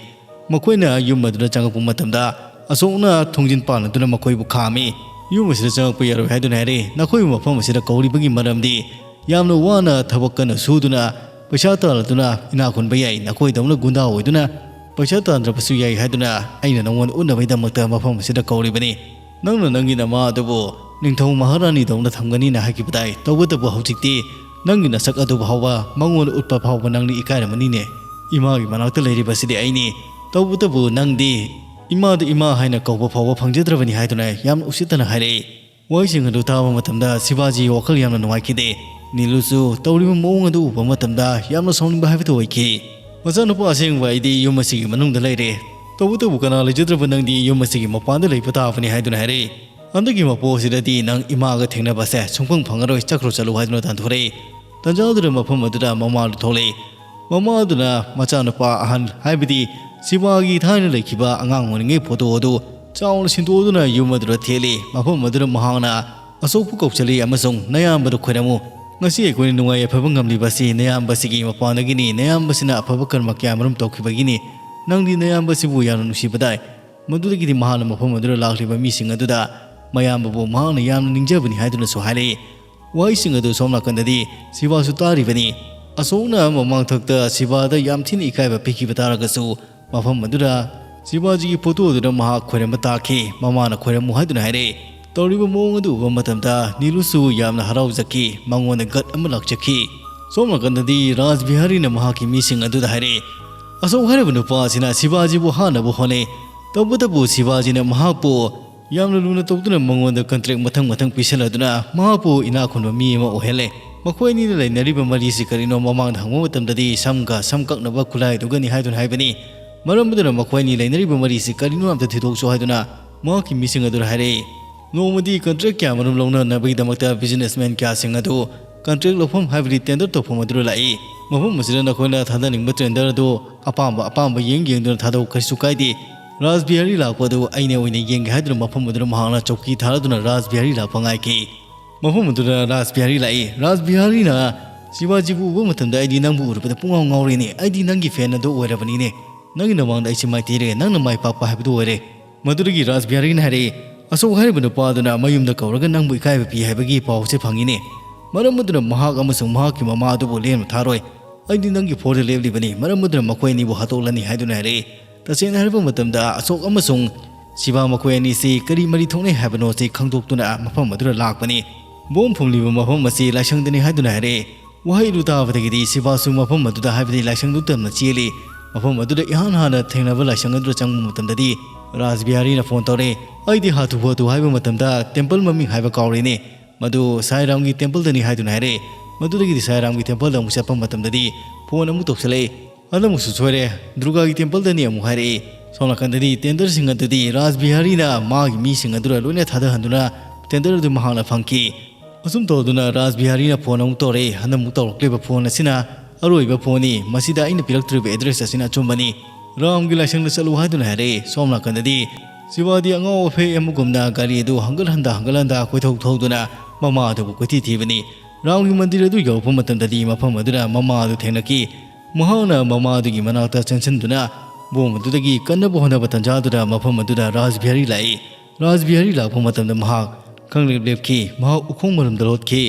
ꯃꯈꯣꯏꯅ ꯌꯨꯝ ꯑꯗꯨꯗ ꯆꯪꯉꯛꯄ ꯃꯇꯝꯗ ꯑꯁꯣꯛꯅ ꯊꯣꯡꯖꯤꯟ ꯄꯥꯟꯅꯗꯨꯅ ꯃꯈꯣꯏꯕꯨ ꯈꯥꯝꯃꯤ꯫ ꯌꯨꯝ ꯑꯁꯤꯗ ꯆꯪꯉꯛꯄ ꯌꯥꯔꯣꯏ ꯍꯥꯏꯗꯨꯅ ꯍꯥꯏꯔꯛꯏ꯫ ꯅꯈꯣꯏꯕꯨ ꯃꯐꯝ ꯑꯁꯤꯗ ꯀꯧꯔꯤꯕꯒꯤ ꯃꯔꯝꯗꯤ ꯌꯥꯝꯅ ꯋꯥꯅ ꯊꯕꯛ ꯀꯟꯅ ꯁꯨꯗꯨꯅ ꯄꯩꯁꯥ ꯇꯥꯜꯂꯗꯨꯅ ꯏꯅꯥꯛ ꯈꯨꯟꯕ ꯌꯥꯏ, ꯅꯈꯣꯏꯗꯧꯅ ꯒꯨꯟꯗꯥ ꯑꯣꯏꯗꯨꯅ ꯄꯩꯁꯥ ꯇꯥꯟꯗ꯭ꯔꯕꯁꯨ ꯌꯥꯏ ꯍꯥꯏꯗꯨꯅ ꯑꯩꯅ ꯅꯉꯣꯟꯗ ꯎꯠꯅꯕꯒꯤꯗꯃꯛꯇ ꯃꯐꯝ ꯑꯁꯤꯗ ꯀꯧꯔꯤꯕꯅꯤ꯫ ꯅꯪꯅ ꯅꯪꯒꯤ ꯅꯃꯥ ꯑꯗꯨꯕꯨ ꯅꯤꯡꯊꯧ ꯃꯍꯥꯔꯥꯅꯤꯗꯧꯅ ꯊꯝꯒꯅꯤꯅ ꯍꯥꯏꯈꯤꯕ ꯇꯥꯏ꯫ ꯇꯧꯕꯇꯕꯨ ꯍꯧꯖꯤꯛꯇꯤ ꯅꯪꯒꯤ ꯅꯁꯛ ꯑꯗꯨ ꯐꯥꯎꯕ ꯃꯉꯣꯟꯗ ꯎꯠꯄ ꯐꯥꯎꯕ ꯅꯪꯅ ꯏꯀꯥꯏꯔꯝꯃꯅꯤꯅꯦ꯫ ꯏꯃꯥꯒꯤ ꯃꯅꯥꯛꯇ ꯂꯩꯔꯤꯕꯁꯤꯗꯤ ꯑꯩꯅꯤ꯫ ꯇꯧꯕꯇꯕꯨ ꯅꯪꯗꯤ ꯏꯃꯥꯗ ꯏꯃꯥ ꯍꯥꯏꯅ ꯀꯧꯕ ꯐꯥꯎꯕ ꯐꯪꯖꯗ꯭ꯔꯕꯅꯤ ꯍꯥꯏꯗꯨꯅ ꯌꯥꯝꯅ ꯎꯁꯤꯠꯇꯅ ꯍꯥꯏꯔꯛꯏ꯫ ꯋꯥꯍꯩꯁꯤꯡ ꯑꯗꯨ ꯇꯥꯕ ꯃꯇꯝꯗ ꯁꯤꯕꯥꯖꯤ ꯋꯥꯈꯜ ꯌꯥꯝꯅ ꯅꯨꯡꯉꯥꯏꯈꯤꯗꯦ꯫ ꯅꯤꯂꯨꯁꯨ ꯇꯧꯔꯤꯕ ꯃꯑꯣꯡ ꯑꯗꯨ ꯎꯕ ꯃꯇꯝꯗ ꯌꯥꯝꯅ ꯁꯥꯎꯅꯤꯡꯕ ꯍꯥꯏꯕꯗꯨ ꯑꯣꯏꯈꯤ꯫ "ꯃꯆꯥꯅꯨꯄꯥ ꯑꯁꯦꯡꯕ ꯑꯩꯗꯤ ꯌꯨꯝ ꯑꯁꯤꯒꯤ ꯃꯅꯨꯡꯗ ꯂꯩꯔꯦ꯫ ꯇꯧꯕꯇꯕꯨ ꯀꯅꯥ ꯂꯩꯖꯗ꯭ꯔꯕ ꯅꯪꯗꯤ ꯌꯨꯝ ꯑꯁꯤꯒꯤ ꯃꯄꯥꯟꯗ ꯂꯩꯕ ꯇꯥꯕꯅꯤ" ꯍꯥꯏꯗꯨꯅ ꯍꯥꯏꯔꯛꯏ꯫ "ꯍꯟꯗꯛꯀꯤ ꯃꯄꯣꯛ ꯑꯁꯤꯗꯗꯤ ꯅꯪ ꯏꯃꯥꯒ ꯊꯦꯡꯅꯕꯁꯦ ꯁꯨꯡꯐꯪ ꯐꯪꯉꯔꯣꯏ, ꯆꯠꯈ꯭ꯔꯣ ꯆꯠꯂꯨ" ꯍꯥꯏꯗꯨꯅ ꯇꯥꯟꯊꯣꯔꯛꯏ꯫ ꯇꯟꯖꯥ ꯑꯗꯨꯗ ꯃꯐꯝ ꯑꯗꯨꯗ ꯃꯃꯥꯗꯨ ꯊꯣꯛꯂꯛꯏ꯫ ꯃꯃꯥ ꯑꯗꯨꯅ ꯃꯆꯥꯅꯨꯄꯥ ꯑꯍꯟ, ꯍꯥꯏꯕꯗꯤ ꯁꯤꯕꯥꯒꯤ ꯊꯥꯏꯅ ꯂꯩꯈꯤꯕ ꯑꯉꯥꯡ ꯑꯣꯏꯔꯤꯉꯩ ꯐꯣꯇꯣ ꯑꯗꯨ ꯆꯥꯎꯅ ꯁꯤꯟꯗꯣꯛꯇꯨꯅ ꯌꯨꯝ ꯑꯗꯨꯗ ꯊꯦꯠꯂꯤ꯫ ꯃꯐꯝ ꯑꯗꯨꯗ ꯃꯍꯥꯛꯅ ꯑꯁꯣꯛꯄꯨ ꯀꯧꯁꯤꯜꯂꯤ ꯑꯃꯁꯨꯡ "ꯅꯌꯥꯝꯕꯗꯨ ꯈꯣꯏꯔꯝꯃꯨ꯫ ꯉꯁꯤ ꯑꯩꯈꯣꯏꯅ ꯅꯨꯡꯉꯥꯏ ꯌꯥꯏꯐꯕ ꯉꯝꯂꯤꯕ ꯑꯁꯤ ꯅꯌꯥꯝꯕꯁꯤꯒꯤ ꯃꯄꯥꯟꯗꯒꯤꯅꯤ꯫ ꯅꯌꯥꯝꯕꯁꯤꯅ ꯑꯐꯕ ꯀꯔꯃ ꯀꯌꯥꯃꯔꯨꯝ ꯇꯧꯈꯤꯕꯒꯤꯅꯤ꯫ ꯅꯪꯗꯤ ꯅꯌꯥꯝꯕꯁꯤꯕꯨ ꯌꯥꯝꯅ ꯅꯨꯡꯁꯤꯕꯗꯥꯏ?" ꯃꯗꯨꯗꯒꯤꯗꯤ ꯃꯍꯥꯛꯅ ꯃꯐꯝ ꯑꯗꯨꯗ ꯂꯥꯛꯂꯤꯕ ꯃꯤꯁꯤꯡ ꯑꯗꯨꯗ ꯃꯌꯥꯝꯕꯕꯨ ꯃꯍꯥꯛꯅ ꯌꯥꯝꯅ ꯅꯤꯡꯖꯕꯅꯤ ꯍꯥꯏꯗꯨꯅꯁꯨ ꯍꯥꯏꯔꯛꯏ꯫ ꯋꯥꯍꯩꯁꯤꯡ ꯑꯗꯨ ꯁꯣꯝ ꯅꯥꯀꯟꯗꯗꯤ ꯁꯤꯕꯥꯁꯨ ꯇꯥꯔꯤꯕꯅꯤ꯫ ꯑꯁꯣꯛꯅ ꯃꯃꯥꯡꯊꯛꯇ ꯁꯤꯕꯥꯗ ꯌꯥꯝ ꯊꯤꯅ ꯏꯀꯥꯏꯕ ꯄꯤꯈꯤꯕ ꯇꯥꯔꯒꯁꯨ, ꯃꯐꯝ ꯑꯗꯨꯗ ꯁꯤꯕꯥꯖꯤꯒꯤ ꯐꯣꯇꯣ ꯑꯗꯨꯗ ꯃꯍꯥꯛ ꯈꯣꯏꯔꯝꯕ ꯇꯥꯈꯤ꯫ ꯃꯃꯥꯅ ꯈꯣꯏꯔꯝꯃꯨ ꯍꯥꯏꯗꯨꯅ ꯍꯥꯏꯔꯛꯏ꯫ ꯇꯧꯔꯤꯕ ꯃꯑꯣꯡ ꯑꯗꯨ ꯎꯕ ꯃꯇꯝꯗ ꯅꯤꯂꯨꯁꯨ ꯌꯥꯝꯅ ꯍꯔꯥꯎꯖꯈꯤ꯫ ꯃꯉꯣꯟꯗ ꯒꯠ ꯑꯃ ꯂꯥꯛꯆꯈꯤ꯫ ꯁꯣꯝ ꯅꯥꯀꯟꯗꯗꯤ ꯔꯥꯖ ꯕꯤꯍꯥꯔꯤꯅ ꯃꯍꯥꯛꯀꯤ ꯃꯤꯁꯤꯡ ꯑꯗꯨꯗ ꯍꯥꯏꯔꯛꯏ, "ꯑꯁꯣꯛ ꯍꯥꯏꯔꯤꯕ ꯅꯨꯄꯥ ꯑꯁꯤꯅ ꯁꯤꯕꯥꯖꯤꯕꯨ ꯍꯥꯠꯅꯕ ꯍꯣꯠꯅꯩ꯫ ꯇꯧꯕꯇꯕꯨ ꯁꯤꯕꯥꯖꯤꯅ ꯃꯍꯥꯛꯄꯨ ꯌꯥꯝꯅ ꯂꯨꯅ ꯇꯧꯗꯨꯅ ꯃꯉꯣꯟꯗ ꯀꯟꯇ꯭ꯔꯦꯛ ꯃꯊꯪ ꯃꯊꯪ ꯄꯤꯁꯜꯂꯗꯨꯅ ꯃꯍꯥꯛꯄꯨ ꯏꯅꯥꯛ ꯈꯨꯟꯕ ꯃꯤ ꯑꯃ ꯑꯣꯏꯍꯜꯂꯦ꯫ ꯃꯈꯣꯏ ꯑꯅꯤꯅ ꯂꯩꯅꯔꯤꯕ ꯃꯔꯤꯁꯤ ꯀꯔꯤꯅꯣ ꯃꯃꯥꯡꯗ ꯍꯪꯕ ꯃꯇꯝꯗꯗꯤ ꯁꯝꯒ ꯁꯝ ꯀꯛꯅꯕ ꯈꯨꯠꯂꯥꯏꯗꯨꯒꯅꯤ ꯍꯥꯏꯗꯨꯅ ꯍꯥꯏꯕꯅꯤ꯫ ꯃꯔꯝ ꯑꯗꯨꯅ ꯃꯈꯣꯏ ꯑꯅꯤ ꯂꯩꯅꯔꯤꯕ ꯃꯔꯤꯁꯤ ꯀꯔꯤꯅꯣ ꯑꯝꯇ ꯊꯤꯗꯣꯛꯆꯧ ꯍꯥꯏꯗꯨꯅ ꯃꯍꯥꯛꯀꯤ ꯃꯤꯁꯤꯡ ꯑꯗꯨꯗ ꯍꯥꯏꯔꯛꯏ꯫ ꯅꯣꯡꯃꯗꯤ ꯀꯟꯇ꯭ꯔꯦꯛ ꯀꯌꯥ ꯃꯔꯨꯝ ꯂꯧꯅꯅꯕꯒꯤꯗꯃꯛꯇ ꯕꯤꯖꯤꯅꯦꯁꯃꯦꯟ ꯀꯌꯥꯁꯤꯡ ꯑꯗꯨ ꯀꯟꯇ꯭ꯔꯦꯛ ꯂꯧꯐꯝ ꯍꯥꯏꯕꯗꯤ ꯇꯦꯟꯗꯔ ꯇꯧꯐꯝ ꯑꯗꯨꯗ ꯂꯥꯛꯏ꯫ ꯃꯐꯝ ꯑꯁꯤꯗ ꯅꯈꯣꯏꯅ ꯊꯥꯗꯅꯤꯡꯕ ꯇꯦꯟꯗꯔ ꯑꯗꯨ ꯑꯄꯥꯝꯕ ꯑꯄꯥꯝꯕ ꯌꯦꯡ ꯌꯦꯡꯗꯨꯅ ꯊꯥꯗꯧ, ꯀꯔꯤꯁꯨ ꯀꯥꯏꯗꯦ꯫ ꯔꯥꯖ ꯕꯤꯍꯥꯔꯤ ꯂꯥꯛꯄ ꯑꯗꯨ ꯑꯩꯅ ꯑꯣꯏꯅ ꯌꯦꯡꯒꯦ ꯍꯥꯏꯗꯨꯅ ꯃꯐꯝ ꯑꯗꯨꯗ ꯃꯍꯥꯛꯅ ꯆꯧꯀꯤ ꯊꯥꯔꯗꯨꯅ ꯔꯥꯖ ꯕꯤꯍꯥꯔꯤ ꯂꯥꯛꯄ ꯉꯥꯏꯈꯤ꯫ ꯃꯐꯝ ꯑꯗꯨꯗ ꯔꯥꯖ ꯕꯤꯍꯥꯔꯤ ꯂꯥꯛꯏ꯫ ꯔꯥꯖ ꯕꯤꯍꯥꯔꯤꯅ ꯁꯤꯕꯥꯖꯤꯕꯨ ꯎꯕ ꯃꯇꯝꯗ ꯑꯩꯗꯤ ꯅꯪꯕꯨ ꯎꯔꯨꯕꯗ ꯄꯨꯡꯉꯥꯎ ꯉꯥꯎꯔꯦꯅꯦ꯫ ꯑꯩꯗꯤ ꯅꯪꯒꯤ ꯐꯦꯟ ꯑꯗꯨ ꯑꯣꯏꯔꯕꯅꯤꯅꯦ꯫ ꯅꯪꯒꯤ ꯅꯃꯥꯡꯗ ꯑꯩꯁꯦ ꯃꯥꯏꯊꯤꯔꯦ, ꯅꯪꯅ ꯃꯥꯏ ꯄꯥꯛꯄ ꯍꯥꯏꯕꯗꯨ ꯑꯣꯏꯔꯦ꯫ ꯃꯗꯨꯗꯒꯤ ꯔꯥꯖ ꯕꯤꯍꯥꯔꯤꯅ ꯍꯥꯏꯔꯛꯏ, "ꯑꯁꯣꯛ ꯍꯥꯏꯔꯤꯕ ꯅꯨꯄꯥ ꯑꯗꯨꯅ ꯃꯌꯨꯝꯗ ꯀꯧꯔꯒ ꯅꯪꯕꯨ ꯏꯀꯥꯏꯕ ꯄꯤ ꯍꯥꯏꯕꯒꯤ ꯄꯥꯎꯁꯦ ꯐꯪꯉꯤꯅꯦ꯫ ꯃꯔꯝ ꯑꯗꯨꯅ ꯃꯍꯥꯛ ꯑꯃꯁꯨꯡ ꯃꯍꯥꯛꯀꯤ ꯃꯃꯥ ꯑꯗꯨꯕꯨ ꯂꯦꯝꯅ ꯊꯥꯔꯣꯏ꯫ ꯑꯩꯗꯤ ꯅꯪꯒꯤ ꯐꯣꯔꯗ ꯂꯦꯞꯂꯤꯕꯅꯤ, ꯃꯔꯝ ꯑꯗꯨꯅ ꯃꯈꯣꯏ ꯑꯅꯤꯕꯨ ꯍꯥꯠꯇꯣꯛꯂꯅꯤ" ꯍꯥꯏꯗꯨꯅ ꯍꯥꯏꯔꯛꯏ꯫ ꯇꯁꯦꯡꯅ ꯍꯥꯏꯔꯕ ꯃꯇꯝꯗ ꯑꯁꯣꯛ ꯑꯃꯁꯨꯡ ꯁꯤꯕꯥ ꯃꯈꯣꯏ ꯑꯅꯤꯁꯤ ꯀꯔꯤ ꯃꯔꯤ ꯊꯣꯛꯅꯩ ꯍꯥꯏꯕꯅꯣ ꯁꯤ ꯈꯪꯗꯣꯛꯇꯨꯅ ꯃꯐꯝ ꯑꯗꯨꯗ ꯂꯥꯛꯄꯅꯤ꯫ ꯕꯣꯝ ꯐꯨꯝꯂꯤꯕ ꯃꯐꯝ ꯑꯁꯤ ꯂꯥꯏꯁꯪꯗꯅꯤ ꯍꯥꯏꯗꯨꯅ ꯍꯥꯏꯔꯛꯏ꯫ ꯋꯥꯍꯩꯗꯨ ꯇꯥꯕꯗꯒꯤꯗꯤ ꯁꯤꯕꯥꯁꯨ ꯃꯐꯝ ꯑꯗꯨꯗ, ꯍꯥꯏꯕꯗꯤ ꯂꯥꯏꯁꯪꯗꯨ ꯇꯝꯅ ꯆꯦꯜꯂꯤ꯫ ꯃꯐꯝ ꯑꯗꯨꯗ ꯏꯍꯥꯟ ꯍꯥꯟꯅ ꯊꯦꯡꯅꯕ ꯂꯥꯏꯁꯪ ꯑꯗꯨꯗ ꯆꯪꯕ ꯃꯇꯝꯗꯗꯤ ꯔꯥꯖ ꯕꯤꯍꯥꯔꯤꯅ ꯐꯣꯟ ꯇꯧꯔꯛꯏ꯫ "ꯑꯩꯗꯤ ꯍꯥꯊꯨ ꯍꯥꯊꯨ ꯍꯥꯏꯕ ꯃꯇꯝꯗ ꯇꯦꯝꯄꯜ ꯃꯃꯤꯡ ꯍꯥꯏꯕ ꯀꯥꯎꯔꯦꯅꯦ꯫ ꯃꯗꯨ ꯁꯥꯏ ꯔꯥꯝꯒꯤ ꯇꯦꯝꯄꯜꯗꯅꯤ" ꯍꯥꯏꯗꯨꯅ ꯍꯥꯏꯔꯛꯏ꯫ ꯃꯗꯨꯗꯒꯤꯗꯤ ꯁꯥꯏ ꯔꯥꯝꯒꯤ ꯇꯦꯝꯄꯜꯗ ꯑꯃꯨꯛ ꯆꯠꯄ ꯃꯇꯝꯗꯗꯤ ꯐꯣꯟ ꯑꯃꯨꯛ ꯇꯧꯁꯜꯂꯛꯏ꯫ ꯍꯟꯗꯛꯃꯨꯛꯁꯨ ꯁꯣꯏꯔꯦ, ꯗꯨꯔꯒꯥꯒꯤ ꯇꯦꯝꯄꯜꯗꯅꯤ ꯑꯃꯨꯛ ꯍꯥꯏꯔꯛꯏ꯫ ꯁꯣꯝ ꯅꯥꯀꯟꯗꯗꯤ ꯇꯦꯟꯗꯔꯁꯤꯡ ꯑꯗꯨꯗꯤ ꯔꯥꯖ ꯕꯤꯍꯥꯔꯤꯅ ꯃꯥꯒꯤ ꯃꯤꯁꯤꯡ ꯑꯗꯨꯗ ꯂꯣꯏꯅ ꯊꯥꯗꯍꯟꯗꯨꯅ ꯇꯦꯟꯗꯔ ꯑꯗꯨ ꯃꯍꯥꯛꯅ ꯐꯪꯈꯤ꯫ ꯑꯁꯨꯝ ꯇꯧꯗꯨꯅ ꯔꯥꯖ ꯕꯤꯍꯥꯔꯤꯅ ꯐꯣꯟ ꯑꯃꯨꯛ ꯇꯧꯔꯛꯏ꯫ ꯍꯟꯗꯛꯃꯨꯛ ꯇꯧꯔꯛꯂꯤꯕ ꯐꯣꯟ ꯑꯁꯤꯅ ꯑꯔꯣꯏꯕ ꯐꯣꯟꯅꯤ꯫ ꯃꯁꯤꯗ ꯑꯩꯅ ꯄꯤꯔꯛꯇꯣꯔꯤꯕ ꯑꯦꯗ꯭ꯔꯦꯁ ꯑꯁꯤꯅ ꯑꯆꯨꯝꯕꯅꯤ꯫ ꯔꯥꯝꯒꯤ ꯂꯥꯏꯁꯪꯗ ꯆꯠꯂꯨ ꯍꯥꯏꯗꯨꯅ ꯍꯥꯏꯔꯛꯏ꯫ ꯁꯣꯝ ꯅꯥꯀꯟꯗꯗꯤ ꯁꯤꯕꯥꯗꯤ ꯑꯉꯥꯎ ꯑꯐꯩ ꯑꯃꯒꯨꯝꯅ ꯒꯥꯔꯤ ꯑꯗꯨ ꯍꯪꯒꯠ ꯍꯟꯗ ꯍꯪꯒꯠ ꯍꯟꯗ ꯀꯣꯏꯊꯧ ꯊꯧꯗꯨꯅ ꯃꯃꯥ ꯑꯗꯨꯕꯨ ꯀꯣꯏꯊꯤ ꯊꯤꯕꯅꯤ꯫ ꯔꯥꯝꯒꯤ ꯃꯟꯗꯤꯔ ꯑꯗꯨ ꯌꯧꯔꯛꯄ ꯃꯇꯝꯗꯗꯤ ꯃꯐꯝ ꯑꯗꯨꯗ ꯃꯃꯥ ꯑꯗꯨ ꯊꯦꯡꯅꯈꯤ꯫ ꯃꯍꯥꯛꯅ ꯃꯃꯥ ꯑꯗꯨꯒꯤ ꯃꯅꯥꯛꯇ ꯆꯦꯟꯁꯤꯟꯗꯨꯅ ꯕꯣꯝ ꯑꯗꯨꯗꯒꯤ ꯀꯟꯅꯕ ꯍꯣꯠꯅꯕ ꯇꯥꯟꯖꯥꯗꯨꯗ ꯃꯐꯝ ꯑꯗꯨꯗ ꯔꯥꯖ ꯕꯤꯍꯥꯔꯤ ꯂꯥꯛꯏ꯫ ꯔꯥꯖ ꯕꯤꯍꯥꯔꯤ ꯂꯥꯛꯄ ꯃꯇꯝꯗ ꯃꯍꯥꯛ ꯈꯪꯂꯦꯞ ꯂꯦꯞꯈꯤ꯫ ꯃꯍꯥꯛ ꯎꯈꯣꯡ ꯃꯔꯨꯝꯗ ꯂꯣꯠꯈꯤ꯫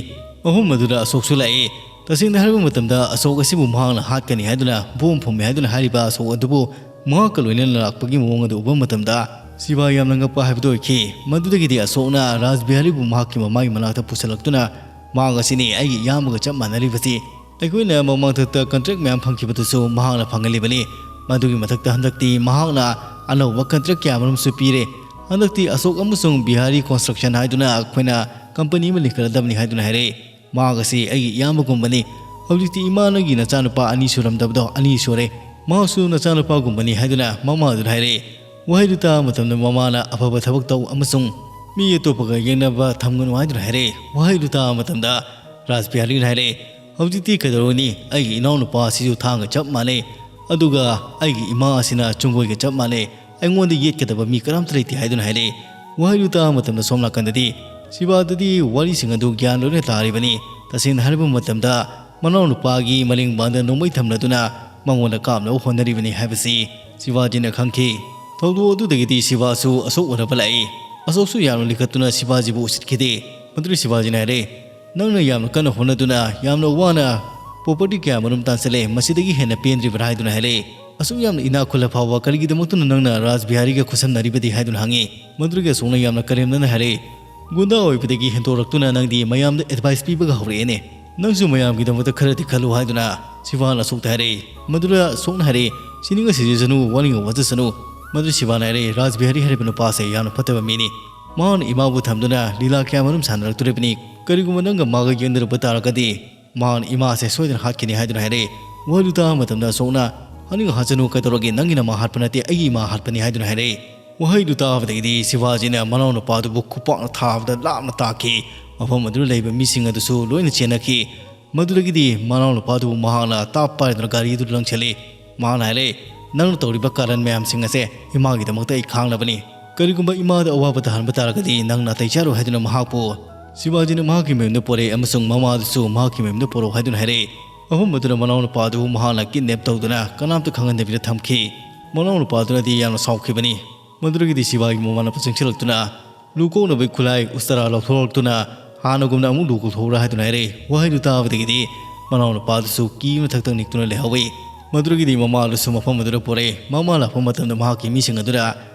ꯃꯐꯝ ꯑꯗꯨꯗ ꯑꯁꯣꯛꯁꯨ ꯂꯥꯛꯏ꯫ ꯇꯁꯦꯡꯅ ꯍꯥꯏꯔꯕ ꯃꯇꯝꯗ ꯑꯁꯣꯛ ꯑꯁꯤꯕꯨ ꯃꯍꯥꯛꯅ ꯍꯥꯠꯀꯅꯤ ꯍꯥꯏꯗꯨꯅ ꯕꯣꯝ ꯐꯨꯝꯃꯤ ꯍꯥꯏꯗꯨꯅ ꯍꯥꯏꯔꯤꯕ ꯑꯁꯣꯛ ꯑꯗꯨꯕꯨ ꯃꯍꯥꯛꯀ ꯂꯣꯏꯅꯅ ꯂꯥꯛꯄꯒꯤ ꯃꯑꯣꯡ ꯑꯗꯨ ꯎꯕ ꯃꯇꯝꯗ ꯁꯤꯕꯥ ꯌꯥꯝꯅ ꯉꯛꯄ ꯍꯥꯏꯕꯗꯨ ꯑꯣꯏꯈꯤ꯫ ꯃꯗꯨꯗꯒꯤꯗꯤ ꯑꯁꯣꯛꯅ ꯔꯥꯖ ꯕꯤꯍꯥꯔꯤꯕꯨ ꯃꯍꯥꯛꯀꯤ ꯃꯃꯥꯒꯤ ꯃꯅꯥꯛꯇ ꯄꯨꯁꯤꯜꯂꯛꯇꯨꯅ, "ꯃꯍꯥꯛ ꯑꯁꯤꯅꯤ ꯑꯩꯒꯤ ꯏꯌꯥꯝꯕꯒ ꯆꯞ ꯃꯥꯟꯅꯔꯤꯕꯁꯤ꯫ ꯑꯩꯈꯣꯏꯅ ꯃꯃꯥꯡꯊꯛꯇ ꯀꯟꯇ꯭ꯔꯦꯛ ꯃꯌꯥꯝ ꯐꯪꯈꯤꯕꯗꯨꯁꯨ ꯃꯍꯥꯛꯅ ꯐꯪꯍꯜꯂꯤꯕꯅꯤ꯫ ꯃꯗꯨꯒꯤ ꯃꯊꯛꯇ ꯍꯟꯗꯛꯇꯤ ꯃꯍꯥꯛꯅ ꯑꯅꯧꯕ ꯀꯟꯇ꯭ꯔꯦꯛ ꯀꯌꯥ ꯃꯔꯨꯝꯁꯨ ꯄꯤꯔꯦ꯫ "ꯍꯟꯗꯛꯇꯤ ꯑꯁꯣꯛ ꯑꯃꯁꯨꯡ ꯕꯤꯍꯥꯔꯤ ꯀꯟꯁꯇ꯭ꯔꯛꯁꯟ ꯍꯥꯏꯗꯨꯅ ꯑꯩꯈꯣꯏꯅ ꯀꯝꯄꯅꯤ ꯑꯃ ꯂꯤꯡꯈꯠꯂꯗꯕꯅꯤ" ꯍꯥꯏꯗꯨꯅ ꯍꯥꯏꯔꯛꯏ꯫ "ꯃꯍꯥꯛ ꯑꯁꯤ ꯑꯩꯒꯤ ꯏꯌꯥꯝꯕꯒꯨꯝꯕꯅꯤ꯫ ꯍꯧꯖꯤꯛꯇꯤ ꯏꯃꯥ ꯅꯪꯒꯤ ꯅꯆꯥꯅꯨꯄꯥ ꯑꯅꯤ ꯁꯨꯔꯝꯗꯕꯗꯣ ꯑꯅꯤ ꯁꯨꯔꯦ꯫ ꯃꯍꯥꯛꯁꯨ ꯅꯆꯥꯅꯨꯄꯥꯒꯨꯝꯕꯅꯤ" ꯍꯥꯏꯗꯨꯅ ꯃꯃꯥꯗꯨꯅ ꯍꯥꯏꯔꯛꯏ꯫ ꯋꯥꯍꯩꯗꯨ ꯇꯥꯕ ꯃꯇꯝꯗ ꯃꯃꯥꯅ "ꯑꯐꯕ ꯊꯕꯛ ꯇꯧ ꯑꯃꯁꯨꯡ ꯃꯤ ꯑꯇꯣꯞꯄꯒ ꯌꯦꯡꯅꯕ ꯊꯝꯒꯅꯨ" ꯍꯥꯏꯗꯨꯅ ꯍꯥꯏꯔꯛꯏ꯫ ꯋꯥꯍꯩꯗꯨ ꯇꯥꯕ ꯃꯇꯝꯗ ꯔꯥꯖ ꯕꯤꯍꯥꯔꯤꯅ ꯍꯥꯏꯔꯛꯏ, "ꯍꯧꯖꯤꯛꯇꯤ ꯀꯩꯗꯧꯔꯨꯅꯤ? ꯑꯩꯒꯤ ꯏꯅꯥꯎꯅꯨꯄꯥ ꯑꯁꯤꯁꯨ ꯊꯥꯡꯒ ꯆꯞ ꯃꯥꯟꯅꯩ, ꯑꯗꯨꯒ ꯑꯩꯒꯤ ꯏꯃꯥ ꯑꯁꯤꯅ ꯆꯨꯡꯒꯣꯏꯒ ꯆꯞ ꯃꯥꯟꯅꯩ꯫ ꯑꯩꯉꯣꯟꯗ ꯌꯦꯠꯀꯗꯕ ꯃꯤ ꯀꯅꯥꯝꯇ ꯂꯩꯇꯦ" ꯍꯥꯏꯗꯨꯅ ꯍꯥꯏꯔꯛꯏ꯫ ꯋꯥꯍꯩꯗꯨ ꯇꯥꯕ ꯃꯇꯝꯗ ꯁꯣꯝ ꯅꯥꯀꯟꯗꯗꯤ ꯁꯤꯕꯥꯗꯗꯤ ꯋꯥꯔꯤꯁꯤꯡ ꯑꯗꯨ ꯒ꯭ꯌꯥꯟ ꯂꯣꯏꯅ ꯇꯥꯔꯤꯕꯅꯤ꯫ ꯇꯁꯦꯡꯅ ꯍꯥꯏꯔꯕ ꯃꯇꯝꯗ, ꯃꯅꯥꯎꯅꯨꯄꯥꯒꯤ ꯃꯂꯤꯡꯕꯥꯟꯗ ꯅꯣꯡꯃꯩ ꯊꯝꯂꯗꯨꯅ ꯃꯉꯣꯟꯗ ꯀꯥꯞꯅꯕ ꯍꯣꯠꯅꯔꯤꯕꯅꯤ ꯍꯥꯏꯕꯁꯤ ꯁꯤꯕꯥꯖꯤꯅ ꯈꯪꯈꯤ꯫ ꯊꯧꯗꯣꯛ ꯑꯗꯨꯗꯒꯤꯗꯤ ꯁꯤꯕꯥꯁꯨ ꯑꯁꯣꯛ ꯎꯅꯕ ꯂꯥꯛꯏ꯫ ꯑꯁꯣꯛꯁꯨ ꯌꯥꯝꯅ ꯂꯤꯈꯠꯇꯨꯅ ꯁꯤꯕꯥꯖꯤꯕꯨ ꯎꯁꯤꯠꯈꯤꯗꯦ꯫ ꯃꯗꯨꯗ ꯁꯤꯕꯥꯖꯤꯅ ꯍꯥꯏꯔꯦ, "ꯅꯪꯅ ꯌꯥꯝꯅ ꯀꯟꯅ ꯍꯣꯠꯅꯗꯨꯅ ꯌꯥꯝꯅ ꯋꯥꯅ ꯄ꯭ꯔꯣꯄꯔꯇꯤ ꯀꯌꯥ ꯃꯔꯨꯝ ꯇꯥꯟꯁꯤꯜꯂꯦ, ꯃꯁꯤꯗꯒꯤ ꯍꯦꯟꯅ ꯄꯦꯟꯗ꯭ꯔꯤꯕ꯭ꯔꯥ?" ꯍꯥꯏꯗꯨꯅ ꯍꯥꯏꯔꯛꯏ꯫ "ꯑꯁꯨꯛ ꯌꯥꯝꯅ ꯏꯅꯥꯛ ꯈꯨꯜꯂ ꯐꯥꯎꯕ ꯀꯔꯤꯒꯤꯗꯃꯛꯇꯅ ꯅꯪꯅ ꯔꯥꯖ ꯕꯤꯍꯥꯔꯤꯒ ꯈꯨꯠꯁꯝꯅꯔꯤꯕꯗꯤ?" ꯍꯥꯏꯗꯨꯅ ꯍꯪꯉꯤ꯫ ꯃꯗꯨꯗꯒꯤ ꯑꯁꯣꯛꯅ ꯌꯥꯝꯅ ꯀꯔꯦꯝꯅꯅ ꯍꯥꯏꯔꯛꯏ, "ꯒꯨꯟꯗꯥ ꯑꯣꯏꯕꯗꯒꯤ ꯍꯦꯟꯗꯣꯔꯛꯇꯨꯅ ꯅꯪꯗꯤ ꯃꯌꯥꯝꯗ ꯑꯦꯗꯚꯥꯏꯁ ꯄꯤꯕꯒ ꯍꯧꯔꯛꯑꯦꯅꯦ꯫ ꯅꯪꯁꯨ ꯃꯌꯥꯝꯒꯤꯗꯃꯛꯇ ꯈꯔꯗꯤ ꯈꯜꯂꯨ" ꯍꯥꯏꯗꯨꯅ ꯁꯤꯕꯥꯅ ꯑꯁꯣꯛꯇ ꯍꯥꯏꯔꯛꯏ꯫ ꯃꯗꯨꯗ ꯑꯁꯣꯛꯅ ꯍꯥꯏꯔꯛꯏ, "ꯁꯤꯅꯤꯡꯉ ꯁꯤꯖꯁꯅꯨ, ꯋꯥꯅꯤꯡꯉ ꯋꯥꯖꯁꯅꯨ꯫ ꯃꯗꯨ ꯁꯤꯕꯥꯅ ꯍꯥꯏꯔꯛꯏ, ꯔꯥꯖ ꯕꯤꯍꯥꯔꯤ ꯍꯥꯏꯔꯤꯕ ꯅꯨꯄꯥꯁꯦ ꯌꯥꯝꯅ ꯐꯠꯇꯕ ꯃꯤꯅꯤ꯫ ꯃꯍꯥꯛꯅ ꯏꯃꯥꯕꯨ ꯊꯝꯗꯨꯅ ꯂꯤꯂꯥ ꯀꯌꯥ ꯃꯔꯨꯝ ꯁꯥꯟꯅꯔꯛꯇꯣꯔꯤꯕꯅꯤ꯫ ꯀꯔꯤꯒꯨꯝꯕ ꯅꯪꯒ ꯃꯥꯒ ꯌꯦꯡꯅꯔꯨꯕ ꯇꯥꯔꯒꯗꯤ ꯃꯍꯥꯛꯅ ꯏꯃꯥꯁꯦ ꯁꯣꯏꯗꯅ ꯍꯥꯠꯈꯤꯅꯤ" ꯍꯥꯏꯗꯨꯅ ꯍꯥꯏꯔꯛꯏ꯫ ꯋꯥꯍꯩꯗꯨ ꯇꯥꯕ ꯃꯇꯝꯗ ꯑꯁꯣꯛꯅ, "ꯍꯥꯠꯅꯤꯡꯉ ꯍꯥꯠꯁꯅꯨ, ꯀꯩꯗꯧꯔꯒꯦ? ꯅꯪꯒꯤ ꯅꯃꯥ ꯍꯥꯠꯄ ꯅꯠꯇꯦ, ꯑꯩꯒꯤ ꯏꯃꯥ ꯍꯥꯠꯄꯅꯤ" ꯍꯥꯏꯗꯨꯅ ꯍꯥꯏꯔꯛꯏ꯫ ꯋꯥꯍꯩꯗꯨ ꯇꯥꯕꯗꯒꯤꯗꯤ ꯁꯤꯕꯥꯖꯤꯅ ꯃꯅꯥꯎꯅꯨꯄꯥꯗꯨꯕꯨ ꯈꯨꯄꯥꯛꯅ ꯊꯥꯕꯗ ꯂꯥꯞꯅ ꯇꯥꯈꯤ꯫ ꯃꯐꯝ ꯑꯗꯨꯗ ꯂꯩꯕ ꯃꯤꯁꯤꯡ ꯑꯗꯨꯁꯨ ꯂꯣꯏꯅ ꯆꯦꯟꯅꯈꯤ꯫ ꯃꯗꯨꯗꯒꯤꯗꯤ ꯃꯅꯥꯎꯅꯨꯄꯥꯗꯨꯕꯨ ꯃꯍꯥꯛꯅ ꯇꯥꯞ ꯄꯥꯏꯗꯨꯅ ꯒꯥꯔꯤꯗꯨꯗ ꯂꯪꯁꯤꯜꯂꯤ꯫ ꯃꯍꯥꯛꯅ ꯍꯥꯏꯔꯛꯏ, "ꯅꯪꯅ ꯇꯧꯔꯤꯕ ꯀꯥꯔꯟ ꯃꯌꯥꯝꯁꯤꯡ ꯑꯁꯦ ꯏꯃꯥꯒꯤꯗꯃꯛꯇ ꯑꯩ ꯈꯥꯡꯅꯕꯅꯤ꯫ ꯀꯔꯤꯒꯨꯝꯕ ꯏꯃꯥꯗ ꯑꯋꯥꯕ ꯇꯥꯍꯟꯕ ꯇꯥꯔꯒꯗꯤ ꯅꯪ ꯅꯥꯇꯩ ꯆꯥꯔꯣꯏ" ꯍꯥꯏꯗꯨꯅ ꯃꯍꯥꯛꯄꯨ ꯁꯤꯕꯥꯖꯤꯅ ꯃꯍꯥꯛꯀꯤ ꯃꯌꯨꯝꯗ ꯄꯣꯔꯛꯏ ꯑꯃꯁꯨꯡ ꯃꯃꯥꯗꯨꯁꯨ ꯃꯍꯥꯛꯀꯤ ꯃꯌꯨꯝꯗ ꯄꯣꯔꯛꯎ ꯍꯥꯏꯗꯨꯅ ꯍꯥꯏꯔꯛꯏ꯫ ꯃꯐꯝ ꯑꯗꯨꯗ ꯃꯅꯥꯎꯅꯨꯄꯥꯗꯨꯕꯨ ꯃꯍꯥꯛꯅ ꯀꯤꯗꯅꯦꯞ ꯇꯧꯗꯨꯅ ꯀꯅꯥꯝꯇ ꯈꯪꯍꯟꯗꯕꯤꯗ ꯊꯝꯈꯤ꯫ ꯃꯅꯥꯎꯅꯨꯄꯥꯗꯨꯅꯗꯤ ꯌꯥꯝꯅ ꯁꯥꯎꯈꯤꯕꯅꯤ꯫ ꯃꯗꯨꯗꯒꯤꯗꯤ ꯁꯤꯕꯥꯒꯤ ꯃꯃꯥꯟꯅꯕ ꯆꯪꯁꯤꯜꯂꯛꯇꯨꯅ ꯂꯨ ꯀꯣꯛꯅꯕꯒꯤ ꯈꯨꯠꯂꯥꯏ ꯎꯁꯇꯔꯥ ꯂꯧꯊꯣꯔꯛꯇꯨꯅ ꯍꯥꯟꯅꯒꯨꯝꯅ ꯑꯃꯨꯛ ꯂꯨ ꯀꯣꯛꯊꯣꯛꯎꯔꯥ ꯍꯥꯏꯗꯨꯅ ꯍꯥꯏꯔꯛꯏ꯫ ꯋꯥꯍꯩꯗꯨ ꯇꯥꯕꯗꯒꯤꯗꯤ ꯃꯅꯥꯎꯅꯨꯄꯥꯗꯨꯁꯨ ꯀꯤ ꯃꯊꯛꯇ ꯅꯤꯛꯇꯨꯅ ꯂꯩꯍꯧꯏ꯫ ꯃꯗꯨꯗꯒꯤꯗꯤ ꯃꯃꯥ ꯑꯗꯨꯁꯨ ꯃꯐꯝ ꯑꯗꯨꯗ ꯄꯨꯔꯛꯏ꯫ ꯃꯃꯥ ꯂꯥꯛꯄ ꯃꯇꯝꯗ ꯃꯍꯥꯛꯀꯤ ꯃꯤꯁꯤꯡ ꯑꯗꯨꯗ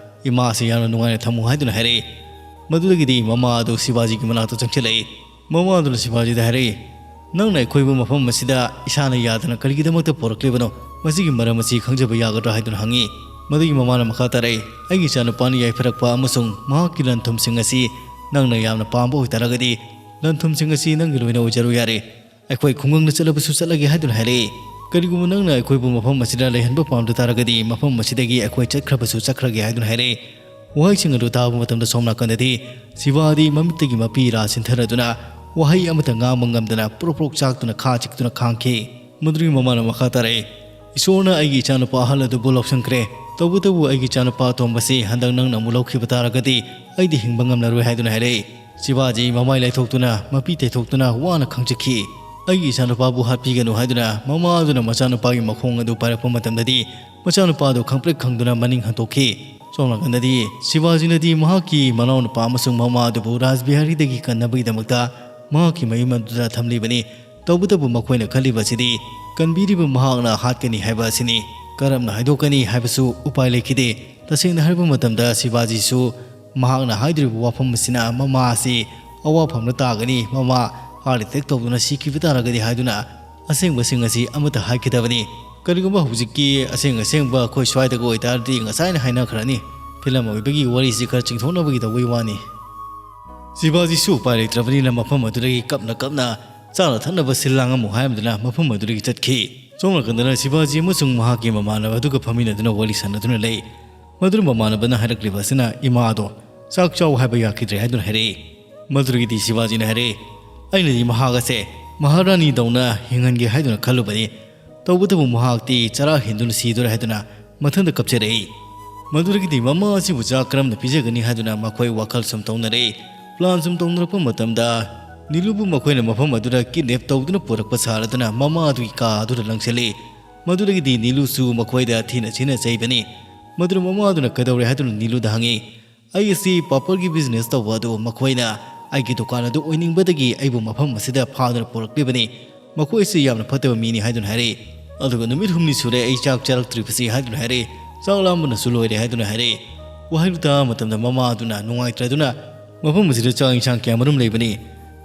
ꯏꯃꯥꯁꯤ ꯌꯥꯝꯅ ꯅꯨꯡꯉꯥꯏꯅ ꯊꯝꯃꯨ ꯍꯥꯏꯗꯨꯅ ꯍꯥꯏꯔꯛꯏ꯫ ꯃꯗꯨꯗꯒꯤꯗꯤ ꯃꯃꯥ ꯑꯗꯨ ꯁꯤꯕꯥꯖꯤꯒꯤ ꯃꯅꯥꯛꯇ ꯆꯪꯁꯤꯜꯂꯛꯏ꯫ ꯃꯃꯥ ꯑꯗꯨꯅ ꯁꯤꯕꯥꯖꯤꯗ ꯍꯥꯏꯔꯛꯏ, "ꯅꯪꯅ ꯑꯩꯈꯣꯏꯕꯨ ꯃꯐꯝ ꯑꯁꯤꯗ ꯏꯁꯥꯅ ꯌꯥꯗꯅ ꯀꯔꯤꯒꯤꯗꯃꯛꯇ ꯄꯨꯔꯛꯂꯤꯕꯅꯣ? ꯃꯁꯤꯒꯤ ꯃꯔꯝ ꯑꯁꯤ ꯈꯪꯖꯕ ꯌꯥꯒꯗ꯭ꯔꯥ?" ꯍꯥꯏꯗꯨꯅ ꯍꯪꯉꯤ꯫ ꯃꯗꯨꯒꯤ ꯃꯃꯥꯅ ꯃꯈꯥ ꯇꯥꯔꯛꯏ, "ꯑꯩꯒꯤ ꯏꯆꯥꯅꯨꯄꯥꯅ ꯌꯥꯏꯐꯔꯛꯄ ꯑꯃꯁꯨꯡ ꯃꯍꯥꯛꯀꯤ ꯂꯟ-ꯊꯨꯝꯁꯤꯡ ꯑꯁꯤ ꯅꯪꯅ ꯌꯥꯝꯅ ꯄꯥꯝꯕ ꯑꯣꯏꯇꯥꯔꯒꯗꯤ, ꯂꯟ-ꯊꯨꯝꯁꯤꯡ ꯑꯁꯤ ꯅꯪꯒꯤ ꯂꯣꯏꯅ ꯑꯣꯏꯖꯔꯨ ꯌꯥꯔꯦ꯫ ꯑꯩꯈꯣꯏ ꯈꯨꯡꯒꯪꯗ ꯆꯠꯂꯕꯁꯨ ꯆꯠꯂꯒꯦ" ꯍꯥꯏꯗꯨꯅ ꯍꯥꯏꯔꯛꯏ꯫ "ꯀꯔꯤꯒꯨꯝꯕ ꯅꯪꯅ ꯑꯩꯈꯣꯏꯕꯨ ꯃꯐꯝ ꯑꯁꯤꯗ ꯂꯩꯍꯟꯕ ꯄꯥꯝꯗ ꯇꯥꯔꯒꯗꯤ, ꯃꯐꯝ ꯑꯁꯤꯗꯒꯤ ꯑꯩꯈꯣꯏ ꯆꯠꯈ꯭ꯔꯕꯁꯨ ꯆꯠꯈ꯭ꯔꯒꯦ" ꯍꯥꯏꯗꯨꯅ ꯍꯥꯏꯔꯛꯏ꯫ ꯋꯥꯍꯩꯁꯤꯡ ꯑꯗꯨ ꯇꯥꯕ ꯃꯇꯝꯗ ꯁꯣꯝ ꯅꯥꯀꯟꯗꯗꯤ ꯁꯤꯕꯥꯗꯤ ꯃꯃꯤꯠꯇꯒꯤ ꯃꯄꯤ ꯏꯔꯥ ꯆꯤꯟꯊꯔꯗꯨꯅ ꯋꯥꯍꯩ ꯑꯃꯠꯇ ꯉꯥꯡꯕ ꯉꯝꯗꯅ ꯄ꯭ꯔꯣꯛ ꯄ꯭ꯔꯣꯛ ꯆꯥꯛꯇꯨꯅ ꯈꯥ ꯆꯤꯛꯇꯨꯅ ꯈꯥꯡꯈꯤ꯫ ꯃꯗꯨꯒꯤ ꯃꯃꯥꯅ ꯃꯈꯥ ꯇꯥꯔꯛꯏ, "ꯏꯁꯣꯔꯅ ꯑꯩꯒꯤ ꯏꯆꯥꯅꯨꯄꯥ ꯑꯍꯜ ꯑꯗꯨꯕꯨ ꯂꯧꯁꯤꯟꯈ꯭ꯔꯦ꯫ ꯇꯧꯕꯇꯕꯨ ꯑꯩꯒꯤ ꯏꯆꯥꯅꯨꯄꯥ ꯑꯇꯣꯝꯕꯁꯤ ꯍꯟꯗꯛ ꯅꯪꯅ ꯑꯃꯨꯛ ꯂꯧꯈꯤꯕ ꯇꯥꯔꯒꯗꯤ ꯑꯩꯗꯤ ꯍꯤꯡꯕ ꯉꯝꯂꯔꯣꯏ" ꯍꯥꯏꯗꯨꯅ ꯍꯥꯏꯔꯛꯏ꯫ ꯁꯤꯕꯥꯖꯤ ꯃꯃꯥꯏ ꯂꯩꯊꯣꯛꯇꯨꯅ, ꯃꯄꯤ ꯇꯩꯊꯣꯛꯇꯨꯅ ꯋꯥꯅ ꯈꯥꯡꯖꯈꯤ꯫ "ꯑꯩꯒꯤ ꯏꯆꯥꯅꯨꯄꯥꯕꯨ ꯍꯥꯠꯄꯤꯒꯅꯨ" ꯍꯥꯏꯗꯨꯅ ꯃꯃꯥ ꯑꯗꯨꯅ ꯃꯆꯥꯅꯨꯄꯥꯒꯤ ꯃꯈꯣꯡ ꯑꯗꯨ ꯄꯥꯏꯔꯛꯄ ꯃꯇꯝꯗꯗꯤ, ꯃꯆꯥꯅꯨꯄꯥꯗꯨ ꯈꯪꯄ꯭ꯔꯦꯛ ꯈꯪꯗꯨꯅ ꯃꯅꯤꯡ ꯍꯟꯗꯣꯛꯈꯤ꯫ ꯁꯣꯝ ꯅꯥꯀꯟꯗꯗꯤ ꯁꯤꯕꯥꯖꯤꯅꯗꯤ ꯃꯍꯥꯛꯀꯤ ꯃꯅꯥꯎꯅꯨꯄꯥ ꯑꯃꯁꯨꯡ ꯃꯃꯥ ꯑꯗꯨꯕꯨ ꯔꯥꯖꯕꯤꯍꯥꯔꯤꯗꯒꯤ ꯀꯟꯅꯕꯒꯤꯗꯃꯛꯇ ꯃꯍꯥꯛꯀꯤ ꯃꯌꯨꯝ ꯑꯗꯨꯗ ꯊꯝꯂꯤꯕꯅꯤ꯫ ꯇꯧꯕꯇꯕꯨ ꯃꯈꯣꯏꯅ ꯈꯜꯂꯤꯕ ꯑꯁꯤꯗꯤ ꯀꯟꯕꯤꯔꯤꯕ ꯃꯍꯥꯛꯅ ꯍꯥꯠꯀꯅꯤ ꯍꯥꯏꯕ ꯑꯁꯤꯅꯤ꯫ ꯀꯔꯝꯅ ꯍꯥꯏꯗꯣꯛꯀꯅꯤ ꯍꯥꯏꯕꯁꯨ ꯎꯄꯥꯏ ꯂꯩꯈꯤꯗꯦ꯫ ꯇꯁꯦꯡꯅ ꯍꯥꯏꯔꯕ ꯃꯇꯝꯗ ꯁꯤꯕꯥꯖꯤꯁꯨ ꯃꯍꯥꯛꯅ ꯍꯥꯏꯗꯣꯔꯤꯕ ꯋꯥꯐꯝ ꯑꯁꯤꯅ ꯃꯃꯥ ꯑꯁꯤ ꯑꯋꯥꯐꯝꯗ ꯇꯥꯒꯅꯤ, ꯃꯃꯥ heart attack ꯇꯧꯗꯨꯅ ꯁꯤꯈꯤꯕ ꯇꯥꯔꯒꯗꯤ ꯍꯥꯏꯗꯨꯅ ꯑꯁꯦꯡꯕꯁꯤꯡ ꯑꯁꯤ ꯑꯃꯠꯇ ꯍꯥꯏꯈꯤꯗꯕꯅꯤ꯫ ꯀꯔꯤꯒꯨꯝꯕ ꯍꯧꯖꯤꯛꯀꯤ ꯑꯁꯦꯡ ꯑꯁꯦꯡꯕ ꯑꯩꯈꯣꯏ ꯁ꯭ꯋꯥꯏꯗꯒ ꯑꯣꯏꯇꯥꯔꯗꯤ ꯉꯁꯥꯏꯅ ꯍꯥꯏꯅꯈ꯭ꯔꯅꯤ꯫ ꯐꯤꯂꯝ ꯑꯣꯏꯕꯒꯤ ꯋꯥꯔꯤꯁꯤ ꯈꯔ ꯆꯤꯡꯊꯣꯛꯅꯕꯒꯤ ꯇꯧꯕꯒꯤ ꯋꯥꯅꯤ꯫ ꯁꯤꯕꯥꯖꯤꯁꯨ ꯎꯄꯥꯏ ꯂꯩꯇ꯭ꯔꯕꯅꯤꯅ ꯃꯐꯝ ꯑꯗꯨꯗꯒꯤ ꯀꯞꯅ ꯀꯞꯅ ꯆꯥꯅ ꯊꯛꯅꯕ ꯁꯤꯜ ꯂꯥꯡꯉꯝꯃꯨ ꯍꯥꯏꯔꯝꯗꯨꯅ ꯃꯐꯝ ꯑꯗꯨꯗꯒꯤ ꯆꯠꯈꯤ꯫ ꯁꯣꯝ ꯅꯥꯀꯟꯗꯅ ꯁꯤꯕꯥꯖꯤ ꯑꯃꯁꯨꯡ ꯃꯍꯥꯛꯀꯤ ꯃꯃꯥꯟꯅꯕ ꯑꯗꯨꯒ ꯐꯝꯃꯤꯟꯅꯗꯨꯅ ꯋꯥꯔꯤ ꯁꯥꯟꯅꯗꯨꯅ ꯂꯩ꯫ ꯃꯗꯨꯅ ꯃꯃꯥꯟꯅꯕꯅ ꯍꯥꯏꯔꯛꯂꯤꯕ ꯑꯁꯤꯅ ꯏꯃꯥꯗꯣ ꯆꯥꯛ ꯆꯥꯎ ꯍꯥꯏꯕ ꯌꯥꯈꯤꯗ꯭ꯔꯦ ꯍꯥꯏꯗꯨꯅ ꯍꯥꯏꯔꯛꯏ꯫ ꯃꯗꯨꯗꯒꯤꯗꯤ ꯁꯤꯕꯥꯖꯤꯅ ꯍꯥꯏꯔꯛꯏ, "ꯑꯩꯅꯗꯤ ꯃꯍꯥꯛ ꯑꯁꯦ ꯃꯍꯥꯔꯥꯅꯤꯗꯧꯅ ꯍꯤꯡꯍꯟꯒꯦ ꯍꯥꯏꯗꯨꯅ ꯈꯜꯂꯨꯕꯅꯤ꯫ ꯇꯧꯕꯇꯕꯨ ꯃꯍꯥꯛꯇꯤ ꯆꯔꯥ ꯍꯦꯟꯗꯨꯅ ꯁꯤꯗꯣꯔꯦ" ꯍꯥꯏꯗꯨꯅ ꯃꯊꯟꯇ ꯀꯞꯆꯔꯛꯏ꯫ ꯃꯗꯨꯗꯒꯤꯗꯤ ꯃꯃꯥ ꯑꯁꯤꯕꯨ ꯆꯥꯛ ꯀꯔꯝꯅ ꯄꯤꯖꯒꯅꯤ ꯍꯥꯏꯗꯨꯅ ꯃꯈꯣꯏ ꯋꯥꯈꯜ ꯁꯨꯝ ꯇꯧꯅꯔꯛꯏ꯫ Plan ꯁꯨꯝ ꯇꯧꯅꯔꯛꯄ ꯃꯇꯝꯗ ꯅꯤꯂꯨꯕꯨ ꯃꯈꯣꯏꯅ ꯃꯐꯝ ꯑꯗꯨꯗ kidnap ꯇꯧꯗꯨꯅ ꯄꯨꯔꯛꯄ ꯁꯥꯔꯗꯨꯅ ꯃꯃꯥ ꯑꯗꯨꯒꯤ ꯀꯥ ꯑꯗꯨꯗ ꯂꯪꯁꯤꯜꯂꯤ꯫ ꯃꯗꯨꯗꯒꯤꯗꯤ ꯅꯤꯂꯨꯁꯨ ꯃꯈꯣꯏꯗ ꯊꯤꯅ ꯊꯤꯅ ꯆꯩꯕꯅꯤ꯫ ꯃꯗꯨꯅ ꯃꯃꯥ ꯑꯗꯨꯅ ꯀꯩꯗꯧꯔꯦ ꯍꯥꯏꯗꯨꯅ ꯅꯤꯂꯨꯗ ꯍꯪꯉꯤ꯫ "ꯑꯩ ꯑꯁꯤ ꯄꯥꯄꯔꯒꯤ business ꯇꯧꯕ ꯑꯗꯨ ꯃꯈꯣꯏꯅ ꯑꯩꯒꯤ ꯗꯨꯀꯥꯟ ꯑꯗꯨ ꯑꯣꯏꯅꯤꯡꯕꯗꯒꯤ ꯑꯩꯕꯨ ꯃꯐꯝ ꯑꯁꯤꯗ ꯐꯥꯗꯨꯅ ꯄꯨꯔꯛꯂꯤꯕꯅꯤ꯫ ꯃꯈꯣꯏ ꯑꯁꯤ ꯌꯥꯝꯅ ꯐꯠꯇꯕ ꯃꯤꯅꯤ" ꯍꯥꯏꯗꯨꯅ ꯍꯥꯏꯔꯛꯏ꯫ ꯑꯗꯨꯒ "ꯅꯨꯃꯤꯠ ꯍꯨꯝꯅꯤ ꯁꯨꯔꯦ ꯑꯩ ꯆꯥꯛ ꯆꯥꯔꯛꯇ꯭ꯔꯤꯕꯁꯤ" ꯍꯥꯏꯗꯨꯅ ꯍꯥꯏꯔꯛꯏ꯫ "ꯆꯥꯛ ꯂꯥꯝꯕꯅꯁꯨ ꯂꯣꯏꯔꯦ" ꯍꯥꯏꯗꯨꯅ ꯍꯥꯏꯔꯛꯏ꯫ ꯋꯥꯍꯩꯗꯨ ꯇꯥꯕ ꯃꯇꯝꯗ ꯃꯃꯥ ꯑꯗꯨꯅ ꯅꯨꯡꯉꯥꯏꯇ꯭ꯔꯗꯨꯅ, "ꯃꯐꯝ ꯑꯁꯤꯗ ꯆꯥꯛ ꯏꯟꯁꯥꯡ ꯀꯌꯥꯃꯔꯨꯝ ꯂꯩꯕꯅꯤ,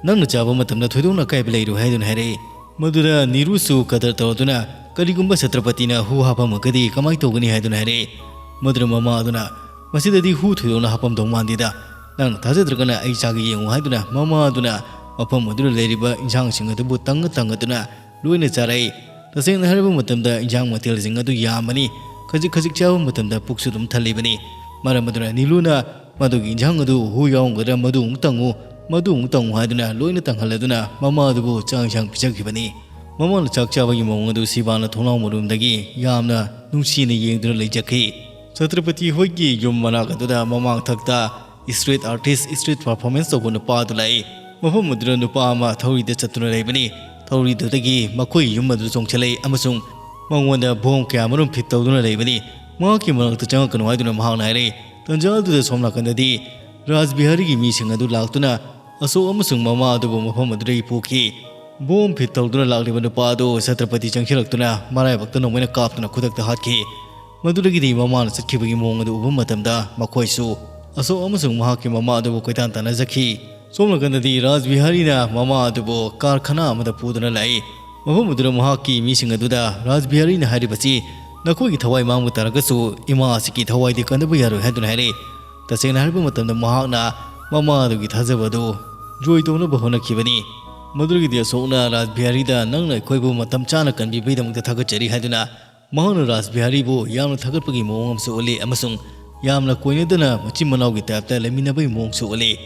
ꯅꯪꯅ ꯆꯥꯕ ꯃꯇꯝꯗ ꯊꯣꯏꯗꯣꯛꯅ ꯑꯀꯥꯏꯕ ꯂꯩꯔꯣꯏ" ꯍꯥꯏꯗꯨꯅ ꯍꯥꯏꯔꯛꯏ꯫ ꯃꯗꯨꯗ ꯅꯤꯔꯨꯁꯨ ꯀꯗꯔ ꯇꯧꯔꯗꯨꯅ, "ꯀꯔꯤꯒꯨꯝꯕ ꯁꯇ꯭ꯔꯄꯇꯤꯅ ꯍꯨ ꯍꯥꯞꯄꯝꯃꯒꯗꯤ ꯀꯃꯥꯏ ꯇꯧꯒꯅꯤ?" ꯍꯥꯏꯗꯨꯅ ꯍꯥꯏꯔꯛꯏ꯫ ꯃꯗꯨꯅ ꯃꯃꯥ ꯑꯗꯨꯅ, "ꯃꯁꯤꯗꯗꯤ ꯍꯨ ꯊꯣꯏꯗꯣꯛꯅ ꯍꯥꯞꯄꯝꯗꯧ ꯃꯥꯟꯗꯦꯗ, ꯅꯪꯅ ꯊꯥꯖꯗ꯭ꯔꯒꯅ ꯑꯩ ꯆꯥꯒꯦ ꯌꯦꯡꯉꯨ" ꯍꯥꯏꯗꯨꯅ ꯃꯃꯥ ꯑꯗꯨꯅ ꯃꯐꯝ ꯑꯗꯨꯗ ꯂꯩꯔꯤꯕ ꯏꯟꯁꯥꯡꯁꯤꯡ ꯑꯗꯨꯕꯨ ꯇꯪꯉ ꯇꯪꯉꯗꯨꯅ ꯂꯣꯏꯅ ꯆꯥꯔꯛꯏ꯫ ꯇꯁꯦꯡꯅ ꯍꯥꯏꯔꯕ ꯃꯇꯝꯗ ꯏꯟꯁꯥꯡ ꯃꯊꯦꯜꯁꯤꯡ ꯑꯗꯨ ꯌꯥꯝꯕꯅꯤ꯫ ꯈꯖꯤꯛ ꯈꯖꯤꯛ ꯆꯥꯕ ꯃꯇꯝꯗ ꯄꯨꯛꯁꯨ ꯑꯗꯨꯝ ꯊꯜꯂꯤꯕꯅꯤ꯫ ꯃꯔꯝ ꯑꯗꯨꯅ ꯅꯤꯂꯨꯅ ꯃꯗꯨꯒꯤ ꯏꯟꯁꯥꯡ ꯑꯗꯨ ꯍꯨ ꯌꯥꯎꯔꯝꯒꯗ꯭ꯔꯥ, ꯃꯗꯨ ꯑꯃꯨꯛ ꯇꯪꯉꯨ, ꯃꯗꯨ ꯑꯃꯨꯛ ꯇꯪꯉꯨ ꯍꯥꯏꯗꯨꯅ ꯂꯣꯏꯅ ꯇꯪꯍꯜꯂꯗꯨꯅ ꯃꯃꯥ ꯑꯗꯨꯕꯨ ꯆꯥꯛ ꯏꯟꯁꯥꯡ ꯄꯤꯖꯈꯤꯕꯅꯤ꯫ ꯃꯃꯥꯅ ꯆꯥꯛ ꯆꯥꯕꯒꯤ ꯃꯑꯣꯡ ꯑꯗꯨ ꯁꯤꯕꯥꯅ ꯊꯣꯡꯅꯥꯎ ꯃꯔꯨꯝꯗꯒꯤ ꯌꯥꯝꯅ ꯅꯨꯡꯁꯤꯅ ꯌꯦꯡꯗꯨꯅ ꯂꯩꯖꯈꯤ꯫ ꯆꯇ꯭ꯔꯄꯇꯤ ꯍꯣꯏꯒꯤ ꯌꯨꯝ ꯃꯅꯥꯛ ꯑꯗꯨꯗ ꯃꯃꯥꯡꯊꯛꯇ street artist, street performance ꯇꯧꯕ ꯅꯨꯄꯥ ꯑꯗꯨ ꯂꯥꯛꯏ꯫ ꯃꯐꯝ ꯑꯗꯨꯗ ꯅꯨꯄꯥ ꯑꯃ ꯊꯧꯔꯤꯗ ꯆꯠꯇꯨꯅ ꯂꯩꯕꯅꯤ꯫ ꯊꯧꯔꯤꯗꯨꯗꯒꯤ ꯃꯈꯣꯏ ꯌꯨꯝ ꯑꯗꯨ ꯆꯣꯡꯁꯤꯜꯂꯛꯏ ꯑꯃꯁꯨꯡ ꯃꯉꯣꯟꯗ ꯕꯣꯝ ꯀꯌꯥ ꯃꯔꯨꯝ ꯐꯤꯠ ꯇꯧꯗꯨꯅ ꯂꯩꯕꯅꯤ꯫ ꯃꯍꯥꯛꯀꯤ ꯃꯅꯥꯛꯇ ꯆꯪꯉꯛꯀꯅꯨ ꯍꯥꯏꯗꯨꯅ ꯃꯍꯥꯛꯅ ꯍꯥꯏꯔꯛꯏ꯫ ꯇꯟꯖꯥ ꯑꯗꯨꯗ ꯁꯣꯝ ꯅꯥꯀꯟꯗꯗꯤ ꯔꯥꯖꯕꯤꯍꯥꯔꯤꯒꯤ ꯃꯤꯁꯤꯡ ꯑꯗꯨ ꯂꯥꯛꯇꯨꯅ ꯑꯁꯣꯛ ꯑꯃꯁꯨꯡ ꯃꯃꯥ ꯑꯗꯨꯕꯨ ꯃꯐꯝ ꯑꯗꯨꯗꯒꯤ ꯄꯨꯈꯤ꯫ ꯕꯣꯝ ꯐꯤꯠ ꯇꯧꯗꯨꯅ ꯂꯥꯛꯂꯤꯕ ꯅꯨꯄꯥ ꯑꯗꯨ ꯆꯇ꯭ꯔꯄꯇꯤ ꯆꯪꯁꯤꯜꯂꯛꯇꯨꯅ ꯃꯔꯥꯏꯕꯛꯇ ꯅꯣꯡꯃꯩꯅ ꯀꯥꯞꯇꯨꯅ ꯈꯨꯗꯛꯇ ꯍꯥꯠꯈꯤ꯫ ꯃꯗꯨꯗꯒꯤꯗꯤ ꯃꯃꯥꯅ ꯆꯠꯈꯤꯕꯒꯤ ꯃꯑꯣꯡ ꯑꯗꯨ ꯎꯕ ꯃꯇꯝꯗ ꯃꯈꯣꯏꯁꯨ ꯑꯁꯣꯛ ꯑꯃꯁꯨꯡ ꯃꯍꯥꯛꯀꯤ ꯃꯃꯥ ꯑꯗꯨꯕꯨ ꯀꯣꯏꯇꯥꯟ ꯇꯥꯟꯅꯖꯈꯤ꯫ ꯁꯣꯝ ꯅꯥꯀꯟꯗꯗꯤ ꯔꯥꯖꯕꯤꯍꯥꯔꯤꯅ ꯃꯃꯥ ꯑꯗꯨꯕꯨ ꯀꯥꯔꯈꯥꯅꯥ ꯑꯃꯗ ꯄꯨꯗꯨꯅ ꯂꯥꯛꯏ꯫ ꯃꯐꯝ ꯑꯗꯨꯗ ꯃꯍꯥꯛꯀꯤ ꯃꯤꯁꯤꯡ ꯑꯗꯨꯗ ꯔꯥꯖꯕꯤꯍꯥꯔꯤꯅ ꯍꯥꯏꯔꯤꯕꯁꯤ, "ꯅꯈꯣꯏꯒꯤ ꯊꯋꯥꯏ ꯃꯥꯡꯕ ꯇꯥꯔꯒꯁꯨ ꯏꯃꯥ ꯑꯁꯤꯒꯤ ꯊꯋꯥꯏꯗꯤ ꯀꯟꯗꯕ ꯌꯥꯔꯣꯏ" ꯍꯥꯏꯗꯨꯅ ꯍꯥꯏꯔꯛꯏ꯫ ꯇꯁꯦꯡꯅ ꯍꯥꯏꯔꯕ ꯃꯇꯝꯗ ꯃꯍꯥꯛꯅ ꯃꯃꯥ ꯑꯗꯨꯒꯤ ꯊꯥꯖꯕ ꯑꯗꯨ ꯖꯣꯏ ꯇꯧꯅꯕ ꯍꯣꯠꯅꯈꯤꯕꯅꯤ꯫ ꯃꯗꯨꯗꯒꯤꯗꯤ ꯑꯁꯣꯛꯅ ꯔꯥꯖꯕꯤꯍꯥꯔꯤꯗ, "ꯅꯪꯅ ꯑꯩꯈꯣꯏꯕꯨ ꯃꯇꯝ ꯆꯥꯅ ꯀꯟꯕꯤꯕꯒꯤꯗꯃꯛꯇ ꯊꯥꯒꯠꯆꯔꯤ" ꯍꯥꯏꯗꯨꯅ ꯃꯍꯥꯛꯅ ꯔꯥꯖꯕꯤꯍꯥꯔꯤꯕꯨ ꯌꯥꯝꯅ ꯊꯥꯒꯠꯄꯒꯤ ꯃꯑꯣꯡ ꯑꯃꯁꯨ ꯎꯠꯂꯤ ꯑꯃꯁꯨꯡ ꯌꯥꯝꯅ ꯀꯣꯏꯅꯗꯅ ꯃꯆꯤꯟ ꯃꯅꯥꯎꯒꯤ ꯇꯥꯏꯞꯇ ꯂꯩꯃꯤꯟꯅꯕꯒꯤ ꯃꯑꯣꯡꯁꯨ ꯎꯠꯂꯤ꯫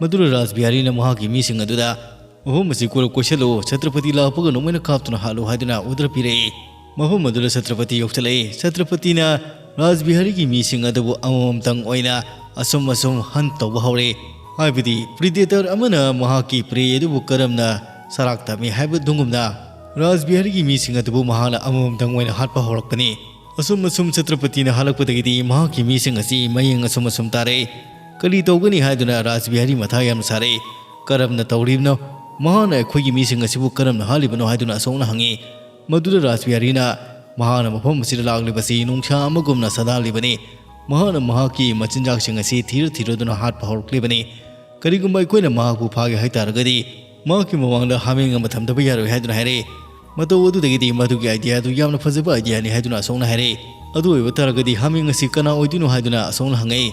ꯃꯗꯨꯗ ꯔꯥꯖꯕꯤꯍꯥꯔꯤꯅ ꯃꯍꯥꯛꯀꯤ ꯃꯤꯁꯤꯡ ꯑꯗꯨꯗ, "ꯃꯐꯝ ꯑꯁꯤ ꯀꯣꯏꯔꯛ ꯀꯣꯏꯁꯜꯂꯛꯎ, ꯆꯇ꯭ꯔꯄꯇꯤ ꯂꯥꯛꯄꯒ ꯅꯣꯡꯃꯩꯅ ꯀꯥꯞꯇꯨꯅ ꯍꯥꯠꯂꯨ" ꯍꯥꯏꯗꯨꯅ ꯑꯣꯔꯗꯔ ꯄꯤꯔꯛꯏ꯫ ꯃꯐꯝ ꯑꯗꯨꯗ ꯆꯇ꯭ꯔꯄꯇꯤ ꯌꯧꯁꯤꯜꯂꯛꯏ꯫ ꯆꯇ꯭ꯔꯄꯇꯤꯅ ꯔꯥꯖꯕꯤꯍꯥꯔꯤꯒꯤ ꯃꯤꯁꯤꯡ ꯑꯗꯨꯕꯨ ꯑꯃꯃꯝꯇꯪ ꯑꯣꯏꯅ ꯑꯁꯨꯝ ꯑꯁꯨꯝ ꯍꯟ ꯇꯧꯕ ꯍꯧꯔꯛꯏ꯫ ꯍꯥꯏꯕꯗꯤ ꯄ꯭ꯔꯤꯗꯦꯇꯔ ꯑꯃꯅ ꯃꯍꯥꯛꯀꯤ ꯄ꯭ꯔꯦ ꯑꯗꯨꯕꯨ ꯀꯔꯝꯅ ꯁꯔꯥꯛ ꯇꯝꯃꯤ ꯍꯥꯏꯕꯗꯨꯒꯨꯝꯅ ꯔꯥꯖꯕꯤꯍꯥꯔꯤꯒꯤ ꯃꯤꯁꯤꯡ ꯑꯗꯨꯕꯨ ꯃꯍꯥꯛꯅ ꯑꯃꯃꯝꯇꯪ ꯑꯣꯏꯅ ꯍꯥꯠꯄ ꯍꯧꯔꯛꯄꯅꯤ꯫ ꯑꯁꯨꯝ ꯑꯁꯨꯝ ꯆꯇ꯭ꯔꯄꯇꯤꯅ ꯍꯜꯂꯛꯄꯗꯒꯤꯗꯤ ꯃꯍꯥꯛꯀꯤ ꯃꯤꯁꯤꯡ ꯑꯁꯤ ꯃꯌꯦꯡ ꯑꯁꯨꯝ ꯑꯁꯨꯝ ꯇꯥꯔꯛꯏ꯫ ꯀꯔꯤ ꯇꯧꯒꯅꯤ ꯍꯥꯏꯗꯨꯅ ꯔꯥꯖꯕꯤꯍꯥꯔꯤ ꯃꯊꯥ ꯌꯥꯝꯅ ꯁꯥꯔꯛꯏ꯫ "ꯀꯔꯝꯅ ꯇꯧꯔꯤꯕꯅꯣ? ꯃꯍꯥꯛꯅ ꯑꯩꯈꯣꯏꯒꯤ ꯃꯤꯁꯤꯡ ꯑꯁꯤꯕꯨ ꯀꯔꯝꯅ ꯍꯥꯠꯂꯤꯕꯅꯣ?" ꯍꯥꯏꯗꯨꯅ ꯑꯁꯣꯛꯅ ꯍꯪꯉꯤ꯫ ꯃꯗꯨꯗ ꯔꯥꯖꯕꯤꯍꯥꯔꯤꯅ, "ꯃꯍꯥꯛꯅ ꯃꯐꯝ ꯑꯁꯤꯗ ꯂꯥꯛꯂꯤꯕꯁꯤ ꯅꯨꯡꯁꯥ ꯑꯃꯒꯨꯝꯅ ꯁꯥꯗꯥꯜꯂꯤꯕꯅꯤ꯫ ꯃꯍꯥꯛꯅ ꯃꯍꯥꯛꯀꯤ ꯃꯆꯤꯟꯖꯥꯛꯁꯤꯡ ꯑꯁꯤ ꯊꯤꯔ ꯊꯤꯔꯗꯨꯅ ꯍꯥꯠꯄ ꯍꯧꯔꯛꯂꯤꯕꯅꯤ꯫ ꯀꯔꯤꯒꯨꯝꯕ ꯑꯩꯈꯣꯏꯅ ꯃꯍꯥꯛꯄꯨ ꯐꯥꯒꯦ ꯍꯥꯏꯇꯥꯔꯒꯗꯤ ꯃꯍꯥꯛꯀꯤ ꯃꯃꯥꯡꯗ ꯍꯥꯃꯦꯡ ꯑꯃ ꯊꯝꯗꯕ ꯌꯥꯔꯣꯏ" ꯍꯥꯏꯗꯨꯅ ꯍꯥꯏꯔꯛꯏ꯫ ꯃꯇꯧ ꯑꯗꯨꯗꯒꯤꯗꯤ ꯃꯗꯨꯒꯤ ꯑꯥꯏꯗꯤꯌꯥ ꯑꯗꯨ ꯌꯥꯝꯅ ꯐꯖꯕ ꯑꯥꯏꯗꯤꯌꯥꯅꯤ ꯍꯥꯏꯗꯨꯅ ꯑꯁꯣꯛꯅ ꯍꯥꯏꯔꯛꯏ꯫ ꯑꯗꯨ ꯑꯣꯏꯕ ꯇꯥꯔꯒꯗꯤ ꯍꯥꯃꯦꯡ ꯑꯁꯤ ꯀꯅꯥ ꯑꯣꯏꯗꯣꯏꯅꯣ ꯍꯥꯏꯗꯨꯅ ꯑꯁꯣꯛꯅ ꯍꯪꯉꯛꯏ꯫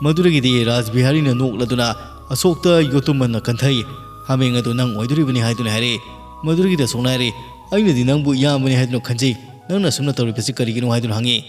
ꯃꯗꯨꯗꯒꯤꯗꯤ ꯔꯥꯖꯕꯤꯍꯥꯔꯤꯅ ꯅꯣꯛꯂꯗꯨꯅ ꯑꯁꯣꯛꯇ ꯌꯣꯠꯇꯨꯝꯕꯅ ꯀꯟꯊꯩ꯫ "ꯍꯥꯃꯦꯡ ꯑꯗꯨ ꯅꯪ ꯑꯣꯏꯗꯣꯔꯤꯕꯅꯤ" ꯍꯥꯏꯗꯨꯅ ꯍꯥꯏꯔꯛꯏ꯫ ꯃꯗꯨꯗꯒꯤꯗꯤ ꯑꯁꯣꯛꯅ ꯍꯥꯏꯔꯛꯏ, "ꯑꯩꯅꯗꯤ ꯅꯪꯕꯨ ꯏꯌꯥꯝꯕꯅꯤ ꯍꯥꯏꯗꯨꯅ ꯈꯟꯖꯩ꯫ ꯅꯪꯅ ꯑꯁꯨꯝꯅ ꯇꯧꯔꯤꯕꯁꯤ ꯀꯔꯤꯒꯤꯅꯣ?" ꯍꯥꯏꯗꯨꯅ ꯍꯪꯉꯤ꯫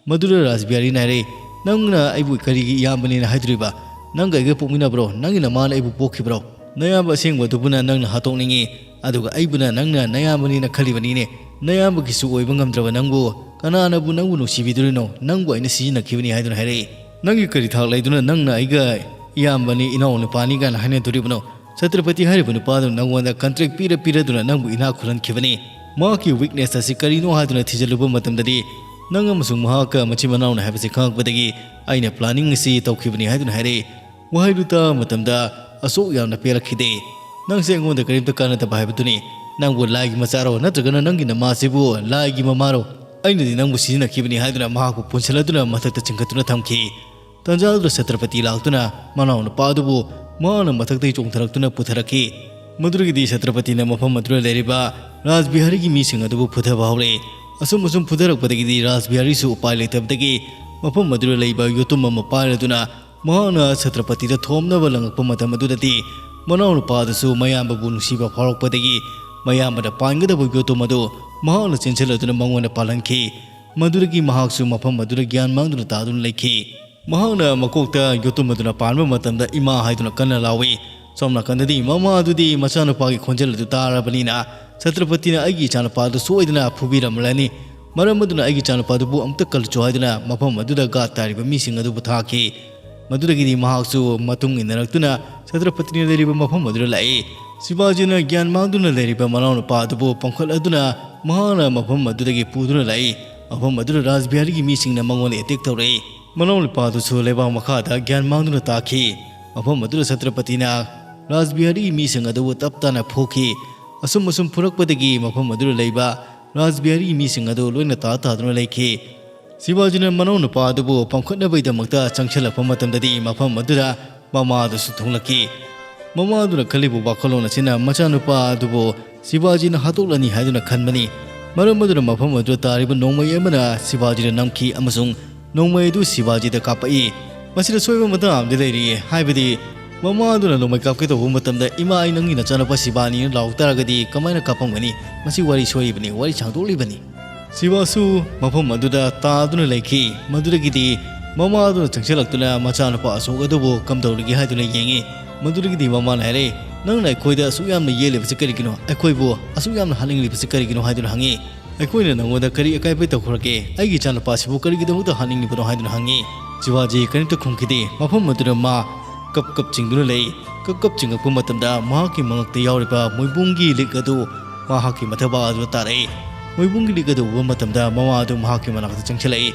ꯃꯗꯨꯗ ꯔꯥꯖꯕꯤꯍꯥꯔꯤꯅ ꯍꯥꯏꯔꯛꯏ, "ꯅꯪꯅ ꯑꯩꯕꯨ ꯀꯔꯤꯒꯤ ꯏꯌꯥꯝꯕꯅꯦꯅ ꯍꯥꯏꯗꯣꯔꯤꯕ? ꯅꯪꯒ ꯑꯩꯒ ꯄꯣꯛꯃꯤꯟꯅꯕ꯭ꯔꯣ? ꯅꯪꯒꯤ ꯅꯃꯥꯅ ꯑꯩꯕꯨ ꯄꯣꯛꯈꯤꯕ꯭ꯔꯣ? ꯅꯌꯥꯝꯕ ꯑꯁꯦꯡꯕꯗꯨꯕꯨꯅ ꯅꯪꯅ ꯍꯥꯠꯇꯣꯛꯅꯤꯡꯉꯤ, ꯑꯗꯨꯒ ꯑꯩꯕꯨꯅ ꯅꯪꯅ ꯅꯌꯥꯝꯕꯅꯦꯅ ꯈꯜꯂꯤꯕꯅꯤꯅꯦ꯫ ꯅꯌꯥꯝꯕꯒꯤꯁꯨ ꯑꯣꯏꯕ ꯉꯝꯗ꯭ꯔꯕ ꯅꯪꯕꯨ ꯀꯅꯥꯅꯕꯨ ꯅꯪꯕꯨ ꯅꯨꯡꯁꯤꯕꯤꯗꯣꯔꯤꯅꯣ? ꯅꯪꯕꯨ ꯑꯩꯅ ꯁꯤꯖꯤꯟꯅꯈꯤꯕꯅꯤ" ꯍꯥꯏꯗꯨꯅ ꯍꯥꯏꯔꯛꯏ꯫ "ꯅꯪꯒꯤ ꯀꯔꯤ ꯊꯥꯛ ꯂꯩꯗꯨꯅ ꯅꯪꯅ ꯑꯩꯒ ꯏꯌꯥꯝꯕꯅꯤ, ꯏꯅꯥꯎ ꯅꯨꯄꯥꯅꯤ ꯀꯥꯏꯅ ꯍꯥꯏꯅꯗꯣꯔꯤꯕꯅꯣ? ꯁꯇ꯭ꯔꯄꯇꯤ ꯍꯥꯏꯔꯤꯕ ꯅꯨꯄꯥꯗꯨꯅ ꯅꯪꯉꯣꯟꯗ ꯀꯟꯇ꯭ꯔꯦꯛ ꯄꯤꯔ ꯄꯤꯔꯗꯨꯅ ꯅꯪꯕꯨ ꯏꯅꯥꯛ ꯈꯨꯜꯍꯟꯈꯤꯕꯅꯤ꯫ ꯃꯍꯥꯛꯀꯤ ꯋꯤꯛꯅꯦꯁ ꯑꯁꯤ ꯀꯔꯤꯅꯣ ꯍꯥꯏꯗꯨꯅ ꯊꯤꯖꯤꯜꯂꯨꯕ ꯃꯇꯝꯗꯗꯤ ꯅꯪ ꯑꯃꯁꯨꯡ ꯃꯍꯥꯛꯀ ꯃꯆꯤꯟ ꯃꯅꯥꯎꯅꯤ ꯍꯥꯏꯕꯁꯤ ꯈꯪꯉꯛꯄꯗꯒꯤ ꯑꯩꯅ ꯄ꯭ꯂꯥꯅꯤꯡ ꯑꯁꯤ ꯇꯧꯈꯤꯕꯅꯤ" ꯍꯥꯏꯗꯨꯅ ꯍꯥꯏꯔꯛꯏ꯫ ꯋꯥꯍꯩꯗꯨ ꯇꯥꯕ ꯃꯇꯝꯗ ꯑꯁꯣꯛ ꯌꯥꯝꯅ ꯄꯦꯜꯂꯛꯈꯤꯗꯦ꯫ "ꯅꯪꯁꯦ ꯑꯩꯉꯣꯟꯗ ꯀꯔꯤꯝꯇ ꯀꯥꯟꯅꯗꯕ ꯍꯥꯏꯕꯗꯨꯅꯤ꯫ ꯅꯪꯕꯨ ꯂꯥꯏꯒꯤ ꯃꯆꯥꯔꯣ, ꯅꯠꯇ꯭ꯔꯒꯅ ꯅꯪꯒꯤ ꯅꯃꯥꯁꯤꯕꯨ ꯂꯥꯏꯒꯤ ꯃꯃꯥꯔꯣ? ꯑꯩꯅꯗꯤ ꯅꯪꯕꯨ ꯁꯤꯖꯤꯟꯅꯈꯤꯕꯅꯤ" ꯍꯥꯏꯗꯨꯅ ꯃꯍꯥꯛꯄꯨ ꯄꯨꯟꯁꯤꯜꯂꯗꯨꯅ ꯃꯊꯛꯇ ꯆꯤꯡꯈꯠꯇꯨꯅ ꯊꯝꯈꯤ꯫ ꯇꯟꯖꯥ ꯑꯗꯨꯗ ꯁꯇ꯭ꯔꯄꯇꯤ ꯂꯥꯛꯇꯨꯅ ꯃꯅꯥꯎꯅꯨꯄꯥ ꯑꯗꯨꯕꯨ ꯃꯍꯥꯛꯅ ꯃꯊꯛꯇꯒꯤ ꯆꯣꯡꯊꯔꯛꯇꯨꯅ ꯄꯨꯊꯔꯛꯈꯤ꯫ ꯃꯗꯨꯗꯒꯤꯗꯤ ꯁꯇ꯭ꯔꯄꯇꯤꯅ ꯃꯐꯝ ꯑꯗꯨꯗ ꯂꯩꯔꯤꯕ ꯔꯥꯖꯕꯤꯍꯥꯔꯤꯒꯤ ꯃꯤꯁꯤꯡ ꯑꯗꯨꯕꯨ ꯐꯨꯊꯕ ꯍꯧꯔꯛꯏ꯫ ꯑꯁꯨꯝ ꯑꯁꯨꯝ ꯐꯨꯊꯔꯛꯄꯗꯒꯤꯗꯤ ꯔꯥꯖꯕꯤꯍꯥꯔꯤꯁꯨ ꯎꯄꯥꯏ ꯂꯩꯇꯕꯗꯒꯤ ꯃꯐꯝ ꯑꯗꯨꯗ ꯂꯩꯕ ꯌꯣꯠꯇꯨꯝ ꯑꯃ ꯄꯥꯏꯔꯗꯨꯅ ꯃꯍꯥꯛꯅ ꯁꯇ꯭ꯔꯄꯇꯤꯗ ꯊꯣꯝꯅꯕ ꯂꯪꯉꯛꯄ ꯃꯇꯝ ꯑꯗꯨꯗꯗꯤ ꯃꯅꯥꯎꯅꯨꯄꯥ ꯑꯗꯨꯁꯨ ꯃꯌꯥꯝꯕꯕꯨ ꯅꯨꯡꯁꯤꯕ ꯐꯥꯎꯔꯛꯄꯗꯒꯤ ꯃꯌꯥꯝꯕꯅ ꯄꯥꯟꯒꯗꯕ ꯌꯣꯠꯇꯨꯝ ꯑꯗꯨ ꯃꯍꯥꯛꯅ ꯆꯦꯟꯁꯤꯜꯂꯗꯨꯅ ꯃꯉꯣꯟꯗ ꯄꯥꯜꯍꯟꯈꯤ꯫ ꯃꯗꯨꯗꯒꯤ ꯃꯍꯥꯛꯁꯨ ꯃꯐꯝ ꯑꯗꯨꯗ ꯒ꯭ꯌꯥꯟ ꯃꯥꯡꯗꯨꯅ ꯇꯥꯗꯨꯅ ꯂꯩꯈꯤ꯫ ꯃꯍꯥꯛꯅ ꯃꯀꯣꯛꯇ ꯌꯣꯠꯇꯨꯝ ꯑꯗꯨꯅ ꯄꯥꯟꯕ ꯃꯇꯝꯗ "ꯏꯃꯥ" ꯍꯥꯏꯗꯨꯅ ꯀꯟꯅ ꯂꯥꯎꯏ꯫ ꯁꯣꯝ ꯅꯥꯀꯟꯗꯗꯤ ꯃꯃꯥ ꯑꯗꯨꯗꯤ ꯃꯆꯥꯅꯨꯄꯥꯒꯤ ꯈꯣꯟꯖꯦꯜ ꯑꯗꯨ ꯇꯥꯔꯕꯅꯤꯅ, "ꯁꯇ꯭ꯔꯄꯇꯤꯅ ꯑꯩꯒꯤ ꯏꯆꯥꯅꯨꯄꯥ ꯑꯗꯨ ꯁꯣꯏꯗꯅ ꯐꯨꯕꯤꯔꯝꯂꯅꯤ꯫ ꯃꯔꯝ ꯑꯗꯨꯅ ꯑꯩꯒꯤ ꯏꯆꯥꯅꯨꯄꯥ ꯑꯗꯨꯕꯨ ꯑꯃꯨꯛꯇ ꯀꯜꯂꯨꯆꯣ" ꯍꯥꯏꯗꯨꯅ ꯃꯐꯝ ꯑꯗꯨꯗ ꯒꯥꯔꯗ ꯇꯥꯔꯤꯕ ꯃꯤꯁꯤꯡ ꯑꯗꯨꯕꯨ ꯊꯥꯈꯤ꯫ ꯃꯗꯨꯗꯒꯤꯗꯤ ꯃꯍꯥꯛꯁꯨ ꯃꯇꯨꯡ ꯏꯟꯅꯔꯛꯇꯨꯅ ꯁꯇ꯭ꯔꯄꯇꯤꯅ ꯂꯩꯔꯤꯕ ꯃꯐꯝ ꯑꯗꯨꯗ ꯂꯥꯛꯏ꯫ ꯁꯤꯕꯥꯖꯤꯅ ꯒ꯭ꯌꯥꯟ ꯃꯥꯡꯗꯨꯅ ꯂꯩꯔꯤꯕ ꯃꯅꯥꯎꯅꯨꯄꯥ ꯑꯗꯨꯕꯨ ꯄꯥꯡꯈꯠꯂꯗꯨꯅ ꯃꯍꯥꯛꯅ ꯃꯐꯝ ꯑꯗꯨꯗꯒꯤ ꯄꯨꯗꯨꯅ ꯂꯥꯛꯏ꯫ ꯃꯐꯝ ꯑꯗꯨꯗ ꯔꯥꯖꯕꯤꯍꯥꯔꯤꯒꯤ ꯃꯤꯁꯤꯡꯅ ꯃꯉꯣꯟꯗ ꯑꯦꯇꯦꯛ ꯇꯧꯔꯛꯏ꯫ ꯃꯅꯥꯎꯅꯨꯄꯥ ꯑꯗꯨꯁꯨ ꯂꯩꯕꯥꯛ ꯃꯈꯥꯗ ꯒ꯭ꯌꯥꯟ ꯃꯥꯡꯗꯨꯅ ꯇꯥꯈꯤ꯫ ꯃꯐꯝ ꯑꯗꯨꯗ ꯁꯇ꯭ꯔꯄꯇꯤꯅ ꯔꯥꯖꯕꯤꯍꯥꯔꯤꯒꯤ ꯃꯤꯁꯤꯡ ꯑꯗꯨꯕꯨ ꯇꯞ ꯇꯥꯅ ꯐꯨꯈꯤ꯫ ꯑꯁꯨꯝ ꯑꯁꯨꯝ ꯐꯨꯔꯛꯄꯗꯒꯤ ꯃꯐꯝ ꯑꯗꯨꯗ ꯂꯩꯕ ꯔꯥꯖꯕꯤꯍꯥꯔꯤꯒꯤ ꯃꯤꯁꯤꯡ ꯑꯗꯨ ꯂꯣꯏꯅ ꯇꯥ ꯇꯥꯗꯨꯅ ꯂꯩꯈꯤ꯫ ꯁꯤꯕꯥꯖꯤꯅ ꯃꯅꯥꯎꯅꯨꯄꯥ ꯑꯗꯨꯕꯨ ꯄꯥꯡꯈꯠꯅꯕꯒꯤꯗꯃꯛꯇ ꯆꯪꯁꯤꯜꯂꯛꯄ ꯃꯇꯝꯗꯗꯤ ꯃꯐꯝ ꯑꯗꯨꯗ ꯃꯃꯥ ꯑꯗꯨꯁꯨ ꯊꯨꯡꯂꯛꯈꯤ꯫ ꯃꯃꯥ ꯑꯗꯨꯅ ꯈꯜꯂꯤꯕ ꯋꯥꯈꯜꯂꯣꯟ ꯑꯁꯤꯅ ꯃꯆꯥꯅꯨꯄꯥ ꯑꯗꯨꯕꯨ ꯁꯤꯕꯥꯖꯤꯅ ꯍꯥꯠꯇꯣꯛꯂꯅꯤ ꯍꯥꯏꯗꯨꯅ ꯈꯟꯕꯅꯤ꯫ ꯃꯔꯝ ꯑꯗꯨꯅ ꯃꯐꯝ ꯑꯗꯨꯗ ꯇꯥꯔꯤꯕ ꯅꯣꯡꯃꯩ ꯑꯃꯅ ꯁꯤꯕꯥꯖꯤꯗ ꯅꯝꯈꯤ ꯑꯃꯁꯨꯡ ꯅꯣꯡꯃꯩ ꯑꯗꯨ ꯁꯤꯕꯥꯖꯤꯗ ꯀꯥꯞꯄꯛꯏ꯫ ꯃꯁꯤꯗ ꯁꯣꯏꯕ ꯃꯇꯥꯡ ꯑꯃꯗꯤ ꯂꯩꯔꯤ, ꯍꯥꯏꯕꯗꯤ ꯃꯃꯥ ꯑꯗꯨꯅ ꯅꯣꯡꯃꯩ ꯀꯥꯞꯀꯦ ꯇꯧꯕ ꯃꯇꯝꯗ "ꯏꯃꯥ, ꯑꯩ ꯅꯪꯒꯤ ꯅꯆꯥꯅꯨꯄꯥ ꯁꯤꯕꯥꯅꯤꯅ" ꯂꯥꯎ ꯇꯥꯔꯒꯗꯤ ꯀꯃꯥꯏꯅ ꯀꯥꯞꯄꯝꯒꯅꯤ? ꯃꯁꯤ ꯋꯥꯔꯤ ꯁꯣꯏꯔꯤꯕꯅꯤ, ꯋꯥꯔꯤ ꯁꯥꯡꯗꯣꯛꯂꯤꯕꯅꯤ꯫ ꯁꯤꯕꯥꯁꯨ ꯃꯐꯝ ꯑꯗꯨꯗ ꯇꯥꯗꯨꯅ ꯂꯩꯈꯤ꯫ ꯃꯗꯨꯗꯒꯤꯗꯤ ꯃꯃꯥ ꯑꯗꯨꯅ ꯆꯪꯁꯤꯜꯂꯛꯇꯨꯅ ꯃꯆꯥꯅꯨꯄꯥ ꯑꯁꯣꯛ ꯑꯗꯨꯕꯨ ꯀꯝꯗꯧꯔꯤꯒꯦ ꯍꯥꯏꯗꯨꯅ ꯌꯦꯡꯉꯤ꯫ ꯃꯗꯨꯗꯒꯤꯗꯤ ꯃꯃꯥꯅ ꯍꯥꯏꯔꯛꯏ, "ꯅꯪꯅ ꯑꯩꯈꯣꯏꯗ ꯑꯁꯨꯛ ꯌꯥꯝꯅ ꯌꯦꯠꯂꯤꯕꯁꯤ ꯀꯔꯤꯒꯤꯅꯣ? ꯑꯩꯈꯣꯏꯕꯨ ꯑꯁꯨꯛ ꯌꯥꯝꯅ ꯍꯥꯠꯅꯤꯡꯂꯤꯕꯁꯤ ꯀꯔꯤꯒꯤꯅꯣ?" ꯍꯥꯏꯗꯨꯅ ꯍꯪꯉꯤ꯫ "ꯑꯩꯈꯣꯏꯅ ꯅꯪꯉꯣꯟꯗ ꯀꯔꯤ ꯑꯀꯥꯏꯕ ꯇꯧꯈ꯭ꯔꯒꯦ? ꯑꯩꯒꯤ ꯏꯆꯥꯅꯨꯄꯥꯁꯤꯕꯨ ꯀꯔꯤꯒꯤꯗꯃꯛꯇ ꯍꯥꯠꯅꯤꯡꯂꯤꯕꯅꯣ?" ꯍꯥꯏꯗꯨꯅ ꯍꯪꯉꯤ꯫ ꯁꯤꯕꯥꯖꯤ ꯀꯔꯤꯝꯇ ꯈꯨꯝꯈꯤꯗꯦ꯫ ꯃꯐꯝ ꯑꯗꯨꯗ ꯃꯥ ꯀꯞ ꯀꯞ ꯆꯤꯡꯗꯨꯅ ꯂꯩ꯫ ꯀꯞ ꯀꯞ ꯆꯤꯡꯉꯛꯄ ꯃꯇꯝꯗ ꯃꯍꯥꯛꯀꯤ ꯃꯉꯛꯇ ꯌꯥꯎꯔꯤꯕ ꯃꯣꯏꯕꯨꯡꯒꯤ ꯂꯤꯛ ꯑꯗꯨ ꯃꯍꯥꯛꯀꯤ ꯃꯊꯕꯥꯛ ꯑꯗꯨꯗ ꯇꯥꯔꯛꯏ꯫ ꯃꯣꯏꯕꯨꯡꯒꯤ ꯂꯤꯛ ꯑꯗꯨ ꯎꯕ ꯃꯇꯝꯗ ꯃꯃꯥ ꯑꯗꯨ ꯃꯍꯥꯛꯀꯤ ꯃꯅꯥꯛꯇ ꯆꯪꯁꯤꯜꯂꯛꯏ꯫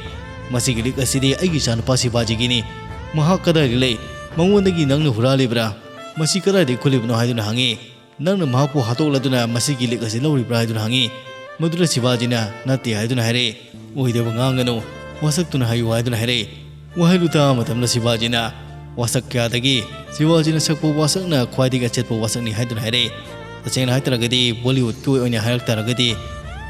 "ꯃꯁꯤꯒꯤ ꯂꯤꯛ ꯑꯁꯤꯗꯤ ꯑꯩꯒꯤ ꯏꯆꯥꯅꯨꯄꯥ ꯁꯤꯕꯥꯖꯤꯒꯤꯅꯤ꯫ ꯃꯍꯥꯛ ꯀꯗꯥꯏꯗ ꯂꯩ? ꯃꯉꯣꯟꯗꯒꯤ ꯅꯪꯅ ꯍꯨꯔꯥꯜꯂꯤꯕ꯭ꯔꯥ? ꯃꯁꯤ ꯀꯗꯥꯏꯗꯒꯤ ꯈꯨꯜꯂꯤꯕꯅꯣ?" ꯍꯥꯏꯗꯨꯅ ꯍꯪꯉꯤ꯫ "ꯅꯪꯅ ꯃꯍꯥꯛꯄꯨ ꯍꯥꯠꯇꯣꯛꯂꯗꯨꯅ ꯃꯁꯤꯒꯤ ꯂꯤꯛ ꯑꯁꯤ ꯂꯧꯔꯤꯕ꯭ꯔꯥ?" ꯍꯥꯏꯗꯨꯅ ꯍꯪꯉꯤ꯫ ꯃꯗꯨꯗ ꯁꯤꯕꯥꯖꯤꯅ "ꯅꯠꯇꯦ" ꯍꯥꯏꯗꯨꯅ ꯍꯥꯏꯔꯛꯏ꯫ "ꯑꯣꯏꯗꯕ ꯉꯥꯡꯒꯅꯨ, ꯋꯥꯁꯛꯇꯨꯅ ꯍꯥꯏꯌꯨ" ꯍꯥꯏꯗꯨꯅ ꯍꯥꯏꯔꯛꯏ꯫ ꯋꯥꯍꯩꯗꯨ ꯇꯥꯕ ꯃꯇꯝꯗ ꯁꯤꯕꯥꯖꯤꯅ ꯋꯥꯁꯛ ꯀꯌꯥꯗꯒꯤ ꯁꯤꯕꯥꯖꯤꯅ ꯁꯛꯄ ꯋꯥꯁꯛꯅ ꯈ꯭ꯋꯥꯏꯗꯒꯤ ꯑꯆꯦꯠꯄ ꯋꯥꯁꯛꯅꯤ ꯍꯥꯏꯗꯨꯅ ꯍꯥꯏꯔꯛꯏ꯫ ꯇꯁꯦꯡꯅ ꯍꯥꯏꯇꯥꯔꯒꯗꯤ, ꯕꯣꯂꯤꯋꯨꯗꯀꯤ ꯑꯣꯏꯅ ꯍꯥꯏꯔꯛ ꯇꯥꯔꯒꯗꯤ,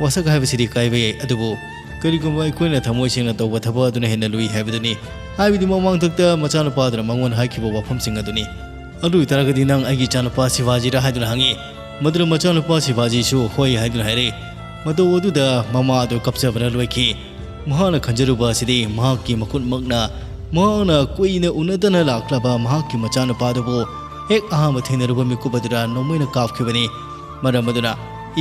ꯋꯥꯁꯛ ꯍꯥꯏꯕꯁꯤꯗꯤ ꯀꯥꯏꯕ ꯌꯥꯏ, ꯑꯗꯨꯕꯨ ꯀꯔꯤꯒꯨꯝꯕ ꯑꯩꯈꯣꯏꯅ ꯊꯃꯣꯏ ꯁꯦꯡꯅ ꯇꯧꯕ ꯊꯕꯛ ꯑꯗꯨꯅ ꯍꯦꯟꯅ ꯂꯨꯏ ꯍꯥꯏꯕꯗꯨꯅꯤ꯫ ꯍꯥꯏꯕꯗꯤ ꯃꯃꯥꯡꯊꯛꯇ ꯃꯆꯥꯅꯨꯄꯥꯗꯨꯅ ꯃꯉꯣꯟꯗ ꯍꯥꯏꯈꯤꯕ ꯋꯥꯐꯝꯁꯤꯡ ꯑꯗꯨꯅꯤ꯫ "ꯑꯗꯨ ꯑꯣꯏꯇꯥꯔꯒꯗꯤ ꯅꯪ ꯑꯩꯒꯤ ꯏꯆꯥꯅꯨꯄꯥ ꯁꯤꯕꯥꯖꯤꯔꯥ?" ꯍꯥꯏꯗꯨꯅ ꯍꯪꯉꯤ꯫ ꯃꯗꯨꯗ ꯃꯆꯥꯅꯨꯄꯥ ꯁꯤꯕꯥꯖꯤꯁꯨ "ꯍꯣꯏ" ꯍꯥꯏꯗꯨꯅ ꯍꯥꯏꯔꯛꯏ꯫ ꯃꯇꯧ ꯑꯗꯨꯗ ꯃꯃꯥ ꯑꯗꯨ ꯀꯞꯆꯕꯅ ꯂꯣꯏꯈꯤ꯫ ꯃꯍꯥꯛꯅ ꯈꯟꯖꯔꯨꯕ ꯑꯁꯤꯗꯤ ꯃꯍꯥꯛꯀꯤ ꯃꯈꯨꯠꯃꯛꯅ ꯃꯍꯥꯛꯅ ꯀꯨꯏꯅ ꯎꯅꯗꯅ ꯂꯥꯛꯂꯕ ꯃꯍꯥꯛꯀꯤ ꯃꯆꯥꯅꯨꯄꯥꯗꯨꯕꯨ ꯍꯦꯛ ꯑꯍꯥꯟꯕ ꯊꯦꯡꯅꯔꯨꯕ ꯃꯤꯀꯨꯞ ꯑꯗꯨꯗ ꯅꯣꯡꯃꯩꯅ ꯀꯥꯞꯈꯤꯕꯅꯤ꯫ ꯃꯔꯝ ꯑꯗꯨꯅ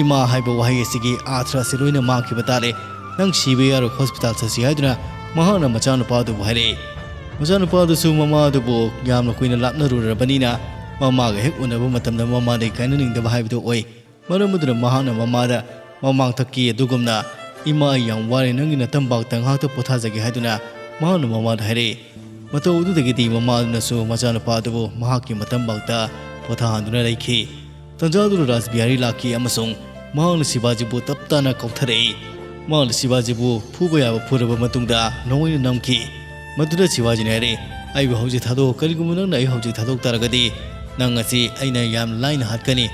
"ꯏꯃꯥ" ꯍꯥꯏꯕ ꯋꯥꯍꯩ ꯑꯁꯤꯒꯤ ꯑꯥꯔꯊ ꯑꯁꯤ ꯂꯣꯏꯅ ꯃꯥꯡꯈꯤꯕ ꯇꯥꯔꯦ꯫ "ꯅꯪ ꯁꯤꯕ ꯌꯥꯔꯣꯏ, ꯍꯣꯁꯄꯤꯇꯥꯜ ꯆꯠꯁꯤ" ꯍꯥꯏꯗꯨꯅ ꯃꯍꯥꯛꯅ ꯃꯆꯥꯅꯨꯄꯥ ꯑꯗꯨꯕꯨ ꯍꯥꯏꯔꯛꯏ꯫ ꯃꯆꯥꯅꯨꯄꯥ ꯑꯗꯨꯁꯨ ꯃꯃꯥ ꯑꯗꯨꯕꯨ ꯌꯥꯝꯅ ꯀꯨꯏꯅ ꯂꯥꯞꯅꯔꯨꯔꯕꯅꯤꯅ, ꯃꯃꯥꯒ ꯍꯦꯛ ꯎꯅꯕ ꯃꯇꯝꯗ ꯃꯃꯥꯗꯒꯤ ꯀꯥꯏꯅꯅꯤꯡꯗꯕ ꯍꯥꯏꯕꯗꯨ ꯑꯣꯏ꯫ ꯃꯔꯝ ꯑꯗꯨꯅ ꯃꯍꯥꯛꯅ ꯃꯃꯥꯗ ꯃꯃꯥꯡꯊꯛꯀꯤ ꯑꯗꯨꯒꯨꯝꯅ "ꯏꯃꯥ, ꯑꯩ ꯌꯥꯝ ꯋꯥꯔꯦ, ꯅꯪꯒꯤ ꯅꯇꯝꯄꯥꯛꯇ ꯉꯥꯏꯍꯥꯛꯇ ꯄꯣꯊꯥꯖꯒꯦ" ꯍꯥꯏꯗꯨꯅ ꯃꯍꯥꯛꯅ ꯃꯃꯥꯗ ꯍꯥꯏꯔꯛꯏ꯫ ꯃꯇꯧ ꯑꯗꯨꯗꯒꯤꯗꯤ ꯃꯃꯥ ꯑꯗꯨꯅꯁꯨ ꯃꯆꯥꯅꯨꯄꯥ ꯑꯗꯨꯕꯨ ꯃꯍꯥꯛꯀꯤ ꯃꯇꯝꯄꯥꯛꯇ ꯄꯣꯊꯥꯍꯟꯗꯨꯅ ꯂꯩꯈꯤ꯫ ꯇꯟꯖꯥ ꯑꯗꯨꯗ ꯔꯥꯖꯕꯤꯍꯥꯔꯤ ꯂꯥꯛꯈꯤ ꯑꯃꯁꯨꯡ ꯃꯍꯥꯛꯅ ꯁꯤꯕꯥꯖꯤꯕꯨ ꯇꯞ ꯇꯥꯅ ꯀꯧꯊꯔꯛꯏ꯫ ꯃꯍꯥꯛꯅ ꯁꯤꯕꯥꯖꯤꯕꯨ ꯐꯨꯕ ꯌꯥꯕ ꯐꯨꯔꯕ ꯃꯇꯨꯡꯗ ꯅꯣꯡꯃꯩꯅ ꯅꯝꯈꯤ꯫ ꯃꯗꯨꯗ ꯁꯤꯕꯥꯖꯤꯅ ꯍꯥꯏꯔꯛꯏ, "ꯑꯩꯕꯨ ꯍꯧꯖꯤꯛ ꯊꯥꯗꯣꯛꯑꯣ꯫ ꯀꯔꯤꯒꯨꯝꯕ ꯅꯪꯅ ꯑꯩ ꯍꯧꯖꯤꯛ ꯊꯥꯗꯣꯛ ꯇꯥꯔꯒꯗꯤ, ꯅꯪ ꯑꯁꯤ ꯑꯩꯅ ꯌꯥꯝ ꯂꯥꯏꯅ ꯍꯥꯠꯀꯅꯤ꯫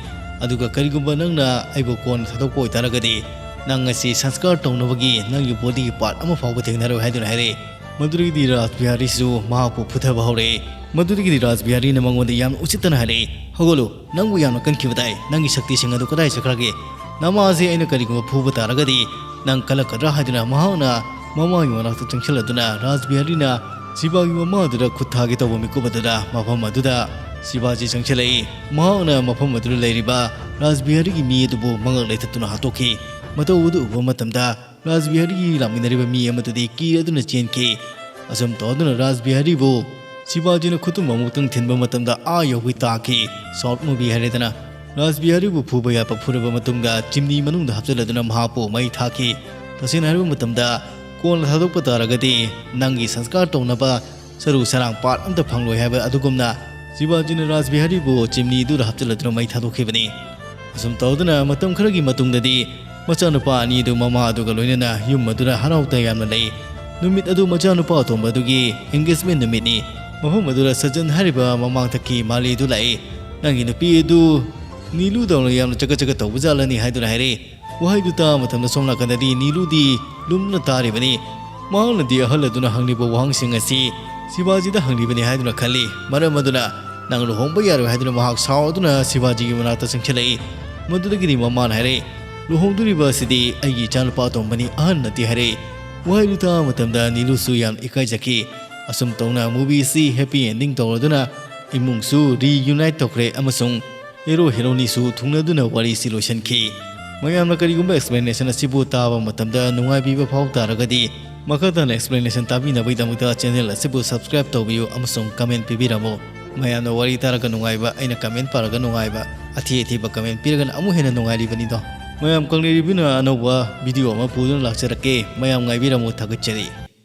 ꯑꯗꯨꯒ ꯀꯔꯤꯒꯨꯝꯕ ꯅꯪꯅ ꯑꯩꯕꯨ ꯀꯣꯟꯅ ꯊꯥꯗꯣꯛꯄ ꯑꯣꯏꯇꯥꯔꯒꯗꯤ, ꯅꯪ ꯑꯁꯤ ꯁꯪꯁꯀꯥꯔ ꯇꯧꯅꯕꯒꯤ ꯅꯪꯒꯤ ꯕꯣꯗꯤꯒꯤ ꯄꯥꯔꯠ ꯑꯃ ꯐꯥꯎꯕ ꯊꯦꯡꯅꯔꯣꯏ ꯍꯥꯏꯗꯨꯅ ꯍꯥꯏꯔꯛꯏ꯫ ꯃꯗꯨꯗꯒꯤꯗꯤ ꯔꯥꯖ ꯕꯤꯍꯥꯔꯤꯁꯨ ꯃꯍꯥꯛꯄꯨ ꯐꯨꯊꯕ ꯍꯧꯔꯛꯏ꯫ ꯃꯗꯨꯗꯒꯤꯗꯤ ꯔꯥꯖ ꯕꯤꯍꯥꯔꯤꯅ ꯃꯉꯣꯟꯗ ꯌꯥꯝꯅ ꯎꯁꯤꯠꯇꯅ ꯍꯥꯏꯔꯛꯏ, "ꯍꯧꯒꯠꯂꯨ, ꯅꯪꯕꯨ ꯌꯥꯝꯅ ꯀꯟꯈꯤꯕ ꯇꯥꯏ, ꯅꯪꯒꯤ ꯁꯛꯇꯤꯁꯤꯡ ꯑꯗꯨ ꯀꯗꯥꯏ ꯆꯠꯈ꯭ꯔꯒꯦ? ꯅꯃꯥꯁꯦ ꯑꯩꯅ ꯀꯔꯤꯒꯨꯝꯕ ꯐꯨꯕ ꯇꯥꯔꯒꯗꯤ ꯅꯪ ꯀꯜꯂꯛꯀꯗ꯭ꯔꯥ?" ꯍꯥꯏꯗꯨꯅ ꯃꯍꯥꯛꯅ ꯃꯃꯥꯒꯤ ꯃꯅꯥꯛꯇ ꯆꯪꯁꯤꯜꯂꯗꯨꯅ ꯔꯥꯖ ꯕꯤꯍꯥꯔꯤꯅ ꯁꯤꯕꯥꯒꯤ ꯃꯃꯥ ꯑꯗꯨꯗ ꯈꯨꯠ ꯊꯥꯒꯦ ꯇꯧꯕ ꯃꯤꯀꯨꯞ ꯑꯗꯨꯗ ꯃꯐꯝ ꯑꯗꯨꯗ ꯁꯤꯕꯥꯖꯤ ꯆꯪꯁꯤꯜꯂꯛꯏ꯫ ꯃꯍꯥꯛꯅ ꯃꯐꯝ ꯑꯗꯨꯗ ꯂꯩꯔꯤꯕ ꯔꯥꯖ ꯕꯤꯍꯥꯔꯤꯒꯤ ꯃꯤ ꯑꯗꯨꯕꯨ ꯃꯉꯛ ꯂꯩꯊꯠꯇꯨꯅ ꯍꯥꯠꯇꯣꯛꯈꯤ꯫ ꯃꯇꯧ ꯑꯗꯨ ꯎꯕ ꯃꯇꯝꯗ ꯔꯥꯖ ꯕꯤꯍꯥꯔꯤꯒꯤ ꯂꯥꯛꯃꯤꯟꯅꯔꯤꯕ ꯃꯤ ꯑꯃꯗꯨꯗꯤ ꯀꯤꯔꯗꯨꯅ ꯆꯦꯟꯈꯤ꯫ ꯑꯁꯨꯝ ꯇꯧꯗꯨꯅ ꯔꯥꯖ ꯕꯤꯍꯥꯔꯤꯕꯨ ꯁꯤꯕꯥꯖꯤꯅ ꯈꯨꯇꯨꯝ ꯑꯃꯨꯛꯇꯪ ꯊꯤꯟꯕ ꯃꯇꯝꯗ ꯑꯥ ꯌꯧꯒꯤ ꯇꯥꯈꯤ꯫ ꯁꯣꯔꯠ ꯃꯨꯚꯤ ꯍꯥꯏꯔꯦꯗꯅ꯫ ꯔꯥꯖ ꯕꯤꯍꯥꯔꯤꯕꯨ ꯐꯨꯕ ꯌꯥꯕ ꯐꯨꯔꯕ ꯃꯇꯨꯡꯗ ꯆꯤꯝꯅꯤ ꯃꯅꯨꯡꯗ ꯍꯥꯞꯆꯤꯜꯂꯗꯨꯅ ꯃꯍꯥꯛꯄꯨ ꯃꯩ ꯊꯥꯈꯤ꯫ ꯇꯁꯦꯡꯅ ꯍꯥꯏꯔꯕ ꯃꯇꯝꯗ ꯀꯣꯟꯅ ꯊꯥꯗꯣꯛꯄ ꯇꯥꯔꯒꯗꯤ ꯅꯪꯒꯤ ꯁꯪꯁꯀꯥꯔ ꯇꯧꯅꯕ ꯁꯔꯨ ꯁꯔꯥꯡ ꯄꯥꯔꯠ ꯑꯝꯇ ꯐꯪꯂꯣꯏ ꯍꯥꯏꯕ ꯑꯗꯨꯒꯨꯝꯅ ꯁꯤꯕꯥꯖꯤꯅ ꯔꯥꯖ ꯕꯤꯍꯥꯔꯤꯕꯨ ꯆꯤꯝꯅꯤꯗꯨꯗ ꯍꯥꯞꯆꯤꯜꯂꯗꯨꯅ ꯃꯩ ꯊꯥꯗꯣꯛꯈꯤꯕꯅꯤ꯫ ꯑꯁꯨꯝ ꯇꯧꯗꯨꯅ ꯃꯇꯝ ꯈꯔꯒꯤ ꯃꯇꯨꯡꯗꯗꯤ ꯃꯆꯥꯅꯨꯄꯥ ꯑꯅꯤꯗꯨ ꯃꯃꯥ ꯑꯗꯨꯒ ꯂꯣꯏꯅꯅ ꯌꯨꯝ ꯑꯗꯨꯗ ꯍꯔꯥꯎ ꯇꯌꯥꯝꯅ ꯂꯩ꯫ ꯅꯨꯃꯤꯠ ꯑꯗꯨ ꯃꯆꯥꯅꯨꯄꯥ ꯑꯇꯣꯝꯕ ꯑꯗꯨꯒꯤ ꯑꯦꯡꯒꯦꯖꯃꯦꯟ ꯅꯨꯃꯤꯠꯅꯤ꯫ ꯃꯐꯝ ꯑꯗꯨꯗ ꯁꯖꯟ ꯍꯥꯏꯔꯤꯕ ꯃꯃꯥꯡꯊꯛꯀꯤ ꯃꯥꯂꯤꯗꯨ ꯂꯥꯛꯏ꯫ "ꯅꯪꯒꯤ ꯅꯨꯄꯤ ꯑꯗꯨ ꯅꯤꯂꯨꯗꯧꯅ ꯌꯥꯝꯅ ꯆꯀꯠ ꯆꯀꯠ ꯇꯧꯕ ꯖꯥꯠꯂꯅꯤ?" ꯍꯥꯏꯗꯨꯅ ꯍꯥꯏꯔꯛꯏ꯫ ꯋꯥꯍꯩꯗꯨ ꯇꯥꯕ ꯃꯇꯝꯗ ꯁꯣꯝ ꯅꯥꯀꯟꯗꯗꯤ ꯅꯤꯂꯨꯗꯤ ꯂꯨꯝꯅ ꯇꯥꯔꯤꯕꯅꯤ꯫ ꯃꯍꯥꯛꯅꯗꯤ ꯑꯍꯜ ꯑꯗꯨꯅ ꯍꯪꯂꯤꯕ ꯋꯥꯍꯪꯁꯤꯡ ꯑꯁꯤ ꯁꯤꯕꯥꯖꯤꯗ ꯍꯪꯂꯤꯕꯅꯤ ꯍꯥꯏꯗꯨꯅ ꯈꯜꯂꯤ꯫ ꯃꯔꯝ ꯑꯗꯨꯅ ꯅꯪ ꯂꯨꯍꯣꯡꯕ ꯌꯥꯔꯣꯏ ꯍꯥꯏꯗꯨꯅ ꯃꯍꯥꯛ ꯁꯥꯎꯗꯨꯅ ꯁꯤꯕꯥꯖꯤꯒꯤ ꯃꯅꯥꯛꯇ ꯆꯪꯁꯤꯜꯂꯛꯏ꯫ ꯃꯗꯨꯗꯒꯤꯗꯤ ꯃꯃꯥꯅ ꯍꯥꯏꯔꯛꯏ, "ꯂꯨꯍꯣꯡꯗꯣꯔꯤꯕ ꯑꯁꯤꯗꯤ ꯑꯩꯒꯤ ꯏꯆꯥꯅꯨꯄꯥ ꯑꯇꯣꯝꯕꯅꯤ, ꯑꯍꯟ ꯅꯠꯇꯦ" ꯍꯥꯏꯔꯛꯏ꯫ ꯋꯥꯍꯩꯗꯨ ꯇꯥꯕ ꯃꯇꯝꯗ ꯅꯤꯂꯨꯁꯨ ꯌꯥꯝ ꯏꯀꯥꯏꯖꯈꯤ꯫ ꯑꯁꯨꯝ ꯇꯧꯅ ꯃꯨꯚꯤ ꯑꯁꯤ ꯍꯦꯄꯤ ꯑꯦꯟꯗꯤꯡ ꯇꯧꯔꯗꯨꯅ ꯏꯃꯨꯡꯁꯨ ꯔꯤꯌꯨꯅꯥꯏꯠ ꯇꯧꯈ꯭ꯔꯦ ꯑꯃꯁꯨꯡ ꯍꯦꯔꯣ ꯍꯦꯔꯣꯅꯤꯁꯨ ꯊꯨꯡꯅꯗꯨꯅ ꯋꯥꯔꯤꯁꯤ ꯂꯣꯏꯁꯤꯟꯈꯤ꯫ ꯃꯌꯥꯝꯅ ꯀꯔꯤꯒꯨꯝꯕ ꯑꯦꯛꯁꯄ꯭ꯂꯦꯅꯦꯁꯟ ꯑꯁꯤꯕꯨ ꯇꯥꯕ ꯃꯇꯝꯗ ꯅꯨꯡꯉꯥꯏꯕꯤꯕ ꯐꯥꯎ ꯇꯥꯔꯒꯗꯤ, ꯃꯈꯥ ꯇꯥꯅ ꯑꯦꯛꯁꯄ꯭ꯂꯦꯅꯦꯁꯟ ꯇꯥꯕꯤꯅꯕꯒꯤꯗꯃꯛꯇ ꯆꯦꯅꯦꯜ ꯑꯁꯤꯕꯨ ꯁꯕꯁꯀ꯭ꯔꯥꯏꯕ ꯇꯧꯕꯤꯌꯨ ꯑꯃꯁꯨꯡ ꯀꯃꯦꯟ ꯄꯤꯕꯤꯔꯝꯃꯨ꯫ ꯃꯌꯥꯝꯅ ꯋꯥꯔꯤ ꯇꯥꯔꯒ ꯅꯨꯡꯉꯥꯏꯕ, ꯑꯩꯅ ꯀꯃꯦꯟ ꯄꯥꯔꯒ ꯅꯨꯡꯉꯥꯏꯕ, ꯑꯊꯤ ꯑꯊꯤꯕ ꯀꯃꯦꯟ ꯄꯤꯔꯒꯅ ꯑꯃꯨꯛ ꯍꯦꯟꯅ ꯅꯨꯡꯉꯥꯏꯔꯤꯕꯅꯤꯗꯣ꯫ ꯃꯌꯥꯝ ꯀꯪꯂꯩ ꯔꯤꯚ꯭ꯌꯨꯅ ꯑꯅꯧꯕ ꯚꯤꯗꯤꯑꯣ ꯑꯃ ꯄꯨꯗꯨꯅ ꯂꯥꯛꯆꯔꯛꯀꯦ꯫ ꯃꯌꯥꯝ ꯉꯥꯏꯕꯤꯔꯝꯃꯨ, ꯊꯥꯒꯠꯆꯔꯤ꯫